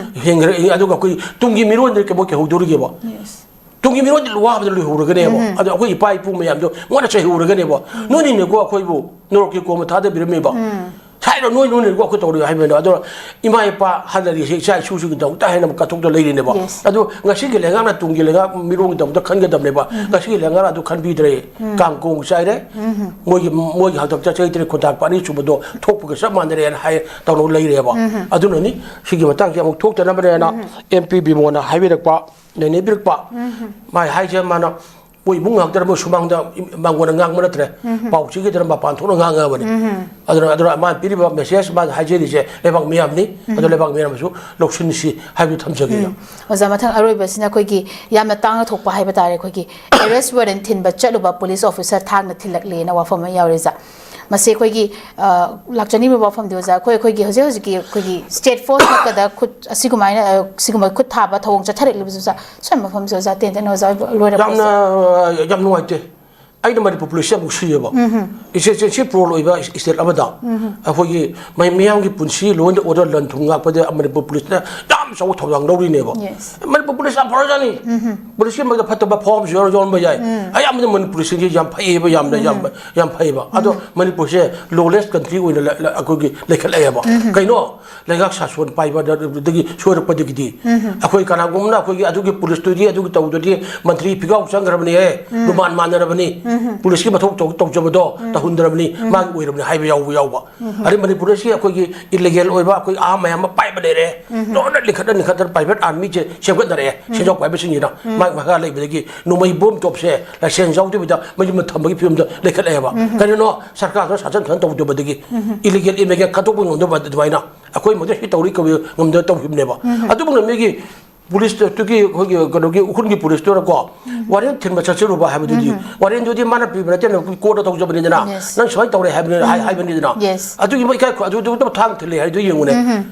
ꯍꯤꯡꯈ꯭ꯔ- ꯑꯗꯨꯒ ꯑꯩꯈꯣꯏ ꯇꯨꯡꯒꯤ ꯃꯤꯔꯣꯟꯗꯗꯤ ꯀꯩ- ꯀꯩꯍꯧꯗꯣꯔꯤꯒꯦꯕ? ꯌꯦꯁ꯫ ꯇꯨꯡꯒꯤ ꯃꯤꯔꯣꯜꯗꯤ ꯋꯥꯕꯗ ꯂꯣꯏꯍꯧꯔꯒꯅꯦꯕ꯫ ꯑꯗꯣ ꯑꯩꯈꯣꯏ ꯏꯄꯥ ꯏꯄꯨ ꯃꯌꯥꯝꯗꯣ ꯃꯣꯏꯅ ꯆꯩꯍꯧꯔꯒꯅꯦꯕ꯫ ꯅꯣꯏꯅꯤꯅꯦꯀꯣ ꯑꯩꯈꯣꯏꯕꯨ ꯅꯣꯔꯣꯛꯀꯤ ꯀꯣꯝꯗ ꯊꯥꯗꯕꯤꯔꯝꯃꯤꯕ꯫ ꯁꯥꯏꯗ ꯅꯣꯏ ꯅꯣꯏꯅꯤꯀꯣ ꯑꯩꯈꯣꯏ ꯇꯧꯔꯤ ꯍꯥꯏꯕꯅꯤꯗꯣ꯫ ꯑꯗꯣ ꯏꯃꯥ ꯏꯄꯥ ꯍꯟꯅꯔꯤꯁꯦ ꯏꯆꯥ ꯏꯁꯨꯁꯤꯡꯒꯤꯗꯃꯛꯇ ꯍꯥꯏꯅ ꯑꯃꯨꯛ ꯀꯠꯊꯣꯛꯇ ꯂꯩꯔꯤꯅꯦꯕ꯫ Yes. ꯑꯗꯣ ꯉꯁꯤꯒꯤ ꯂꯩꯉꯥꯛꯅ ꯇꯨꯡꯒꯤ ꯂꯩꯉꯥꯛ ꯃꯤꯔꯣꯜꯒꯤꯗꯃꯛꯇ ꯈꯟꯒꯗꯕꯅꯦꯕ꯫ ꯉꯁꯤꯒꯤ ꯂꯩꯉꯥꯛꯅ ꯑꯗꯨ ꯈꯟꯕꯤꯗ꯭ꯔꯦ꯫ ꯀꯥꯡ ꯀꯣꯡ ꯆꯥꯏꯔꯦ꯫ ꯃꯣꯏꯒꯤ ꯃꯣꯏꯒꯤ ꯍꯥꯛꯇꯛꯇ ꯆꯍꯤ ꯇꯔꯦꯠ ꯈꯣꯟꯊꯥꯛꯄ ꯑꯅꯤ ꯁꯨꯕꯗꯣ ꯊꯣꯛꯄꯒ ꯆꯞ ꯃꯥꯟꯅꯔꯦꯅ ꯍꯥꯏ ꯇꯧꯔꯒ ꯂꯩꯔꯦꯕ꯫ ꯑꯗꯨꯅꯅꯤ ꯁꯤꯒꯤ ꯃꯇꯥꯡꯁꯦ ꯑꯃꯨꯛ ꯊꯣꯛꯇꯅꯕꯅꯦꯅ ꯑꯦꯝ ꯄꯤ ꯕꯤꯃꯣꯅ ꯍꯥꯏꯕꯤꯔꯛꯄ꯫ ꯅꯩꯅꯕꯤꯔꯛꯄ꯫ ꯃꯥꯏ ꯍꯥꯏꯁꯦ ꯃꯥꯅ ꯃꯣꯏ ꯏꯃꯨꯡ ꯉꯥꯛꯇꯔ ꯃꯣꯏ ꯁꯨꯃꯥꯡꯗ ꯃꯥꯡꯒꯣꯟꯅ ꯉꯥꯡꯕ ꯅꯠꯇ꯭ꯔꯦ꯫ ꯄꯥꯎ ꯆꯦꯒꯤꯗꯔ ꯃꯄꯥꯟ ꯊꯣꯛꯅ ꯉꯥꯡꯉꯕꯅꯤ꯫ ꯑꯗꯨꯅ, ꯑꯗꯨꯅ ꯃꯥꯅ ꯄꯤꯔꯤꯕ ꯃꯦꯁꯦꯖ, ꯃꯥꯅ ꯍꯥꯏꯖꯔꯤꯁꯦ ꯂꯩꯕꯥꯛ ꯃꯤꯌꯥꯝꯅꯤ꯫ ꯑꯗꯣ ꯂꯩꯕꯥꯛ ꯃꯤꯌꯥꯝꯅꯁꯨ ꯂꯧꯁꯤꯟꯁꯤ ꯍꯥꯏꯕꯗꯨ ꯊꯝꯖꯒꯦ꯫ ꯎꯝ꯫ ꯑꯣꯖꯥ, ꯃꯊꯪ ꯑꯔꯣꯏꯕꯁꯤꯅ ꯑꯩꯈꯣꯏꯒꯤ ꯌꯥꯝꯅ ꯇꯥꯡꯅ ꯊꯣꯛꯄ ꯍꯥꯏꯕ ꯇꯥꯔꯦ, ꯑꯩꯈꯣꯏꯒꯤ ꯑꯦꯔꯦꯁ ꯋꯥꯔꯦꯟ ꯊꯤꯟꯕ ꯆꯠꯂꯨꯕ ꯄꯨꯂꯤꯁ ꯑꯣꯐꯤꯁꯥꯔ ꯊꯥꯡꯅ ꯊꯤꯜꯂꯛꯂꯦꯅ ꯋꯥꯐꯝ ꯑꯃ ꯌꯥꯎꯔꯤ, ꯑꯣꯖꯥ꯫ ꯃꯁꯤ ꯑꯩꯈꯣꯏꯒꯤ, ꯑ, ꯂꯥꯛꯆꯅꯤꯡꯕ ꯋꯥꯐꯝꯗꯤ, ꯑꯣꯖꯥ, ꯑꯩꯈꯣꯏ, ꯑꯩꯈꯣꯏꯒꯤ ꯍꯧꯖꯤꯛ ꯍꯧꯖꯤꯛꯀꯤ ꯑꯩꯈꯣꯏꯒꯤ ꯁ꯭ꯇꯦꯠ ꯐꯣꯔꯁ ꯅꯠꯇꯗ ꯈꯨꯠ ꯑꯁꯤꯒꯨꯝꯃꯥꯏꯅ, ꯑ, ꯁꯤꯒꯨꯝꯕ ꯈꯨꯠ ꯊꯥꯕ ꯊꯧꯑꯣꯡ ꯆꯠꯊꯔꯛꯂꯤꯕꯁꯨ, ꯑꯣꯖꯥ, ꯁ꯭ꯋꯥꯏ ꯃꯐꯝꯁꯦ, ꯑꯣꯖꯥ, ꯇꯦꯟ ꯇꯦꯟꯅ ꯑꯣꯖꯥ ꯂꯣꯏꯔꯛꯄꯁꯦ꯫ ꯌꯥꯝꯅ, ꯑ, ꯌꯥꯝ ꯅꯨꯡꯉꯥꯏꯇꯦ꯫ ꯑꯩꯅ ꯃꯅꯤꯄꯨꯔ ꯄꯨꯂꯤꯁꯁꯦ ꯌꯥꯝ ꯅꯨꯡꯁꯤꯌꯦꯕ꯫ ꯏꯆꯦ, ꯏꯆꯦ, ꯁꯤ ꯄ꯭ꯔꯣꯜ ꯑꯣꯏꯕ ꯏꯁꯇꯦꯠ ꯑꯃꯗ ꯑꯩꯈꯣꯏꯒꯤ ꯃꯩ-, ꯃꯤꯌꯥꯝꯒꯤ ꯄꯨꯟꯁꯤ, ꯂꯣ ꯑꯦꯟ ꯑꯣꯔꯗꯔ, ꯂꯟ ꯊꯨꯝ ꯉꯥꯛꯄꯗ ꯃꯅꯤꯄꯨꯔ ꯄꯨꯂꯤꯁꯅ ꯌꯥꯝ ꯆꯥꯎꯕ ꯊꯧꯗꯥꯡ ꯂꯧꯔꯤꯅꯦꯕ꯫ Yes. ꯃꯅꯤꯄꯨꯔ ꯄꯨꯂꯤꯁ ꯌꯥꯝ ꯐꯔꯖꯥꯠꯅꯤ꯫ ꯄꯨꯂꯤꯁꯀꯤ ꯃꯔꯛꯇ ꯐꯠꯇꯕ ꯐꯥꯎ ꯑꯃꯁꯨ ꯌꯥꯎꯔ-, ꯌꯥꯎꯔꯝꯕ ꯌꯥꯏ꯫ ꯑꯌꯥꯝꯕꯅ ꯃꯅꯤꯄꯨꯔ ꯄꯨꯂꯤꯁꯁꯤꯡꯁꯤ ꯌꯥꯝ ꯐꯩꯌꯦꯕ, ꯌꯥꯝꯅ, ꯌꯥꯝ, ꯌꯥꯝ ꯐꯩꯌꯦꯕ꯫ ꯑꯗꯣ ꯃꯅꯤꯄꯨꯔꯁꯦ ꯂꯣꯂꯦꯁ ꯀꯟꯇ꯭ꯔꯤ ꯑꯣꯏꯅ ꯂ-, ꯂ-, ꯑꯩꯈꯣꯏꯒꯤ ꯂꯩꯈꯠꯂꯛꯑꯦꯕ꯫ ꯀꯩꯅꯣ? ꯂꯩꯉꯥꯛ ꯁꯥꯁꯣꯟ ꯄꯥꯏꯕꯗꯒꯤ ꯁꯣꯏꯔꯛꯄꯗꯒꯤꯗꯤ ꯑꯩꯈꯣꯏ ꯀꯅꯥꯒꯨꯝꯕꯅ ꯑꯩꯈꯣꯏꯒꯤ ꯑꯗꯨꯒꯤ ꯄꯨꯂꯤꯁꯇꯨꯗꯤ, ꯑꯗꯨꯒꯤ ꯇꯧꯗꯨꯗꯤ ꯃꯟꯇ꯭ꯔꯤ ꯐꯤꯒꯥꯎ ꯆꯪꯈ꯭ꯔꯕꯅꯤꯍꯦ, ꯂꯨꯃꯥꯟ ꯃꯥꯟꯅꯔꯕꯅꯤ, ꯄꯨꯂꯤꯁꯀꯤ ꯃꯊꯧ ꯇꯧ-, ꯇꯧꯖꯕꯗꯣ ꯇꯧꯍꯟꯗ꯭ꯔꯕꯅꯤ, ꯃꯥꯒꯤ ꯑꯣꯏꯔꯕꯅꯤ ꯍꯥꯏꯕ ꯌꯥꯎꯕ ꯌꯥꯎꯕ꯫ ꯑꯗꯩ ꯃꯅꯤꯄꯨꯔꯗꯁꯤ ꯑꯩꯈꯣꯏꯒꯤ ꯏꯂꯤꯒꯦꯜ ꯑꯣꯏꯕ ꯑꯩꯈꯣꯏ ꯑꯥ ꯃꯌꯥꯝ ꯑꯃ ꯄꯥꯏꯕ ꯂꯩꯔꯦ, ꯂꯣꯏꯅ ꯂꯤꯡꯈꯠꯇꯅ ꯂꯤꯡꯈꯠꯇꯅ ꯄ꯭ꯔꯥꯏꯚꯦꯠ ꯑꯥꯔꯃꯤꯁꯦ ꯁꯦꯝꯒꯠꯅꯔꯛꯑꯦ, ꯁꯦꯟꯖꯥꯎ ꯄꯥꯏꯕꯁꯤꯡꯁꯤꯅ ꯃꯥꯒꯤ ꯃꯈꯥ ꯂꯩꯕꯗꯒꯤ ꯅꯣꯡꯃꯩ ꯕꯣꯝ ꯇꯣꯞꯁꯦ ꯂꯥꯏꯁꯦꯟꯁ ꯌꯥꯎꯗꯕꯤꯗ ꯃꯌꯨꯝꯗ ꯊꯝꯕꯒꯤ ꯐꯤꯕꯝꯗ ꯂꯩꯈꯠꯂꯛꯑꯦꯕ꯫ ꯀꯔꯤꯅꯣ? ꯁꯔꯀꯥꯔꯗꯨꯅ ꯁꯥꯖꯟ ꯈꯅ ꯇꯧꯗꯕꯗꯒꯤ, ꯏꯂꯤꯒꯦꯜ ꯏꯃꯤꯒ꯭ꯔꯦꯟ ꯈꯟꯗꯣꯛꯄ ꯉꯝꯗꯕ ꯑꯗꯨꯃꯥꯏꯅ ꯑꯩꯈꯣꯏ ꯃꯗꯨ ꯁꯤ ꯇꯧꯔꯤ ꯀꯧꯏ ꯉꯝꯗꯅ ꯇꯧꯈꯤꯕꯅꯦꯕ꯫ ꯑꯗꯨꯕꯨ ꯃꯤꯒꯤ ꯄꯨꯂꯤꯁꯇꯨꯒꯤ, ꯑꯩꯈꯣꯏꯒꯤ ꯀꯩꯅꯣꯒꯤ ꯎꯈ꯭ꯔꯨꯜꯒꯤ ꯄꯨꯂꯤꯁꯇꯨꯅꯀꯣ ꯋꯥꯔꯦꯟ ꯊꯤꯟꯕ ꯆꯠꯆꯔꯨꯕ ꯍꯥꯏꯕꯗꯨꯗꯤ, ꯋꯥꯔꯦꯟꯗꯨꯗꯤ ꯃꯥꯅ ꯄꯤꯕ ꯅꯠꯇꯦꯅ, ꯀꯣꯔꯠꯇ ꯇꯧꯖꯕꯅꯤꯗꯅ, Yes. ꯅꯪ ꯁꯨꯃꯥꯏꯅ ꯇꯧꯔꯦ ꯍꯥꯏꯕꯅꯤꯅ, ꯍꯥꯏ-, ꯍꯥꯏꯕꯅꯤꯗꯅ꯫ Yes. ꯑꯗꯨꯒꯤ ꯃꯣꯏ ꯏꯀꯥꯏ ꯈꯨ-, ꯑꯗꯨ, ꯑꯗꯨ ꯊꯥꯡ ꯊꯤꯜꯂꯦ ꯍꯥꯏꯗꯨ ꯌꯦꯡꯉꯨꯅꯦ꯫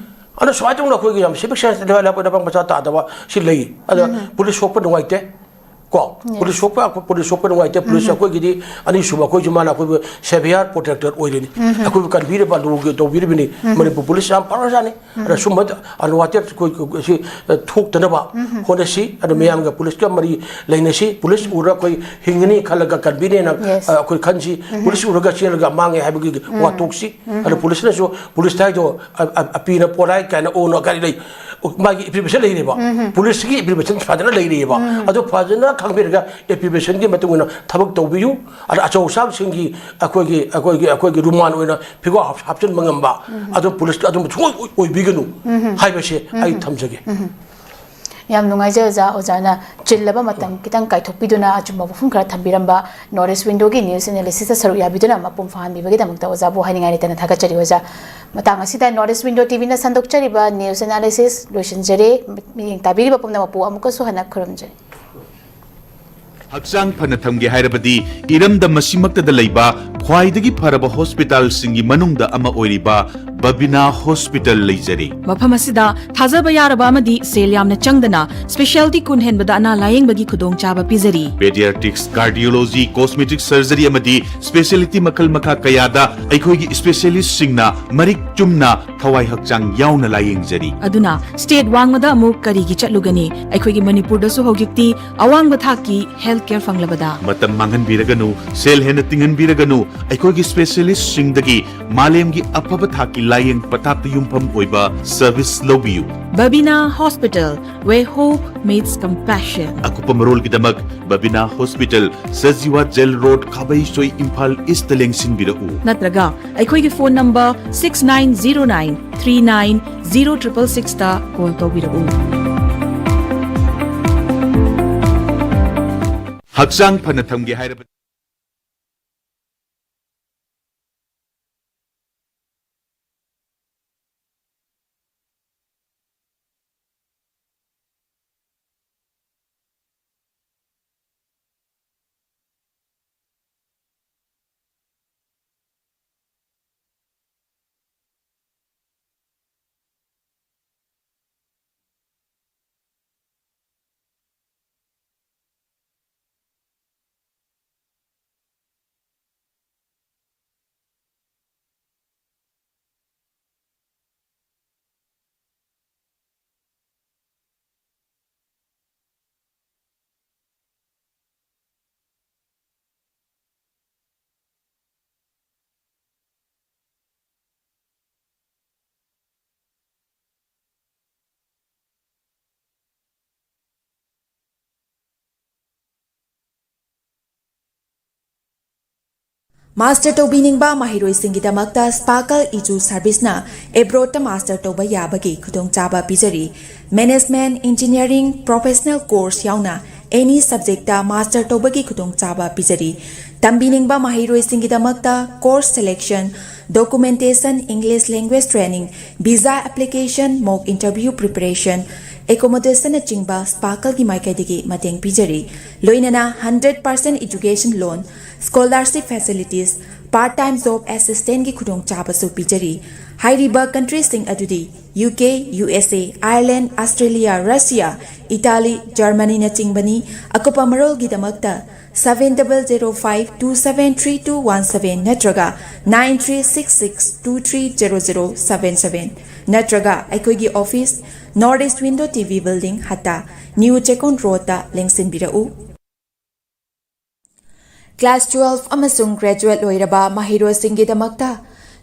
ꯑꯗꯣ ꯁꯨꯃꯥꯏꯅ ꯇꯧꯅ ꯑꯩꯈꯣꯏꯒꯤ ꯌꯥꯝ ꯁꯤꯚꯤꯛ ꯁꯦꯟꯁ ꯂꯩꯕ ꯂꯩꯕꯥꯛ ꯃꯆꯥ ꯇꯥꯗꯕ ꯁꯤ ꯂꯩ꯫ ꯑꯗꯣ ꯄꯨꯂꯤꯁ ꯁꯣꯛꯄ ꯅꯨꯡꯉꯥꯏꯇꯦ꯫ ꯀꯣ? Yes. ꯄꯨꯂꯤꯁ ꯁꯣꯛꯄ, ꯄꯨꯂꯤꯁ ꯁꯣꯛꯄ ꯅꯨꯡꯉꯥꯏꯇꯦ꯫ ꯄꯨꯂꯤꯁ ꯑꯩꯈꯣꯏꯒꯤꯗꯤ ꯑꯅꯤꯁꯨꯕ ꯑꯩꯈꯣꯏꯁꯨ ꯃꯥꯅ ꯑꯩꯈꯣꯏꯕꯨ ꯁꯦꯚꯤꯌꯥꯔ ꯄ꯭ꯔꯣꯇꯦꯛꯇꯔ ꯑꯣꯏꯔꯤꯅꯤ꯫ ꯑꯩꯈꯣꯏꯕꯨ ꯀꯟꯕꯤꯔꯤꯕ, ꯂꯨꯒꯤ ꯇꯧꯕꯤꯔꯤꯕꯅꯤ꯫ ꯃꯅꯤꯄꯨꯔ ꯄꯨꯂꯤꯁ ꯌꯥꯝ ꯐꯔꯖꯥꯠꯅꯤ꯫ ꯑꯗ ꯁꯨꯝꯕ ꯑꯟꯋꯥꯟꯇꯦꯗ ꯑꯩꯈꯣꯏ, ꯑꯩꯈꯣꯏ ꯁꯤ, ꯑ, ꯊꯣꯛꯇꯅꯕ ꯍꯣꯠꯅꯁꯤ꯫ ꯑꯗ ꯃꯌꯥꯝꯒ ꯄꯨꯂꯤꯁꯀ ꯃꯔꯤ ꯂꯩꯅꯁꯤ꯫ ꯄꯨꯂꯤꯁ ꯎꯔ ꯑꯩꯈꯣꯏ ꯍꯤꯡꯒꯅꯤ ꯈꯜꯂꯒ ꯀꯟꯕꯤꯅꯦꯅ, Yes. ꯑ, ꯑꯩꯈꯣꯏ ꯈꯟꯁꯤ꯫ ꯄꯨꯂꯤꯁ ꯎꯔꯒ ꯆꯦꯜꯂꯒ ꯃꯥꯡꯉꯦ ꯍꯥꯏꯕꯒꯤ ꯋꯥ ꯇꯣꯛꯁꯤ꯫ ꯑꯗ ꯄꯨꯂꯤꯁꯅꯁꯨ ꯄꯨꯂꯤꯁ ꯍꯥꯏꯗꯣ ꯑ-, ꯑ-, ꯑꯄꯤꯅ ꯄꯣꯔꯥꯏ ꯀꯥꯏꯅ ꯑꯣꯅ ꯀꯔꯤ ꯂꯩ? ꯃꯥꯒꯤ ꯑꯦꯄ꯭ꯔꯤꯕꯦꯁꯟ ꯂꯩꯔꯤꯕ꯫ ꯄꯨꯂꯤꯁꯀꯤ ꯑꯦꯄ꯭ꯔꯤꯕꯦꯁꯟ ꯐꯖꯅ ꯂꯩꯔꯤꯕ꯫ ꯑꯗꯨ ꯐꯖꯅ ꯈꯪꯕꯤꯔꯒ ꯑꯦꯄ꯭ꯔꯤꯕꯦꯁꯟꯒꯤ ꯃꯇꯨꯡ ꯏꯟꯅ ꯊꯕꯛ ꯇꯧꯕꯤꯌꯨ꯫ ꯑꯗ ꯑꯆꯧ ꯑꯁꯥꯡꯁꯤꯡꯒꯤ ꯑꯩꯈꯣꯏꯒꯤ, ꯑꯩꯈꯣꯏꯒꯤ, ꯑꯩꯈꯣꯏꯒꯤ ꯔꯨꯃꯥꯟ ꯑꯣꯏꯅ ꯐꯤꯒꯥꯎ ꯍꯥꯞ-, ꯍꯥꯞꯆꯤꯟꯕ ꯉꯝꯕ, ꯑꯗꯨ ꯄꯨꯂꯤꯁꯀꯤ ꯑꯗꯨꯝꯕ ꯁꯨꯡꯑꯣꯏ ꯑꯣꯏ-, ꯑꯣꯏꯕꯤꯒꯅꯨ ꯍꯥꯏꯕꯁꯦ ꯑꯩ ꯊꯝꯖꯒꯦ꯫ ꯌꯥꯝ ꯅꯨꯡꯉꯥꯏꯖꯩ ꯑꯣꯖꯥ, ꯑꯣꯖꯥꯅ ꯆꯤꯜꯂꯕ ꯃꯇꯝ ꯈꯤꯇꯪ ꯀꯥꯏꯊꯣꯛꯄꯤꯗꯨꯅ ꯑꯆꯨꯝꯕ ꯋꯥꯐꯝ ꯈꯔ ꯊꯝꯕꯤꯔꯝꯕ, North East Window ꯒꯤ news analysis ꯇ ꯁꯔꯨꯛ ꯌꯥꯕꯤꯗꯨꯅ ꯃꯄꯨꯡ ꯐꯥꯍꯟꯕꯤꯕꯒꯤꯗꯃꯛꯇ ꯑꯣꯖꯥꯕꯨ ꯍꯥꯏꯅꯤꯡꯉꯥꯏ ꯂꯩꯇꯅ ꯊꯥꯒꯠꯆꯔꯤ ꯑꯣꯖꯥ꯫ ꯃꯇꯥꯡ ꯑꯁꯤꯗ North East Window T V ꯅ ꯁꯟꯗꯣꯛꯆꯔꯤꯕ news analysis ꯂꯣꯏꯁꯤꯟꯖꯔꯦ꯫ ꯃꯤꯠꯌꯦꯡ ꯇꯥꯕꯤꯔꯤꯕ ꯄꯨꯝꯅꯃꯛꯄꯨ ꯑꯃꯨꯛꯀꯁꯨ ꯍꯟꯅ ꯈꯨꯔꯨꯝꯖꯔꯤ꯫ ꯍꯛꯆꯥꯡ ꯐꯅ ꯊꯝꯒꯦ ꯍꯥꯏꯔꯕꯗꯤ ꯏꯔꯝꯗꯝ ꯑꯁꯤꯃꯛꯇꯗ ꯂꯩꯕ ꯈ꯭ꯋꯥꯏꯗꯒꯤ ꯐꯔꯕ ꯍꯣꯁꯄꯤꯇꯥꯜꯁꯤꯡꯒꯤ ꯃꯅꯨꯡꯗ ꯑꯃ ꯑꯣꯏꯔꯤꯕ ꯕꯕꯤꯅꯥ ꯍꯣꯁꯄꯤꯇꯥꯜ ꯂꯩꯖꯔꯤ꯫ ꯃꯐꯝ ꯑꯁꯤꯗ ꯊꯥꯖꯕ ꯌꯥꯔꯕ ꯑꯃꯗꯤ ꯁꯦꯜ ꯌꯥꯝꯅ ꯆꯪꯗꯅ specialty ꯀꯨꯟ ꯍꯦꯟꯕꯗ ꯑꯅꯥ ꯂꯥꯌꯦꯡꯕꯒꯤ ꯈꯨꯗꯣꯡꯆꯥꯕ ꯄꯤꯖꯔꯤ꯫ Pediatrics, Cardiology, Cosmetic Surgery ꯑꯃꯗꯤ specialty ꯃꯈꯜ ꯃꯈꯥ ꯀꯌꯥꯗ ꯑꯩꯈꯣꯏꯒꯤ specialist ꯁꯤꯡꯅ ꯃꯔꯤꯛ ꯆꯨꯝꯅ ꯊꯋꯥꯏ ꯍꯛꯆꯥꯡ ꯌꯥꯎꯅ ꯂꯥꯌꯦꯡꯖꯔꯤ꯫ ꯑꯗꯨꯅ state ꯋꯥꯡꯃꯗ ꯑꯃꯨꯛ ꯀꯔꯤꯒꯤ ꯆꯠꯂꯨꯒꯅꯤ? ꯑꯩꯈꯣꯏꯒꯤ ꯃꯅꯤꯄꯨꯔꯗꯁꯨ ꯍꯧꯖꯤꯛꯇꯤ ꯑꯋꯥꯡꯕ ꯊꯥꯛꯀꯤ health care ꯐꯪꯂꯕꯗ꯫ ꯃꯇꯝ ꯃꯥꯡꯍꯟꯕꯤꯔꯒꯅꯨ, ꯁꯦꯜ ꯍꯦꯟꯅ ꯇꯤꯡꯍꯟꯕꯤꯔꯒꯅꯨ, ꯑꯩꯈꯣꯏꯒꯤ specialist ꯁꯤꯡꯗꯒꯤ ꯃꯥꯂꯦꯝꯒꯤ ꯑꯐꯕ ꯊꯥꯛꯀꯤ ꯂꯥꯌꯦꯡ ꯄꯊꯥꯞꯇ ꯌꯨꯝꯐꯝ ꯑꯣꯏꯕ service ꯂꯧꯕꯤꯌꯨ꯫ Babina Hospital, where hope meets compassion. ꯑꯀꯨꯞꯄ ꯃꯔꯣꯜꯒꯤꯗꯃꯛ Babina hospital, Sajiwa jail road, Khabeisoi, Imphal east ꯂꯦꯡꯁꯤꯟꯕꯤꯔꯛꯎ꯫ ꯅꯠꯇ꯭ꯔꯒ ꯑꯩꯈꯣꯏꯒꯤ phone number six nine zero nine three nine zero triple six ꯇ call ꯇꯧꯕꯤꯔꯛꯎ꯫ ꯍꯛꯆꯥꯡ ꯐꯅ ꯊꯝꯒꯦ ꯍꯥꯏꯔꯕꯗꯤ ꯃꯥꯁꯇꯔ ꯇꯧꯕꯤꯅꯤꯡꯕ ꯃꯍꯩꯔꯣꯏꯁꯤꯡꯒꯤꯗꯃꯛꯇ ꯁ꯭ꯄꯥꯔꯀꯜ ꯏꯖꯨ ꯁꯔꯚꯤꯁꯅ ꯑꯦꯕ꯭ꯔꯣꯗꯇ ꯃꯥꯁꯇꯔ ꯇꯧꯕ ꯌꯥꯕꯒꯤ ꯈꯨꯗꯣꯡꯆꯥꯕ ꯄꯤꯖꯔꯤ꯫ ꯃꯦꯅꯦꯖꯃꯦꯟꯠ, ꯏꯟꯖꯤꯅꯤꯌꯥꯔꯤꯡ, ꯄ꯭ꯔꯣꯐꯦꯁꯅꯦꯜ ꯀꯣꯔꯁ ꯌꯥꯎꯅ ꯑꯦꯅꯤ ꯁꯕꯖꯦꯛꯇ ꯃꯥꯁꯇꯔ ꯇꯧꯕꯒꯤ ꯈꯨꯗꯣꯡꯆꯥꯕ ꯄꯤꯖꯔꯤ꯫ ꯇꯝꯕꯤꯅꯤꯡꯕ ꯃꯍꯩꯔꯣꯏꯁꯤꯡꯒꯤꯗꯃꯛꯇ course selection, documentation, English language training, visa application, mock interview preparation, ꯑꯦꯀꯣꯃꯣꯗꯦꯁꯟꯅꯆꯤꯡꯕ ꯁ꯭ꯄꯥꯔꯀꯜꯒꯤ ꯃꯥꯏꯀꯩꯗꯒꯤ ꯃꯇꯦꯡ ꯄꯤꯖꯔꯤ꯫ ꯂꯣꯏꯅꯅ hundred percent education loan, scholarship facilities, part time job ꯑꯦꯁꯤꯁꯇꯦꯟꯠꯀꯤ ꯈꯨꯗꯣꯡꯆꯥꯕꯁꯨ ꯄꯤꯖꯔꯤ꯫ ꯍꯥꯏꯔꯤꯕ ꯀꯟꯇ꯭ꯔꯤꯁꯤꯡ ꯑꯗꯨꯗꯤ U K, U S A, Ireland, Australia, Russia, Italy, ꯖꯔꯃꯅꯤꯅꯆꯤꯡꯕꯅꯤ꯫ ꯑꯀꯨꯞꯄ ꯃꯔꯣꯜꯒꯤꯗꯃꯛꯇ seven double zero five two seven three two one seven ꯅꯠꯇ꯭ꯔꯒ nine three six six two three zero zero seven seven ꯅꯠꯇ꯭ꯔꯒ ꯑꯩꯈꯣꯏꯒꯤ office, North East Window T V Building, ꯍꯠꯇꯥ, new Checkon ꯔꯣꯗꯇ ꯂꯦꯡꯁꯤꯟꯕꯤꯔꯛꯎ꯫ Class twelve ꯑꯃꯁꯨꯡ graduate ꯂꯣꯏꯔꯕ ꯃꯍꯩꯔꯣꯏꯁꯤꯡꯒꯤꯗꯃꯛꯇ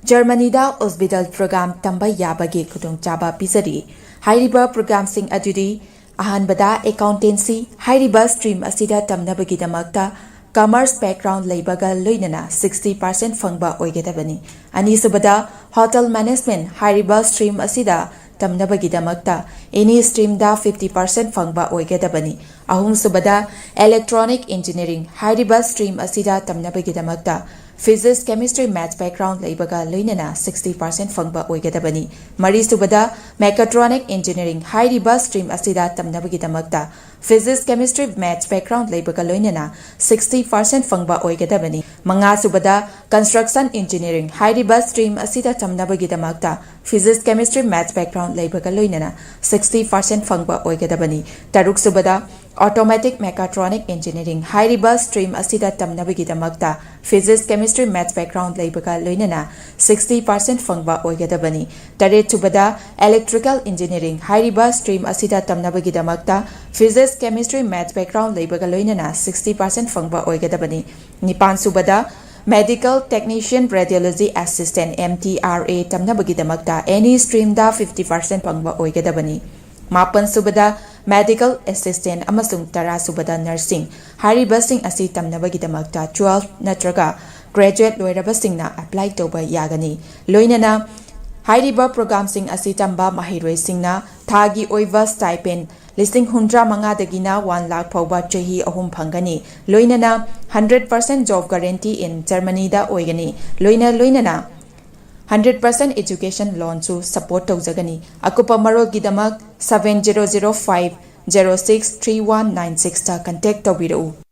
ꯖꯔꯃꯅꯤꯗ ꯑꯣꯁꯕꯤꯗꯜ programme ꯇꯝꯕ ꯌꯥꯕꯒꯤ ꯈꯨꯗꯣꯡꯆꯥꯕ ꯄꯤꯖꯔꯤ꯫ ꯍꯥꯏꯔꯤꯕ ꯄ꯭ꯔꯣꯒ꯭ꯔꯥꯝꯁꯤꯡ ꯑꯗꯨꯗꯤ ꯑꯍꯥꯟꯕꯗ ꯑꯦꯀꯥꯎꯟꯇꯦꯟꯁꯤ꯫ ꯍꯥꯏꯔꯤꯕ ꯁ꯭ꯇ꯭ꯔꯤꯝ ꯑꯁꯤꯗ ꯇꯝꯅꯕꯒꯤꯗꯃꯛꯇ ꯀꯃꯔꯁ ꯕꯦꯛꯒ꯭ꯔꯥꯎꯟ ꯂꯩꯕꯒ ꯂꯣꯏꯅꯅ ꯁꯤꯛꯁꯇꯤ ꯄꯥꯔꯁꯦꯟꯠ ꯐꯪꯕ ꯑꯣꯏꯒꯗꯕꯅꯤ꯫ ꯑꯅꯤꯁꯨꯕꯗ ꯍꯣꯇꯦꯜ ꯃꯦꯅꯦꯖꯃꯦꯟꯠ꯫ ꯍꯥꯏꯔꯤꯕ ꯁ꯭ꯇ꯭ꯔꯤꯝ ꯑꯁꯤꯗ ꯇꯝꯅꯕꯒꯤꯗꯃꯛꯇ ꯑꯦꯅꯤ ꯁ꯭ꯇ꯭ꯔꯤꯝꯗ ꯐꯤꯐꯇꯤ ꯄꯥꯔꯁꯦꯟꯠ ꯐꯪꯕ ꯑꯣꯏꯒꯗꯕꯅꯤ꯫ ꯑꯍꯨꯝꯁꯨꯕꯗ ꯏꯂꯦꯛꯇ꯭ꯔꯣꯅꯤꯛ ꯏꯟꯖꯤꯅꯤꯌꯥꯔꯤꯡ꯫ ꯍꯥꯏꯔꯤꯕ ꯁ꯭ꯇ꯭ꯔꯤꯝ ꯑꯁꯤꯗ ꯇꯝꯅꯕꯒꯤꯗꯃꯛꯇ ꯐꯤꯖꯤꯛꯁ, ꯀꯦꯃꯤꯁꯇ꯭ꯔꯤ, ꯃꯦꯊꯁ ꯕꯦꯛꯒ꯭ꯔꯥꯎꯟ ꯂꯩꯕꯒ ꯂꯣꯏꯅꯅ ꯁꯤꯛꯁꯇꯤ ꯄꯥꯔꯁꯦꯟꯠ ꯐꯪꯕ ꯑꯣꯏꯒꯗꯕꯅꯤ꯫ ꯃꯔꯤꯁꯨꯕꯗ ꯃꯦꯀꯥꯇ꯭ꯔꯣꯅꯤꯛ ꯏꯟꯖꯤꯅꯤꯌꯥꯔꯤꯡ꯫ ꯍꯥꯏꯔꯤꯕ ꯁ꯭ꯇ꯭ꯔꯤꯝ ꯑꯁꯤꯗ ꯇꯝꯅꯕꯒꯤꯗꯃꯛꯇ ꯐꯤꯖꯤꯛꯁ, ꯀꯦꯃꯤꯁꯇ꯭ꯔꯤ, ꯃꯦꯊꯁ ꯕꯦꯛꯒ꯭ꯔꯥꯎꯟ ꯂꯩꯕꯒ ꯂꯣꯏꯅꯅ ꯁꯤꯛꯁꯇꯤ ꯄꯥꯔꯁꯦꯟꯠ ꯐꯪꯕ ꯑꯣꯏꯒꯗꯕꯅꯤ꯫ ꯃꯉꯥꯁꯨꯕꯗ ꯀꯟꯁꯇ꯭ꯔꯛꯁꯟ ꯏꯟꯖꯤꯅꯤꯌꯥꯔꯤꯡ꯫ ꯍꯥꯏꯔꯤꯕ ꯁ꯭ꯇ꯭ꯔꯤꯝ ꯑꯁꯤꯗ ꯇꯝꯅꯕꯒꯤꯗꯃꯛꯇ ꯐꯤꯖꯤꯛꯁ, ꯀꯦꯃꯤꯁꯇ꯭ꯔꯤ, ꯃꯦꯊꯁ ꯕꯦꯛꯒ꯭ꯔꯥꯎꯟ ꯂꯩꯕꯒ ꯂꯣꯏꯅꯅ ꯁꯤꯛꯁꯇꯤ ꯄꯥꯔꯁꯦꯟꯠ ꯐꯪꯕ ꯑꯣꯏꯒꯗꯕꯅꯤ꯫ ꯇꯔꯨꯛꯁꯨꯕꯗ ꯑꯣꯇꯣꯃꯦꯇꯤꯛ ꯃꯦꯀꯥꯇ꯭ꯔꯣꯅꯤꯛ ꯏꯟꯖꯤꯅꯤꯌꯥꯔꯤꯡ꯫ ꯍꯥꯏꯔꯤꯕ ꯁ꯭ꯇ꯭ꯔꯤꯝ ꯑꯁꯤꯗ ꯇꯝꯅꯕꯒꯤꯗꯃꯛꯇ ꯐꯤꯖꯤꯛꯁ, ꯀꯦꯃꯤꯁꯇ꯭ꯔꯤ, ꯃꯦꯊꯁ ꯕꯦꯛꯒ꯭ꯔꯥꯎꯟ ꯂꯩꯕꯒ ꯂꯣꯏꯅꯅ ꯁꯤꯛꯁꯇꯤ ꯄꯥꯔꯁꯦꯟꯠ ꯐꯪꯕ ꯑꯣꯏꯒꯗꯕꯅꯤ꯫ ꯇꯔꯦꯠꯁꯨꯕꯗ ꯏꯂꯦꯛꯇ꯭ꯔꯤꯀꯦꯜ ꯏꯟꯖꯤꯅꯤꯌꯥꯔꯤꯡ꯫ ꯍꯥꯏꯔꯤꯕ ꯁ꯭ꯇ꯭ꯔꯤꯝ ꯑꯁꯤꯗ ꯇꯝꯅꯕꯒꯤꯗꯃꯛꯇ ꯐꯤꯖꯤꯛꯁ, ꯀꯦꯃꯤꯁꯇ꯭ꯔꯤ, ꯃꯦꯊꯁ ꯕꯦꯛꯒ꯭ꯔꯥꯎꯟ ꯂꯩꯕꯒ ꯂꯣꯏꯅꯅ ꯁꯤꯛꯁꯇꯤ ꯄꯥꯔꯁꯦꯟꯠ ꯐꯪꯕ ꯑꯣꯏꯒꯗꯕꯅꯤ꯫ ꯅꯤꯄꯥꯟꯁꯨꯕꯗ medical technician, radiology assistant, M T R A, ꯇꯝꯅꯕꯒꯤꯗꯃꯛꯇ ꯑꯦꯅꯤ ꯁ꯭ꯇ꯭ꯔꯤꯝꯗ ꯐꯤꯐꯇꯤ ꯄꯥꯔꯁꯦꯟꯠ ꯐꯪꯕ ꯑꯣꯏꯒꯗꯕꯅꯤ꯫ ꯃꯥꯄꯟꯁꯨꯕꯗ ꯃꯦꯗꯤꯀꯦꯜ ꯑꯦꯁꯤꯁꯇꯦꯟꯠ ꯑꯃꯁꯨꯡ ꯇꯔꯥꯁꯨꯕꯗ ꯅꯔꯁꯤꯡ꯫ ꯍꯥꯏꯔꯤꯕꯁꯤꯡ ꯑꯁꯤ ꯇꯝꯅꯕꯒꯤꯗꯃꯛꯇ ꯇꯨꯋꯦꯜꯐ ꯅꯠꯇ꯭ꯔꯒ ꯒ꯭ꯔꯦꯖꯨꯋꯦꯠ ꯂꯣꯏꯔꯕꯁꯤꯡꯅ ꯑꯦꯄ꯭ꯂꯥꯏ ꯇꯧꯕ ꯌꯥꯒꯅꯤ꯫ ꯂꯣꯏꯅꯅ ꯍꯥꯏꯔꯤꯕ ꯄ꯭ꯔꯣꯒ꯭ꯔꯥꯝꯁꯤꯡ ꯑꯁꯤ ꯇꯝꯕ ꯃꯍꯩꯔꯣꯏꯁꯤꯡꯅ ꯊꯥꯒꯤ ꯑꯣꯏꯕ ꯁ꯭ꯇꯥꯏꯄꯦꯟ ꯂꯤꯁꯤꯡ ꯍꯨꯝꯗ꯭ꯔꯥ ꯃꯉꯥꯗꯒꯤꯅ ꯋꯥꯟ ꯂꯥꯈ ꯐꯥꯎꯕ ꯆꯍꯤ ꯑꯍꯨꯝ ꯐꯪꯒꯅꯤ꯫ ꯂꯣꯏꯅꯅ hundred percent job guarantee in ꯖꯔꯃꯅꯤꯗ ꯑꯣꯏꯒꯅꯤ꯫ ꯂꯣꯏꯅ ꯂꯣꯏꯅꯅ ꯍꯟꯗ꯭ꯔꯦꯠ ꯄꯥꯔꯁꯦꯟ ꯑꯦꯖꯨꯀꯦꯁꯟ ꯂꯣꯟꯁꯨ ꯁꯄꯣꯔꯠ ꯇꯧꯖꯒꯅꯤ꯫ ꯑꯀꯨꯞꯄ ꯃꯔꯣꯜꯒꯤꯗꯃꯛ seven zero zero five zero six three one nine sixꯇ ꯀꯟꯇꯦꯛ ꯇꯧꯕꯤꯔꯛꯎ꯫